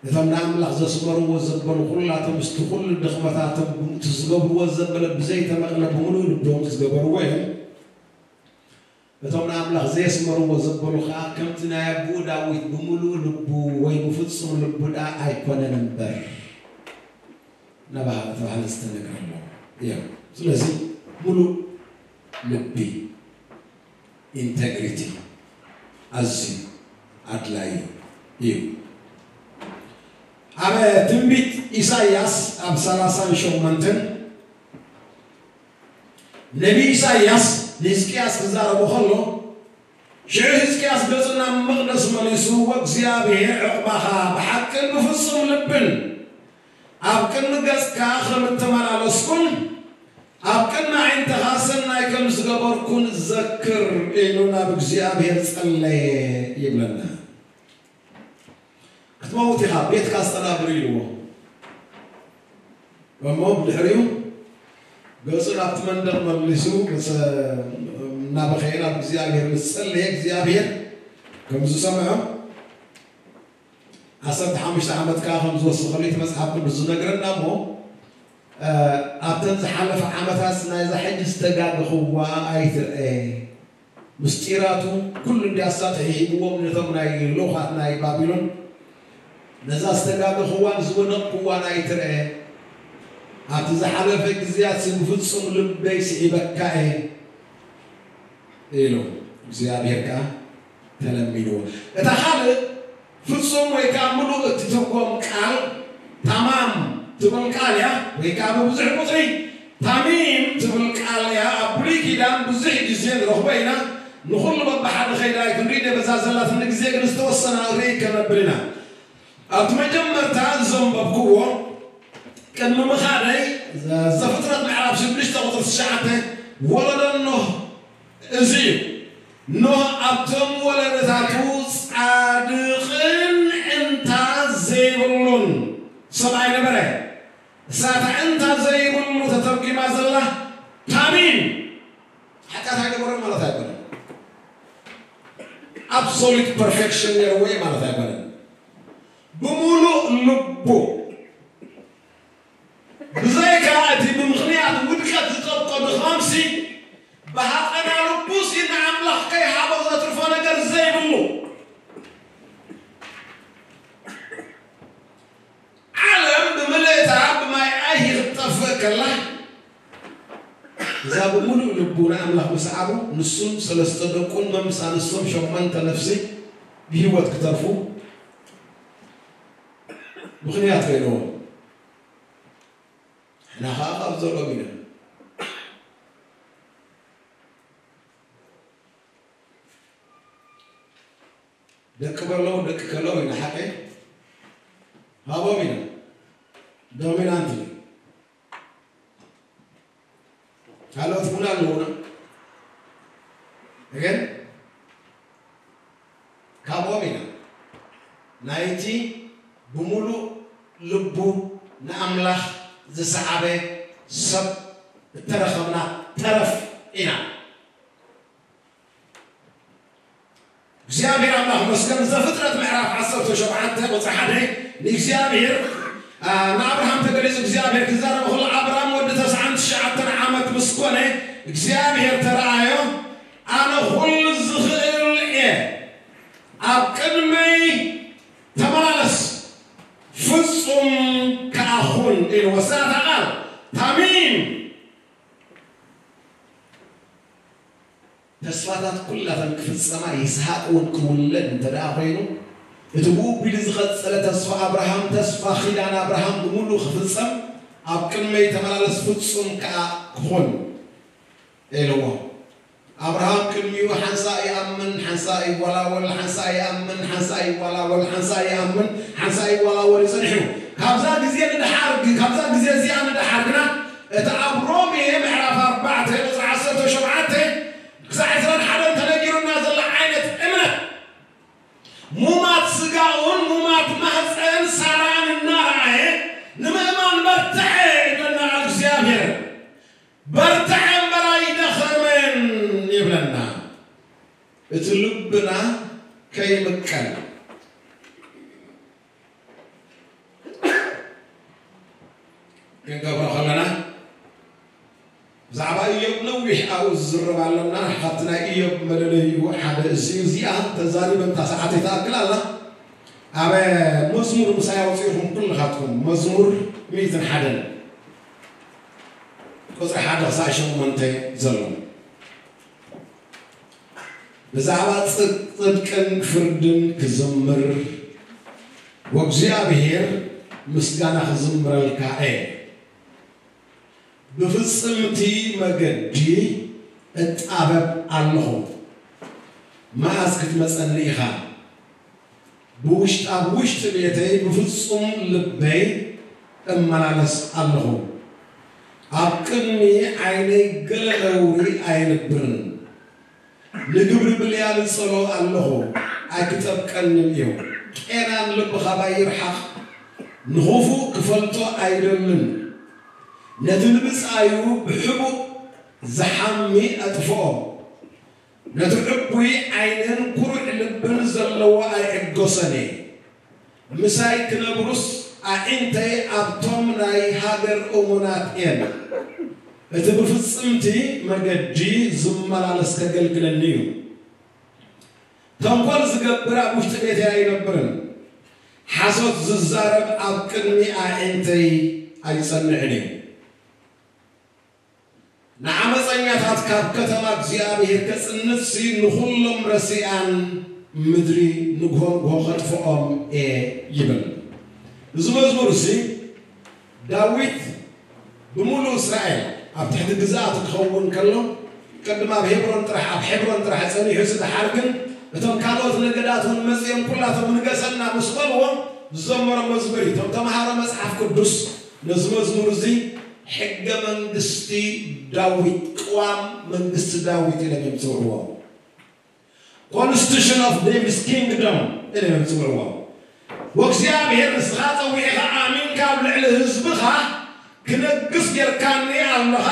እቶም ንኣምላኽ ዘስመርዎ ዘበሉ ኩላቶም ምስቲ ኩሉ ድኽመታቶም እቲ ዝገብርዎ ዘበለ ብዘይተመቕለ ብምሉእ ልቦም ዝገበርዎ እዮም። እቶም ንኣምላኽ ዘየስመርዎ ዘበሉ ኸኣ ከምቲ ናይ ኣቦኡ ዳዊት ብምሉእ ልቡ ወይ ብፍጹም ልቡ ደኣ ኣይኮነን እምበር ናባሃ ተባህለ ዝተነግረሎም እዮም። ስለዚ ምሉእ ልቢ ኢንተግሪቲ ኣዝዩ ኣድላዪ እዩ። ኣብ ትንቢት ኢሳይያስ ኣብ ሰላሳን ሸሞንተን ነቢ ኢሳይያስ ንህዝቅያስ ክዛረቦ ከሎ ሽዑ ህዝቅያስ ገጹ ናብ መቕደስ መሊሱ ወእግዚኣብሔር ዕቕባኻ ብሓቅን ብፍጹም ልብን ኣብ ቅድሚ ገጽካ ከም እተመላለስኩን ኣብ ቅድሚ ኣዒንትኻ ሰናይ ከም ዝገበርኩን ዘክር ኢሉ ናብ እግዚኣብሔር ጸለየ ይብለና። ክትመውት ኢኻ ቤትካ ኣስተናብር ኢልዎ እሞ ብድሕሪኡ ገጹ ናብቲ መንደቕ መሊሱ እናበኸየ ናብ እግዚኣብሔር ምስ ጸለየ እግዚኣብሔር ከም ዝሰምዖ ዓሰርተ ሓሙሽተ ዓመት ከኣ ከም ዝወሰኸሉ እቲ መጽሓፍ ቅዱስ ዝነግረና እሞ፣ እ፣ ኣብተን ዝሓለፈ ዓመታት ናይዛ ሕጂ ዝተጋገኽዋ ኣይትርአ። ምስጢራቱ ኩሉ እንዲ ኣሳጢሑ ሂብዎም ነቶም ናይ ልኡኻት ናይ ባቢሎን። ነዛ ዝተጋገኽዋን ዝወደቕክዋን ኣይትርአ። ኣብቲ ዝሓለፈ ግዜያት ብፍጹም ልበይ ስዒበካ እየ ኢሉ እግዚኣብሔር ከኣ ተለሚንዎ። እታ ካልእ ፍጹም ወይ ከኣ ምሉእ እትትርጎም ቃል ታማም ትብል ቃል እያ፣ ወይ ከኣ ብብዙሕ ቁጽሪ ታሚም ትብል ቃል እያ። ኣብ ብሉይ ኪዳን ብዙሕ ግዜ ንረኽቦ ኢና። ንኹሉ በብሓደ ከይዳ ኣይክንሪድ እየ፣ በዛ ዘላትኒ ግዜ ግን ዝተወሰነ ርኢ ከነብል ኢና። ኣብቲ መጀመርታ ዘንበብክዎ ቅድሚ ምኻደይ ዘፍጥረት ምዕራፍ ሽዱሽተ ቁጽሪ ትሽዓተ ወለዶ ኖህ እዚ እዩ። ኖህ ኣብቶም ወለዶታቱ ጻድቕን እንታ ዘይብሉን ሰብኣይ ነበረ። እሳታ እንታ ዘይብሉ ተተርጒማ ዘላ ታሚም ሓጢኣት ኣይገበረን ማለት ኣይኮነን። ኣብሶሉት ፐርፌክሽን ነይርዎ እዩ ማለት ኣይኮነን። ብምሉእ ልቡ ብዘይካ እቲ ብምኽንያት ውድቀት ዝጠብቆ ድኻምሲ ብሃቐና ልቡሲ ንኣምላኽ ከይሃቦ ዘትርፎ ነገር ዘይብሉ ዓለም ብምልእታ ብማይ ኣይሂ ክትጠፍእ ከላ እዛ ብምሉእ ልቡ ንኣምላኽ ምስዓቡ ንሱን ሰለስተ ደቁን መምስ ኣንስቶም ሸሞንተ ነፍሲ ብህይወት ክተርፉ ምኽንያት ኮይንዎ። ንሕና ኸዓ ካብ ዘለዎም ኢና። ደቂ በለው ደቂ ከለው ኢና ሓቀ ሃቦም ኢና። ዶሚናንት እዩ። ካልኦት እውን ኣለውና ግን ካብኦም ኢና ናይቲ ብምሉእ ልቡ ንኣምላኽ ዝሰዓበ ሰብ እተረኸብና ተረፍ ኢና። እግዚኣብሔር ኣምላኽ መስገን። ዘፍጥረት ምዕራፍ ዓሰርተ ሸውዓተ ቁፅሪ ሓደ ንእግዚኣብሔር ንኣብርሃም ተገሊጹ እግዚኣብሔር ክዛረብ ከሎ ኣብርሃም ወዲ ተስዓን ትሽዓተን ዓመት ምስ ኮነ እግዚኣብሔር ተረኣዮ። ኣነ ኩሉ ዝኽእል እየ፣ ኣብ ቅድመይ ተመላለስ ፍጹም ከኣ ኩን ኢልዎ። እዛ ቃል ታሚም ተስፋታት ኩላተን ክፍጸማ ይስሐቅ እውን ክውለድ እንተ ደኣ ኮይኑ እቲ ብኡ ቢሉ ዝቐጸለ ተስፋ ኣብርሃም ተስፋ ኺዳን ኣብርሃም ብምሉእ ክፍጸም ኣብ ቅድመይ ተመላለስ ፍጹም ከኣ ክኹን ኢልዎ። ኣብርሃም ቅድሚኡ ሓንሳእ ይኣምን ሓንሳእ ይወላወል ሓንሳእ ይኣምን ሓንሳእ ይወላወል ሓንሳእ ይኣምን ሓንሳእ ይወላወል እዩ ጸኒሑ። ካብዛ ግዜ ንደሓር ካብዛ ግዜ እዚኣ ንደሓር ግና እቲ ኣብ ሮሜ ምዕራፍ ኣርባዕተ ቁፅሪ ዓሰርተ ሸውዓተ ክሳዕ ዕስራን ሓደን ተነጊሩና ዘሎ ዓይነት እምነት ሙማት ስጋኡን ሙማት ማህፀን ሳራን እናረኣየ ንምእማን በርትዐ ይብለና ቃል እግዚኣብሔር። በርትዐ እምበር ኣይደኸመን ይብለና። እቲ ልብና ከይምቀል ክንገብሮ ከለና ብዛዕባ ኢዮብ ነዊሕ ኣብኡ ዝዝረብ ኣለና። ካብቲ ናይ ኢዮብ መለለይኡ ሓደ እዚ እዩ። እዚኣ ተዛሪበ እታ ሰዓት ይትኣክል ኣላ። ኣብ መዝሙር ምሳይ ኣውፂእኹም ኩልኻትኩም መዝሙር ሚእትን ሓደን ቁፅሪ ሓደ ክሳዕ ሸሞንተ ዘሎ ብዛዕባ ጽድቅን ፍርድን ክዝምር ወእግዚኣብሔር ምስጋና ክዝምረልካ እየ። ብፍጽምቲ መገዲ እጣበብ ኣለኹ፣ መኣዝ ክትመጸኒ ኢኻ? ብውሽጥ ኣብ ውሽጢ ቤተይ ብፍጹም ልበይ እመላለስ ኣለኹ። ኣብ ቅድሚ ዓይነይ ገለ ነውሪ ኣይንብርን። ንግብሪ ብልያ ንጸሎ ኣለኹ፣ ኣይክጠብቀንን እዩ። ቄናን ልቢ ኻባይ ይርሓቕ፣ ንኽፉእ ክፈልጦ ኣይደልን። ነቲ ንብጻዩ ብሕቡእ ዝሓሚ ኣጥፍኦ። ነቲ ዕቡይ ዓይንን ኩሩዕ ልብን ዘለዎ ኣይዕገሶን እየ። ምሳይ ክነብሩስ ኣዒንተይ ኣብቶም ናይ ሃገር እሙናት እየን። እቲ ብፍጽምቲ መገዲ ዝመላለስ ከገልግለኒ እዩ። ተንኮል ዝገብር ኣብ ውሽጢ ቤተይ ኣይነብርን። ሓሶት ዝዛረብ ኣብ ቅድሚ ኣዒንተይ ኣይጸንዕን እዩ። ንዓመፀኛታት ካብ ከተማ እግዚኣብሔር ከፅንትሲ ንኹሎም ረሲኣን ምድሪ ንግሆ ንግሆ ከጥፍኦም እየ ይብል። እዚ መዝሙር እዚ ዳዊት ብምሉእ እስራኤል ኣብ ትሕቲ ግዝኣቱ ክኸውን ከሎ ቅድም ኣብ ሄብሮን ጥራሕ ኣብ ሄብሮን ጥራሕ ፀኒሑ እዚ ደሓር ግን እቶም ካልኦት ነገዳት እውን መፅኦም ኩላቶም ንገሰና ምስ በልዎ ዝዘመሮ መዝሙር እዩ። እቶም ተምሃሮ መፅሓፍ ቅዱስ ነዚ መዝሙር እዚ ሕገ መንግስቲ ዳዊት ቅዋም መንግስቲ ዳዊት ኢሎም እዮም ዝፅውዕዎ። Constitution of David's Kingdom ኢሎም እዮም ዝፅውዕዎ። ወእግዚኣብሔር ንስኻ ፀዊዕኻ ኣሚንካ ኣብ ልዕሊ ህዝብኻ ክነግስ ጌርካኒ ኣለኻ።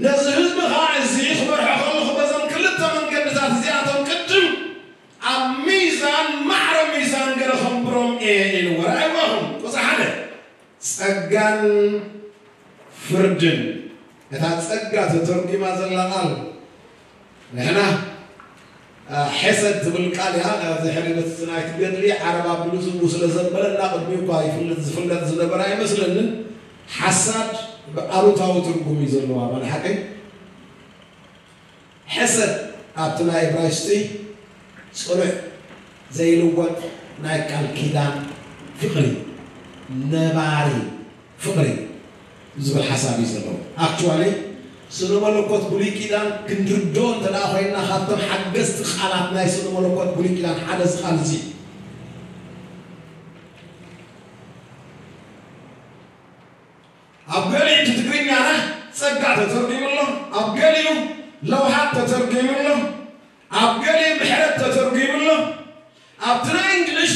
ነዚ ህዝብኻ እዚ ክመርሖ ከለኹ በዞም ክልተ መንገድታት እዚኣቶም ቅድም ኣብ ሚዛን ማዕረ ሚዛን ገለ ከንብሮም እየ ኢልዎ። ረኣይዋኹም ቁፅሪ ሓደ ጸጋን ፍርድን። እታ ጸጋ ተተርጒማ ዘላ ቃል ንሕና ሕሰድ ትብል ቃል እያ። ዝሕርበት ናይቲ ገድሊ ዓረብ ኣቢሉ ዝብኡ ስለ ዘበለ እና ቅድሚኡ እኳ ይፍልጥ ዝፍለጥ ዝነበረ ኣይመስለንን። ሓሳድ ብኣሉታዊ ትርጉም እዩ ዘለዋ። ማን ሓቀይ ሕሰድ ኣብቲ ናይ እብራይስጢ ጽኑዕ ዘይልወጥ ናይ ቃል ኪዳን ፍቕሪ፣ ነባሪ ፍቕሪ ዝብል ሓሳብ እዩ ዘለዎ። ኣክቹዋሊ ስነ መለኮት ብሉይ ኪዳን ክንርድኦ እንተ ደኣ ኮይንና ካብቶም ሓገዝቲ ቃላት ናይ ስነ መለኮት ብሉይ ኪዳን ሓደ እዚ ቃል እዚ እዩ። ኣብ ገሊኡ እቲ ትግርኛና ጸጋ ተተርጒሙ ኣሎ፣ ኣብ ገሊኡ ለውሃት ተተርጒሙ ኣሎ፣ ኣብ ገሊኡ ምሕረት ተተርጒሙ ኣሎ። ኣብቲ ናይ እንግሊሽ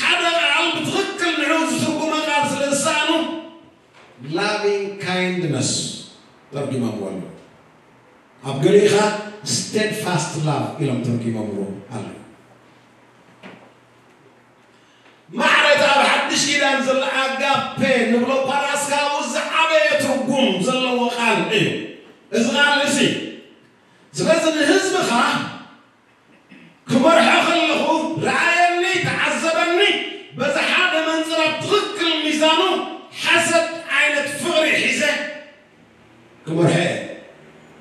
ሓደ ቃል ብትኽክል ንዕኡ ዝትርጉመ ቃል ስለ ዝሰኣኑ loving kindness ተርጒሞምዎ ኣለዉ። ኣብ ገሊኡ ኸዓ steadfast love ኢሎም ተርጒሞምዎ ኣለዉ። ማዕረ እቲ ኣብ ሓድሽ ኪዳን ዘሎ ኣጋፔ ንብሎ ፓራስካኡ ዝዓበየ ትርጉም ዘለዎ ቃል እዩ እዚ ቃል እዚ። ስለዚ ንህዝብኻ ክመርሖ ከለኹ ረኣየኒ፣ ተዓዘበኒ፣ በዚ ሓደ መንፅር ኣብ ትኽክል ሚዛኑ ሓሰድ ዓይነት ፍቕሪ ሒዘ ክመርሖ እየ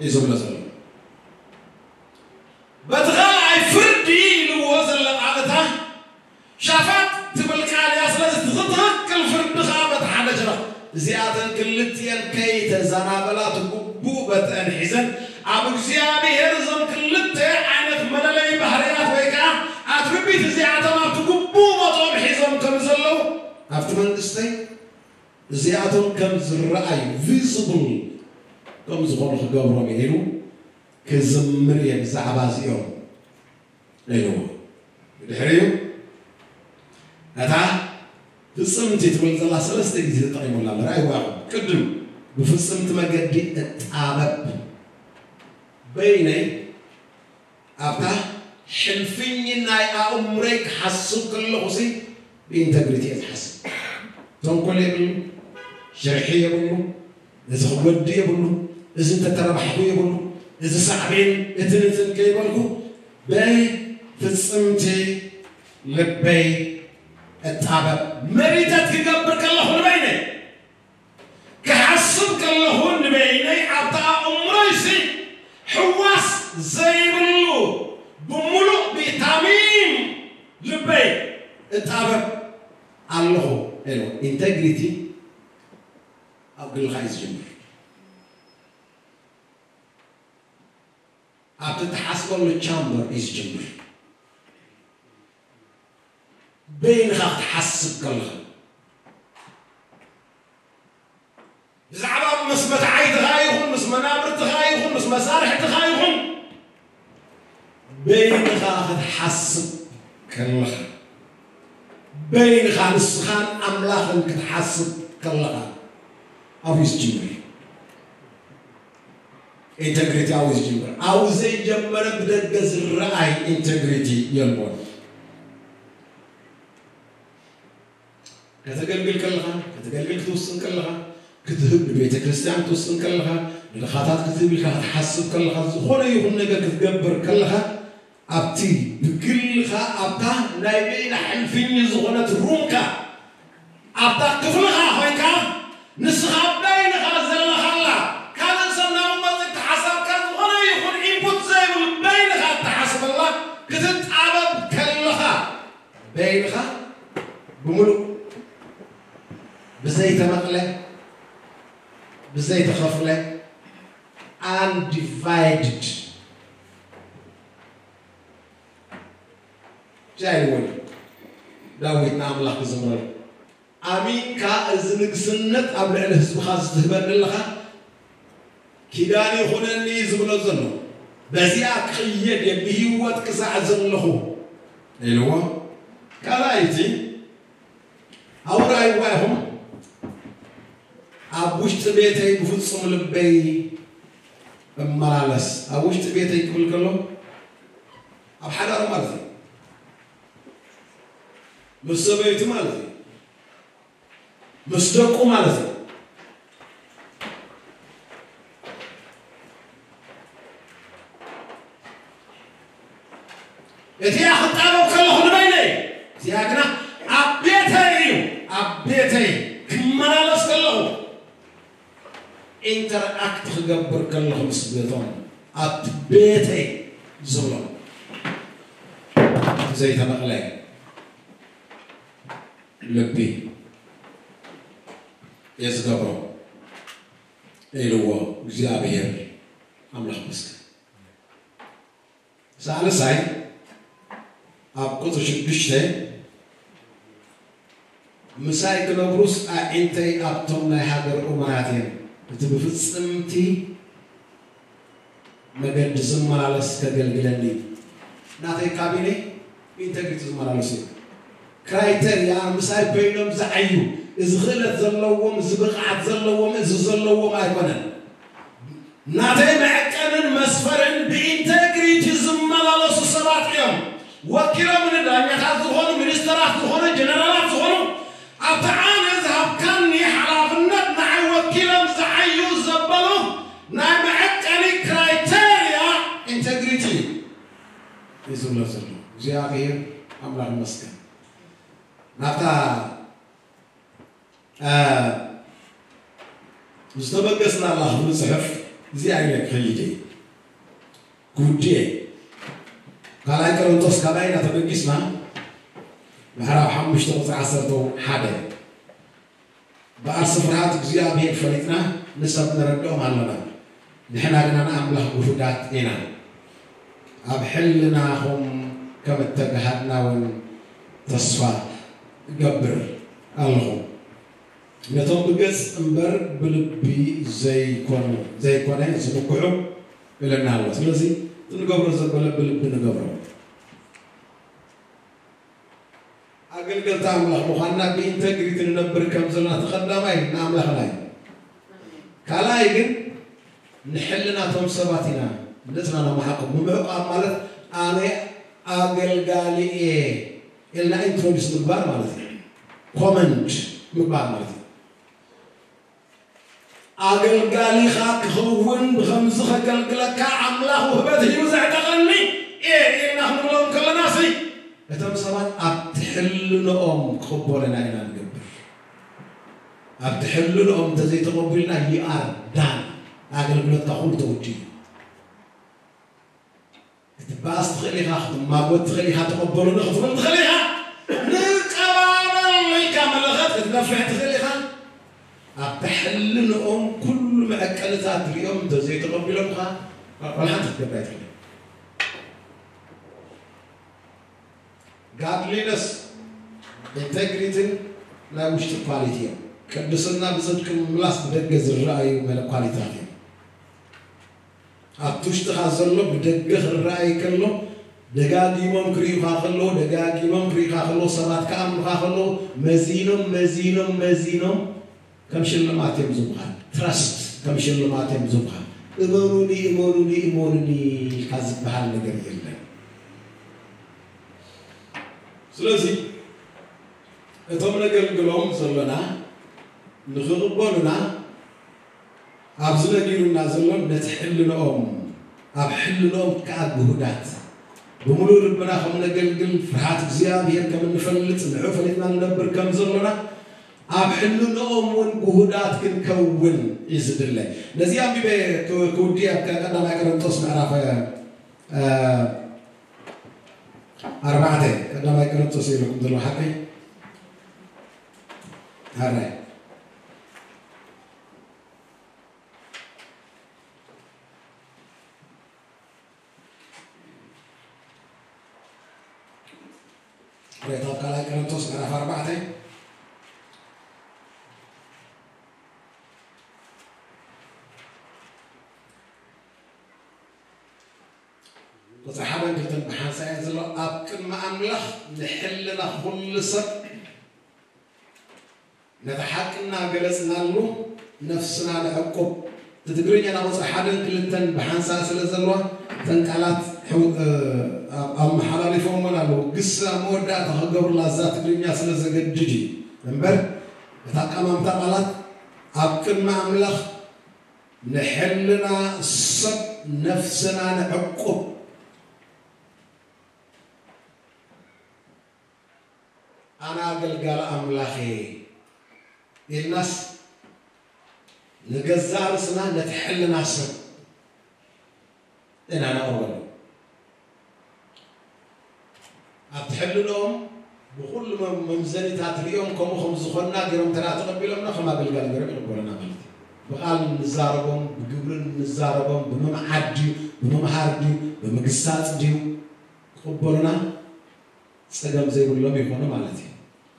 እዩ ዝብሎ ዘሎ። በቲ ካልኣይ ፍርዲ ኢልዎ ዘሎ ቃል እታ ሻፋት ትብል ቃል እያ። ስለዚ ትኽክል ፍርዲ ኸዓ በቲ ሓደ ጅራ እዚኣተን ክልቲኤን ከይተዘናበላ እቲ ግቡእ በተአን ሒዘን ኣብ እግዚኣብሔር እዞም ክልተ ዓይነት መለለይ ባህርያት ወይ ከዓ ኣትርቢት እዚኣቶም ኣብቲ ግቡእ ቦትኦም ሒዞም ከም ዘለዉ ኣብቲ መንግስተይ እዚኣቶም ከም ዝረኣዩ ቪዝብል ከም ዝኾኑ ክገብሮም እየ ኢሉ ክዝምር እየ ብዛዕባ እዚኦም ኢልዎ። ብድሕሪኡ እታ ፍጽምቲ ትብል ዘላ ሰለስተ ግዜ ተጠቒሙላ። ምርኣይ ዋዕኹም። ቅድም ብፍጽምቲ መገዲ እጣበብ በይነይ ኣብታ ሕልፍኝ ናይ ኣእምሮይ ክሓስብ ከለኹ ሲ ብኢንተግሪቲ እየ ዝሓስብ። ተንኮል የብሉ፣ ሽርሒ የብሉ፣ እዚ ክወዲ የብሉ፣ እዚ እንተተረባሕኩ የብሉ፣ እዚ ሳዕቤን እቲ ንትን ከይበልኩ ብፍጽምቲ ልበይ እጣበብ። መሪተት ክገብር ከለኹ ንበይነይ ክሓስብ ከለኹ ንበይነይ ኣብታ ኣእምሮይሲ ሕዋስ ዘይብሉ ብምሉእ ቢታሚን ልበይ እጣበብ ኣለኹ። ኢንተግሪቲ ኣብ ግልኻ እዩ ዝጅምር። ኣብቲ ትሓስበሉ ቻምበር እዩ ዝጅምር። በይንኻ ክትሓስብ ከለኻ ብዛዕባ ምስ መታዓይትኻ ይኹን ምስ መናብርትኻ ይኹን ምስ መሳርሕትኻ ይኹን በይንኻ ክትሓስብ ከለኻ በይንኻ ንስኻን ኣምላኽን ክትሓስብ ከለኻ ኣብኡ ዝጅምር። ኢንተግሪቲ ኣብኡ ዝጅምር። ኣብኡ ዘይጀመረ ብደገ ዝረኣይ ኢንተግሪቲ የልቦን። ከተገልግል ከለኻ፣ ከተገልግል ክትውስን ከለኻ፣ ክትህብ ንቤተ ክርስቲያን ክትውስን ከለኻ፣ ንድኻታት ክትህብ ኢልካ ክትሓስብ ከለኻ፣ ዝኾነ ይኹን ነገር ክትገብር ከለኻ፣ ኣብቲ ብግልኻ ኣብታ ናይ በይና ሕልፍኝ ዝኾነት ሩምካ ኣብታ ክፍልኻ ኮይንካ ንስኻ በይንኻ ዘለኻላ ካልእ ሰብ ናብ መፅእ ሓሳብካ ዝኾነ ይኹን ኢንፑት ዘይብሉ በይንኻ እትሓስበላ ክትጣበብ ከለኻ በይንኻ ብምሉእ ብዘይተመቕለ ብዘይተኸፍለ undivided ጃይወል ዳዊት ንኣምላኽ ክዝምረሉ ኣሚንካ እዚ ንግስነት ኣብ ልዕሊ ህዝብኻ ዝትህበኒ ኣለኻ ኪዳን ይኹነኒ ዝብሎ ዘሎ በዚኣ ክቕየድ እየ ብህይወት ክሳዕ ዘለኹ ኢልዎ ካልኣይቲ ኣውራይዋ ኢኹም ኣብ ውሽጢ ቤተይ ብፍጹም ልበይ እመላለስ ኣብ ውሽጢ ቤተይ ክብል ከሎ ኣብ ሓዳሩ ማለት እዩ ምስ ሰበይቱ ማለት እዩ ምስ ደቁ ማለት እዩ እቲኣ ክጣበብ ከለኹ ንበይነይ እዚኣ ግና ኣብ ቤተይ እዩ ኣብ ቤተይ ክመላለስ ከለኹ ኢንተርኣክት ክገብር ከለኹ ምስ ቤቶም ኣብቲ ቤተይ ዝብሎ ዘይተመቕለ ልቢ እየ ዝገብሮ ኢልዎ እግዚኣብሔር ኣምላኽ መስገን ሳልሳይ ኣብ ቁፅሪ ሽዱሽተ ምሳይ ክነብሩስ ኣዒንተይ ኣብቶም ናይ ሃገር እሙናት እየን እቲ ብፍፅምቲ መገዲ ዝመላለስ ከገልግለኒ ናተይ ካቢነ ብኢንተግሪቲ ዝመላለሱ እዮም ክራይተርያ ምሳይ ኮይኖም ዝዓዩ እዚ ክእለት ዘለዎም እዚ ብቕዓት ዘለዎም እዚ ዘለዎም ኣይኮነን ናተይ መዐቀንን መስፈርን ብኢንተግሪቲ ዝመላለሱ ሰባት እዮም ወኪሎም ንዳኛታት ዝኾኑ ሚኒስተራት ዝኾኑ ጀነራላት ዝኾኑ ኣብቲ ኣነ ዝሃብካኒ ሓላፍነት ንዓይ ወኪሎም ዝዓዩ ዘበሉ ናይ መዐቀኒ ክራይተርያ ኢንተግሪቲ እዩ ዝብሎ ዘሎ እግዚኣብሔር ኣምላኽ ይመስገን ናብታ ዝተበገስናላ ክፍሊ ፅሑፍ እዚኣ ኢለ ክኸይድ እየ ክውድእ እየ ካልኣይ ቆሮንቶስ ካባይ ኢና ተበጊስና ምዕራፍ ሓሙሽተ ቁፅሪ ዓሰርተ ሓደ በዓል ስፍርሃት እግዚኣብሔር ፈሊጥና ንሰብ ነረድኦም ኣለና ንሕና ግና ንኣምላኽ ውሑዳት ኢና ኣብ ሕልናኹም ከም እተጋሃድና እውን ተስፋ እገብር ኣለኹ ነቶም ብገጽ እምበር ብልቢ ዘይኮኑ ዘይኮነ ዝምክሑ እለና ኣሎ ስለዚ ንገብሮ ዘበለ ብልቢ ንገብሮ ኣገልገልቲ ኣምላኽ ምዃንና ብኢንተግሪቲ ንነብር ከም ዘለና ተቐዳማይ ንኣምላኽና እዩ ካልኣይ ግን ንሕልናቶም ሰባት ኢና ነፅና ነመሓቆም ምምዕቋብ ማለት ኣነ ኣገልጋሊ እየ ኢልና ኢንትሮዲስ ምግባር ማለት እዩ ኮመንድ ምግባር ማለት እዩ ኣገልጋሊኻ ክኸውን ብኸምዚ ከገልግለካ ኣምላኽ ውህበት ሂቡ ዘዕጠቐኒ እየ ኢልና ክንብሎም ከለና ሲ እቶም ሰባት ኣብቲ ሕልንኦም ክቕበሉና ኢና ንገብር ኣብቲ ሕልንኦም እንተዘይተቐቢልና you are done ኣገልግሎትካ ኩሉ ተወዲኡ ክትበኣስ ትኽእል ኢኻ፣ ክትማጎት ትኽእል ኢኻ፣ ተቐበሉኒ ክትብል ትኽእል ኢኻ፣ ንቀባበል ኢልካ መለኸት ክትነፍሕ ትኽእል ኢኻ። ኣብ ተሕልንኦም ኩሉ መዐቀንታት ሪኦም እንተዘይተቐቢሎምኻ፣ ዋላ ሓንቲ ክትገብር ኣይትኽእልን። ጋድሊነስ ኢንቴግሪትን ናይ ውሽጢ ኳሊቲ እዮም። ቅድስና ብፅድቂ ምምላስ ብደገ ዝረኣዩ መለ ኳሊታት እዮም። ኣብቲ ውሽጥኻ ዘሎ ብደገ ክረኣይ ከሎ ደጋጊሞም ክርእዩኻ ከለዉ ደጋጊሞም ክርእዩኻ ከለዉ ሰባት ክኣምኑኻ ከለዉ መዚኖም መዚኖም መዚኖም ከም ሽልማት እዮም ዝብኻ ትረስት ከም ሽልማት እዮም ዝብኻ እመኑኒ እመኑኒ እመኑኒ ኢልካ ዝበሃል ነገር የለን ስለዚ እቶም ነገልግሎም ዘሎና ንኽቕበሉና ኣብዚ ነጊሩና ዘሎ ነቲ ሕልንኦም ኣብ ሕልንኦም ከኣ ግሁዳት ብምሉእ ልብና ከም ነገልግል ፍርሃት እግዚኣብሔር ከም እንፈልጥ ንዑ ፈሊጥና ንነብር ከም ዘሎና ኣብ ሕልንኦም እውን ግሁዳት ክንከውን እዩ ዝድለ። ነዚ ኣንቢበ ክውዲ ኣብ ቀዳማይ ቆሮንጦስ ምዕራፍ ኣርባዕተ ቀዳማይ ቆሮንጦስ ኢለኩም ዘለኹ ሓቀይ ኣራይ ሬታ ኣብ ካልኣይ ቆሮንቶስ ምዕራፍ ኣርባዕተ ቁፅሪ ሓደን ክልተን ብሓንሳእ እየን ዘሎ። ኣብ ቅድሚ ኣምላኽ ንሕልና ኩሉ ሰብ ነቲ ሓቂ እናገለፅናሉ ነፍስና ነዕቁብ። እቲ ትግርኛ ናብ ቁፅሪ ሓደን ክልተን ብሓንሳእ ስለ ዘለዋ እተን ቃላት ኣመሓላሊፎምወን ኣለዉ። ግስ ኣብ መወዳእታ ክገብሩላ እዛ ትግርኛ ስለ ዘገድድ እዩ እምበር እቲ ኣቀማምታ ቃላት ኣብ ቅድሚ ኣምላኽ ንሕልና ሰብ ነፍስና ነዕቁብ። ኣነ ኣገልጋሊ ኣምላኽ እየ ኢልናስ ንገዛእ ርእስና ነቲ ሕልና ሰብ ኢና ነቕርበሉ። ኣብቲ ሕልንኦም ብኹሉ መምዘኒታት ሪኦም ከምኡ ከም ዝኾንና ገይሮም እንተ ተቐቢሎምና ከም ኣገልጋሊ ገይሮም ይቕበሉና ማለት እዩ። ብቓል ንዛረቦም፣ ብግብሪ ንዛረቦም፣ ብምምዓድ ድዩ፣ ብምምሃር ድዩ፣ ብምግሳፅ ድዩ ክቕበሉና ፀገም ዘይብሎም ይኾኑ ማለት እዩ።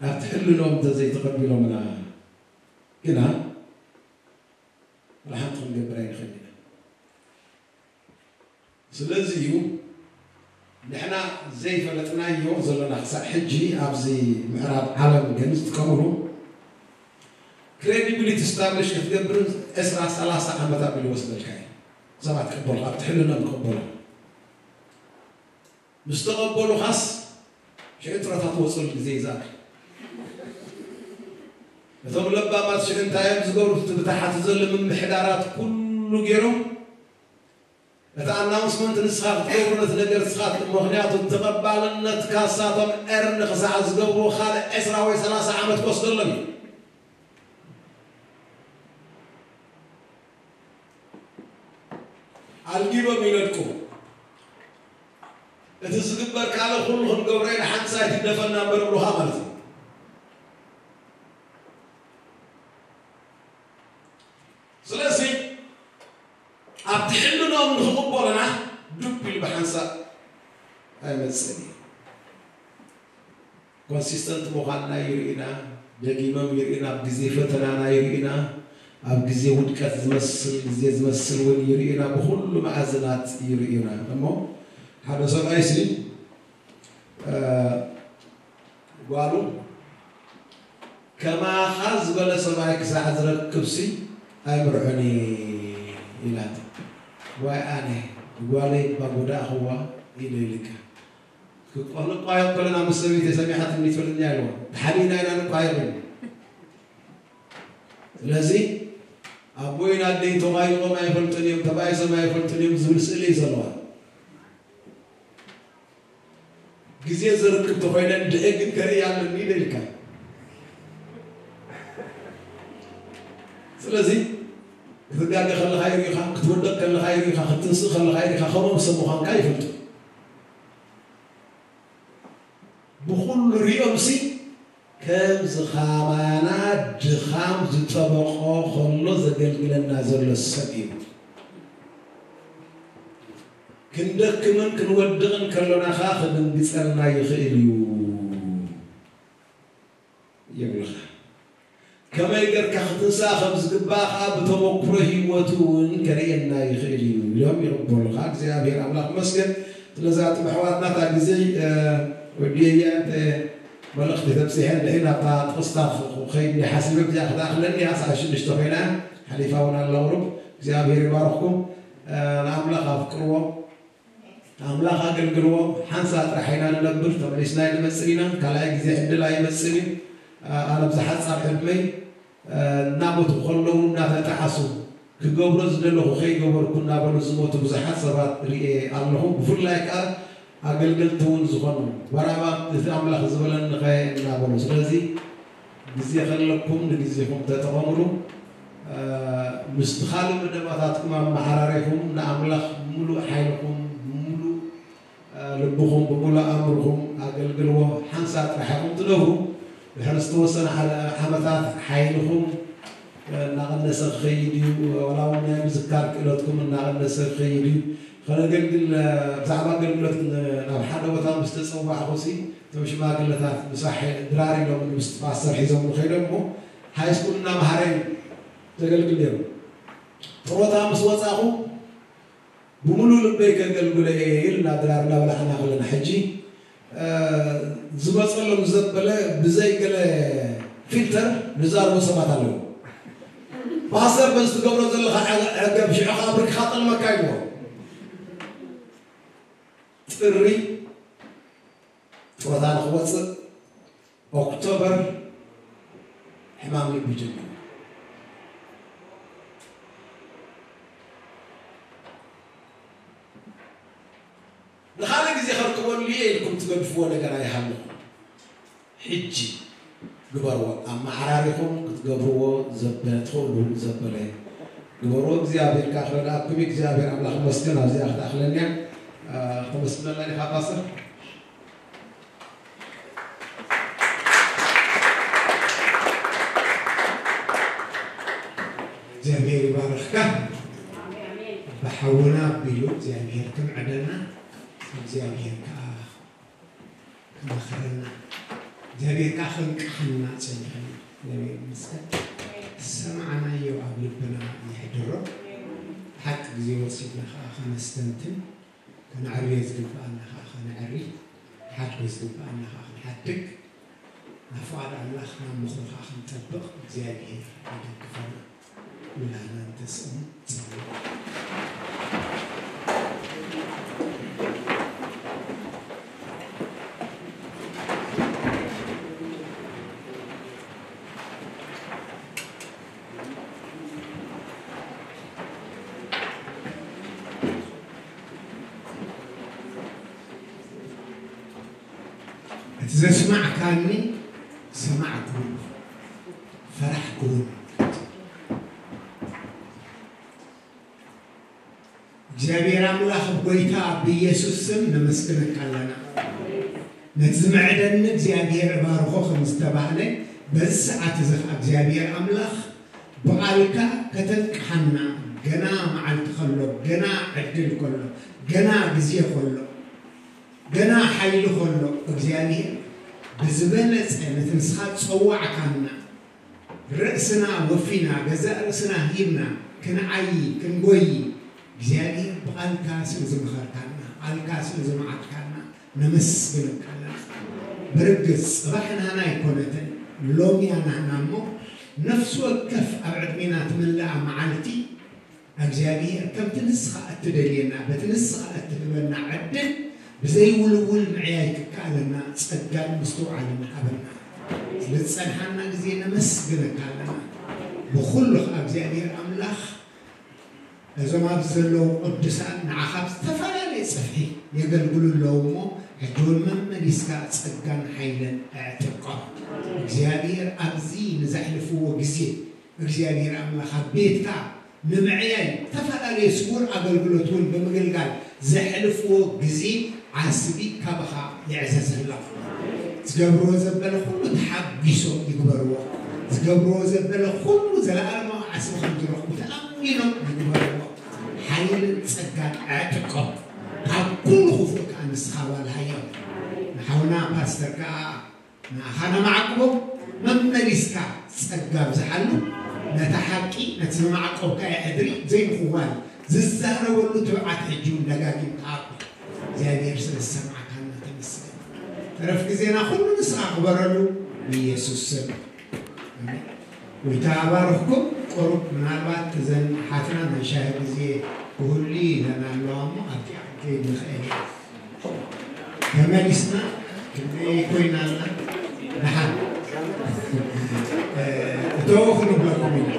ኣብቲ ሕልንኦም እንተዘይተቐቢሎምና ግና ሓንቲ ክንገብር ኣይንኽእል ኢና። ስለዚ እዩ ንሕና ዘይፈለጥናዮ ዘለና ክሳዕ ሕጂ ኣብዚ ምዕራብ ዓለም ግን ዝጥቀምሉ credibility establish ክትገብር ዕስራ ሰላሳ ዓመት ኣቢሉ ይወስደልካ እዩ። ሰባት ክቕበሉ ኣብቲ ሕልንኦም ክቕበሉ ምስ ተቐበሉኻስ ሽዑ ጥረታ ትወፅሉ ግዜ ይዝኣል። እቶም ለባማት ሽዑ እንታይ እዮም ዝገብሩ? እቲ ብታሕቲ ዘሎ ምምሕዳራት ኩሉ ገይሮም እቲ ኣናውንስመንት ንስኻ ክትገብሮ ነቲ ነገር ንስኻ ምክንያቱ ተቐባልነትካ ሳቶም ኤርን ክሳዕ ዝገብርዎ ካልእ ዕስራ ወይ ሰላሳ ዓመት ክወስደሎም እዩ። ኣልጊቦም ይነድቁ። እቲ ዝግበር ካልእ ኩሉ ክንገብሮ ኢና ሓንሳይ ትግደፈና እምበር ይብሉኻ ማለት እዩ። ስለዚ ኣብቲ ሕልንኦም ንኽቕበሉና ዱብ ኢሉ ብሓንሳእ ኣይመፅእን እዩ። ኮንሲስተንት ምዃንና ይርእዩና፣ ደጊሞም ይርእዩና፣ ኣብ ግዜ ፈተናና ይርእዩና፣ ኣብ ግዜ ውድቀት ዝመስል ግዜ ዝመስል እውን ይርእዩና፣ ብኹሉ መኣዝናት ይርእዩና። እሞ ሓደ ሰብኣይሲ ጓሉ ከማኻ ዝበለ ሰብኣይ ክሳዕ ዝረክብሲ ኣይምርዖን ኢላት። ዋይ ኣነ ጓለይ እባ ጎዳእኽዋ ኢለ ኢልካ። ክንቋየቕ ከለና ምስ ሰበይቲ ሰሚዓትኒ ትፈልጥኒ ኣለዋ። ተሓቢእና ኢና ንቋየቕ ኢሉ። ስለዚ ኣቦይን ኣደይ ተቋይቖም ኣይፈልጡን እዮም፣ ተባኢሶም ኣይፈልጡን እዮም ዝብል ስእሊ እዩ ዘለዋ። ግዜ ዘርክብ ተኾይነ እንድዒ ግን ከርኢ ኣለኒ ኢለ ኢልካ። ስለዚ ክትጋገ ከለኻ ይርኢኻ፣ ክትወደቕ ከለኻ ይርኢኻ፣ ክትንስእ ከለኻ ይርኢኻ፣ ከምኦም ሰብ ምዃንካ ይፈልጡ። ብኹሉ ሪኦምሲ ከም ዝኻባና ድኻም ዝጠበቖ ከሎ ዘገልግለና ዘሎ ሰብ እዩ። ክንደክምን ክንወድቕን ከሎና ኸዓ ክድንግጸልና ይኽእል እዩ ይብልኻ። ከመይ ገርካ ክትንሳእ ከም ዝግባእ ኸዓ ብተመክሮ ህይወቱ እውን ከርእየና ይኽእል እዩ ኢሎም ይቕበሉኻ። እግዚኣብሔር ኣምላኽ ይመስገን ስለዛ ጥበሕዋትና እታ ግዜ ወዲየያ እንተ መልእኽቲ ተብፂሐ እንድዒ ናብታ ጥቕስታ ኸይድ ሓሲበ ብዚኣ ክትኣኽለኒ እያ። ሰዓት ሽዱሽተ ኮይና ሓሊፋ እውን ኣላ ቁሩብ። እግዚኣብሔር ይባርኽኩም። ንኣምላኽ ኣፍቅርዎ። ኣምላኽ ኣገልግልዎ። ሓንሳእ ጥራሕ ኢና ንነብር፣ ተመሊስና ኣይንመጽእን ኢና። ካልኣይ ግዜ ዕድል ኣይመጽእን እዩ። ኣነ ብዝሓጻር ዕድመይ እናሞቱ ከለዉ እናተጣዓሱ ክገብሮ ዝደለኹ ከይገበርኩ እናበሉ ዝሞቱ ብዙሓት ሰባት ርእየ ኣለኹ። ብፍላይ ከኣ ኣገልገልቲ እውን ዝኾኑ በራባ እቲ ኣምላኽ ዝበለኒ ኸየ እናበሉ። ስለዚ ግዜ ከለኩም ንግዜኹም ተጠቐምሉ። ምስቲ ካልእ መደባታትኩም ኣመሓራሪኹም ንኣምላኽ ብምሉእ ሓይልኹም ብምሉእ ልብኹም ብምሉእ ኣእምርኹም ኣገልግልዎ። ሓንሳብ ጥራሕ ኢኹም ትነብሩ። ድሕሪ ዝተወሰነ ዓመታት ሓይልኹም እናቐነሰ ክኸይድ እዩ። ዋላ እውን ናይ ምዝካር ክእለትኩም እናቐነሰ ክኸይድ እዩ። ከነገልግል ብዛዕባ ኣገልግሎት ናብ ሓደ ቦታ ምስ ተፀዋዕኹ ሲ እቶም ሽማግለታት ምሳሕ ድራር ኢሎም ምስ ፓስተር ሒዞም ንኸይዶም እሞ ሃይስኩል እናመሃረ እዩ ዘገልግል ነይሩ። ጥሮታ ምስ ወፃኹ ብምሉእ ልበይ ከገልግሎ እየ ኢልና ድራር እናበላዕና ከለና ሕጂ ዝመፀሎም ዘበለ ብዘይ ገለ ፊልተር ዝዛረቡ ሰባት ኣለዉ። ፓስተር በዚ ትገብሮ ዘለኻ ዕገብ ሽዑ ካብ ርክኻ ጠልመካ ይብሎ። ጥሪ ጥሮታ ንክወፅእ ኦክቶበር ሕማም ልቢ ጀሚሩ። ንኻልእ ግዜ ከርክበሉ እየ ኢልኩም ትገድፍዎ ነገር ኣይሃልኹም። ሕጂ ግበርዎ። ኣመሓራሪኹም ክትገብርዎ ዘበ-፣ ትኽእሉ ዘበለ ግበርዎ። እግዚኣብሔር ከዓ ክረድኣኩም እዩ። እግዚኣብሔር ኣምላኽ ይመስገን። ኣብዚኣ ክትኣኽለኒ እያ። እ፣ ክተመስግነና ዲኻ ፓስተር? እግዚኣብሔር ይባርኽካ። ኣባ ሓውና ኣቢሉ እግዚኣብሔር ክምዕደና፣ እግዚኣብሔር ከዓ ክመኽረና፣ እግዚኣብሔር ከዓ ከንቅሓና ጸኒሑ። እግዚኣብሔር ይመስገን። ዝሰማዕናዮ ኣብ ልብና የሕድሮ። ሓቂ ግዜ ወሲድና ከዓ ከነስተንትን፣ ከነዕርዮ ዝግብኣና ከዓ ከነዕሪ፣ ሓድጎ ዝግብኣና ከዓ ክንሓድግ፣ ናብ ፍቓድ ኣምላኽ ናብ ምኽሩ ከዓ ክንጠብቕ እግዚኣብሔር ይደግፈና። ምህላና ንተስእኑ ንጸሊ። እቲ ዘስማዕካኒ ሰማዕኩ፣ ፈራሕኩ እውን። እግዚኣብሔር ኣምላኽ፣ ኣብ ጐይታ ብኢየሱስ ስም ነመስግነካ ኣለና። ነቲ ዝምዕደኒ እግዚኣብሔር እባርኾ ከም ዝተባህለ፣ በዚ ሰዓት እዚ ኸዓ እግዚኣብሔር ኣምላኽ ብቓልካ ከተንቅሓና፣ ገና መዓልቲ ከሎ፣ ገና ዕድል ከሎ፣ ገና ግዜ ከሎ፣ ገና ሓይሊ ከሎ፣ እግዚኣብሔር ብዝበለጸ ነቲ ንስኻ ዝጸዋዕካና ርእስና ወፊና፣ ገዛእ ርእስና ሂብና፣ ክንዓዪ፣ ክንጎዪ፣ እግዚኣብሔር ብቓልካ ስለ ዝመኸርካና፣ ቃልካ ስለ ዝመዓድካና፣ ነመስግነካ ኣለና። ብርግጽ፣ ጽባሕ ናህና ኣይኮነትን፣ ሎምያ ናህና እሞ፣ ነፍሲ ወከፍ ኣብ ዕድሜና ትምልኣ መዓልቲ፣ እግዚኣብሔር ከምቲ ንስኻ እትደልየና፣ በቲ ንስኻ እትህበና ዕድል ብዘይውልውል ምዕያይ ክከኣለና ጸጋን ምስትውዓልን ሃበና። ስለዝጸንሓና ግዜ ነመስግነካ ኣለና። ብኹሉ ኸኣ እግዚኣብሔር ኣምላኽ እዞም ኣብዚ ዘለዉ ቅዱሳን ንዓኻ ብዝተፈላለየ ጽፍሒ የገልግሉ ኣለዉ እሞ፣ ሕጂ እውን መመሊስካ ጸጋን ሓይልን ኣዕጥቆም። እግዚኣብሔር ኣብዚ ንዘሕልፍዎ ግዜ እግዚኣብሔር ኣምላኽ ኣብ ቤትካ ንምዕያይ ዝተፈላለየ ስዉር ኣገልግሎት እውን ብምግልጋል ዘሕልፍዎ ግዜ ዓስቢ ካባኻ ይዕዘዘሎም። ዝገብርዎ ዘበለ ኩሉ ተሓጒሶም ይግበርዎ። ዝገብርዎ ዘበለ ኩሉ ዘለኣለማዊ ዓስቢ ከም ዝረኽቡ ተኣሚኖም ይግበርዎ። ሓይልን ጸጋን ኣዕጥቆም። ካብ ኩሉ ክፉእ ከኣ ንስኻ ባል ሃዮም። ንሓውና ፓስተር ከኣ ንኣኻ ነማዕቅቦ፣ መመሊስካ ጸጋ ኣብዝሓሉ፣ ነታ ሓቂ፣ ነቲ ዘማዕቆብካዮ ሕድሪ ዘይምኽዋል ዝዛረበሉ ትብዓት ሕጂ እውን ደጋጊምካ ሃቦ። እግዚኣብሔር ስለ ዝሰማዕካና ተመስገን። ተረፍ ግዜና ኩሉ ንስኻ ክበረሉ፣ ብኢየሱስ ስም። ኣሜን። ጎይታ ኣባርኽኩም። ቁሩብ ምናልባት እዘን ሓትና ናይ ሻሂ ግዜ ክህሉ ኢለን ኣለዋ እሞ ኣብቲኣ ክንከይድ ንኽእል ኢና። ተመሊስና ክንደይ ኮይና ኣላ? ደሓን። ተወ ክንብለኩም ኢና።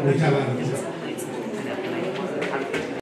ንተባረኹ።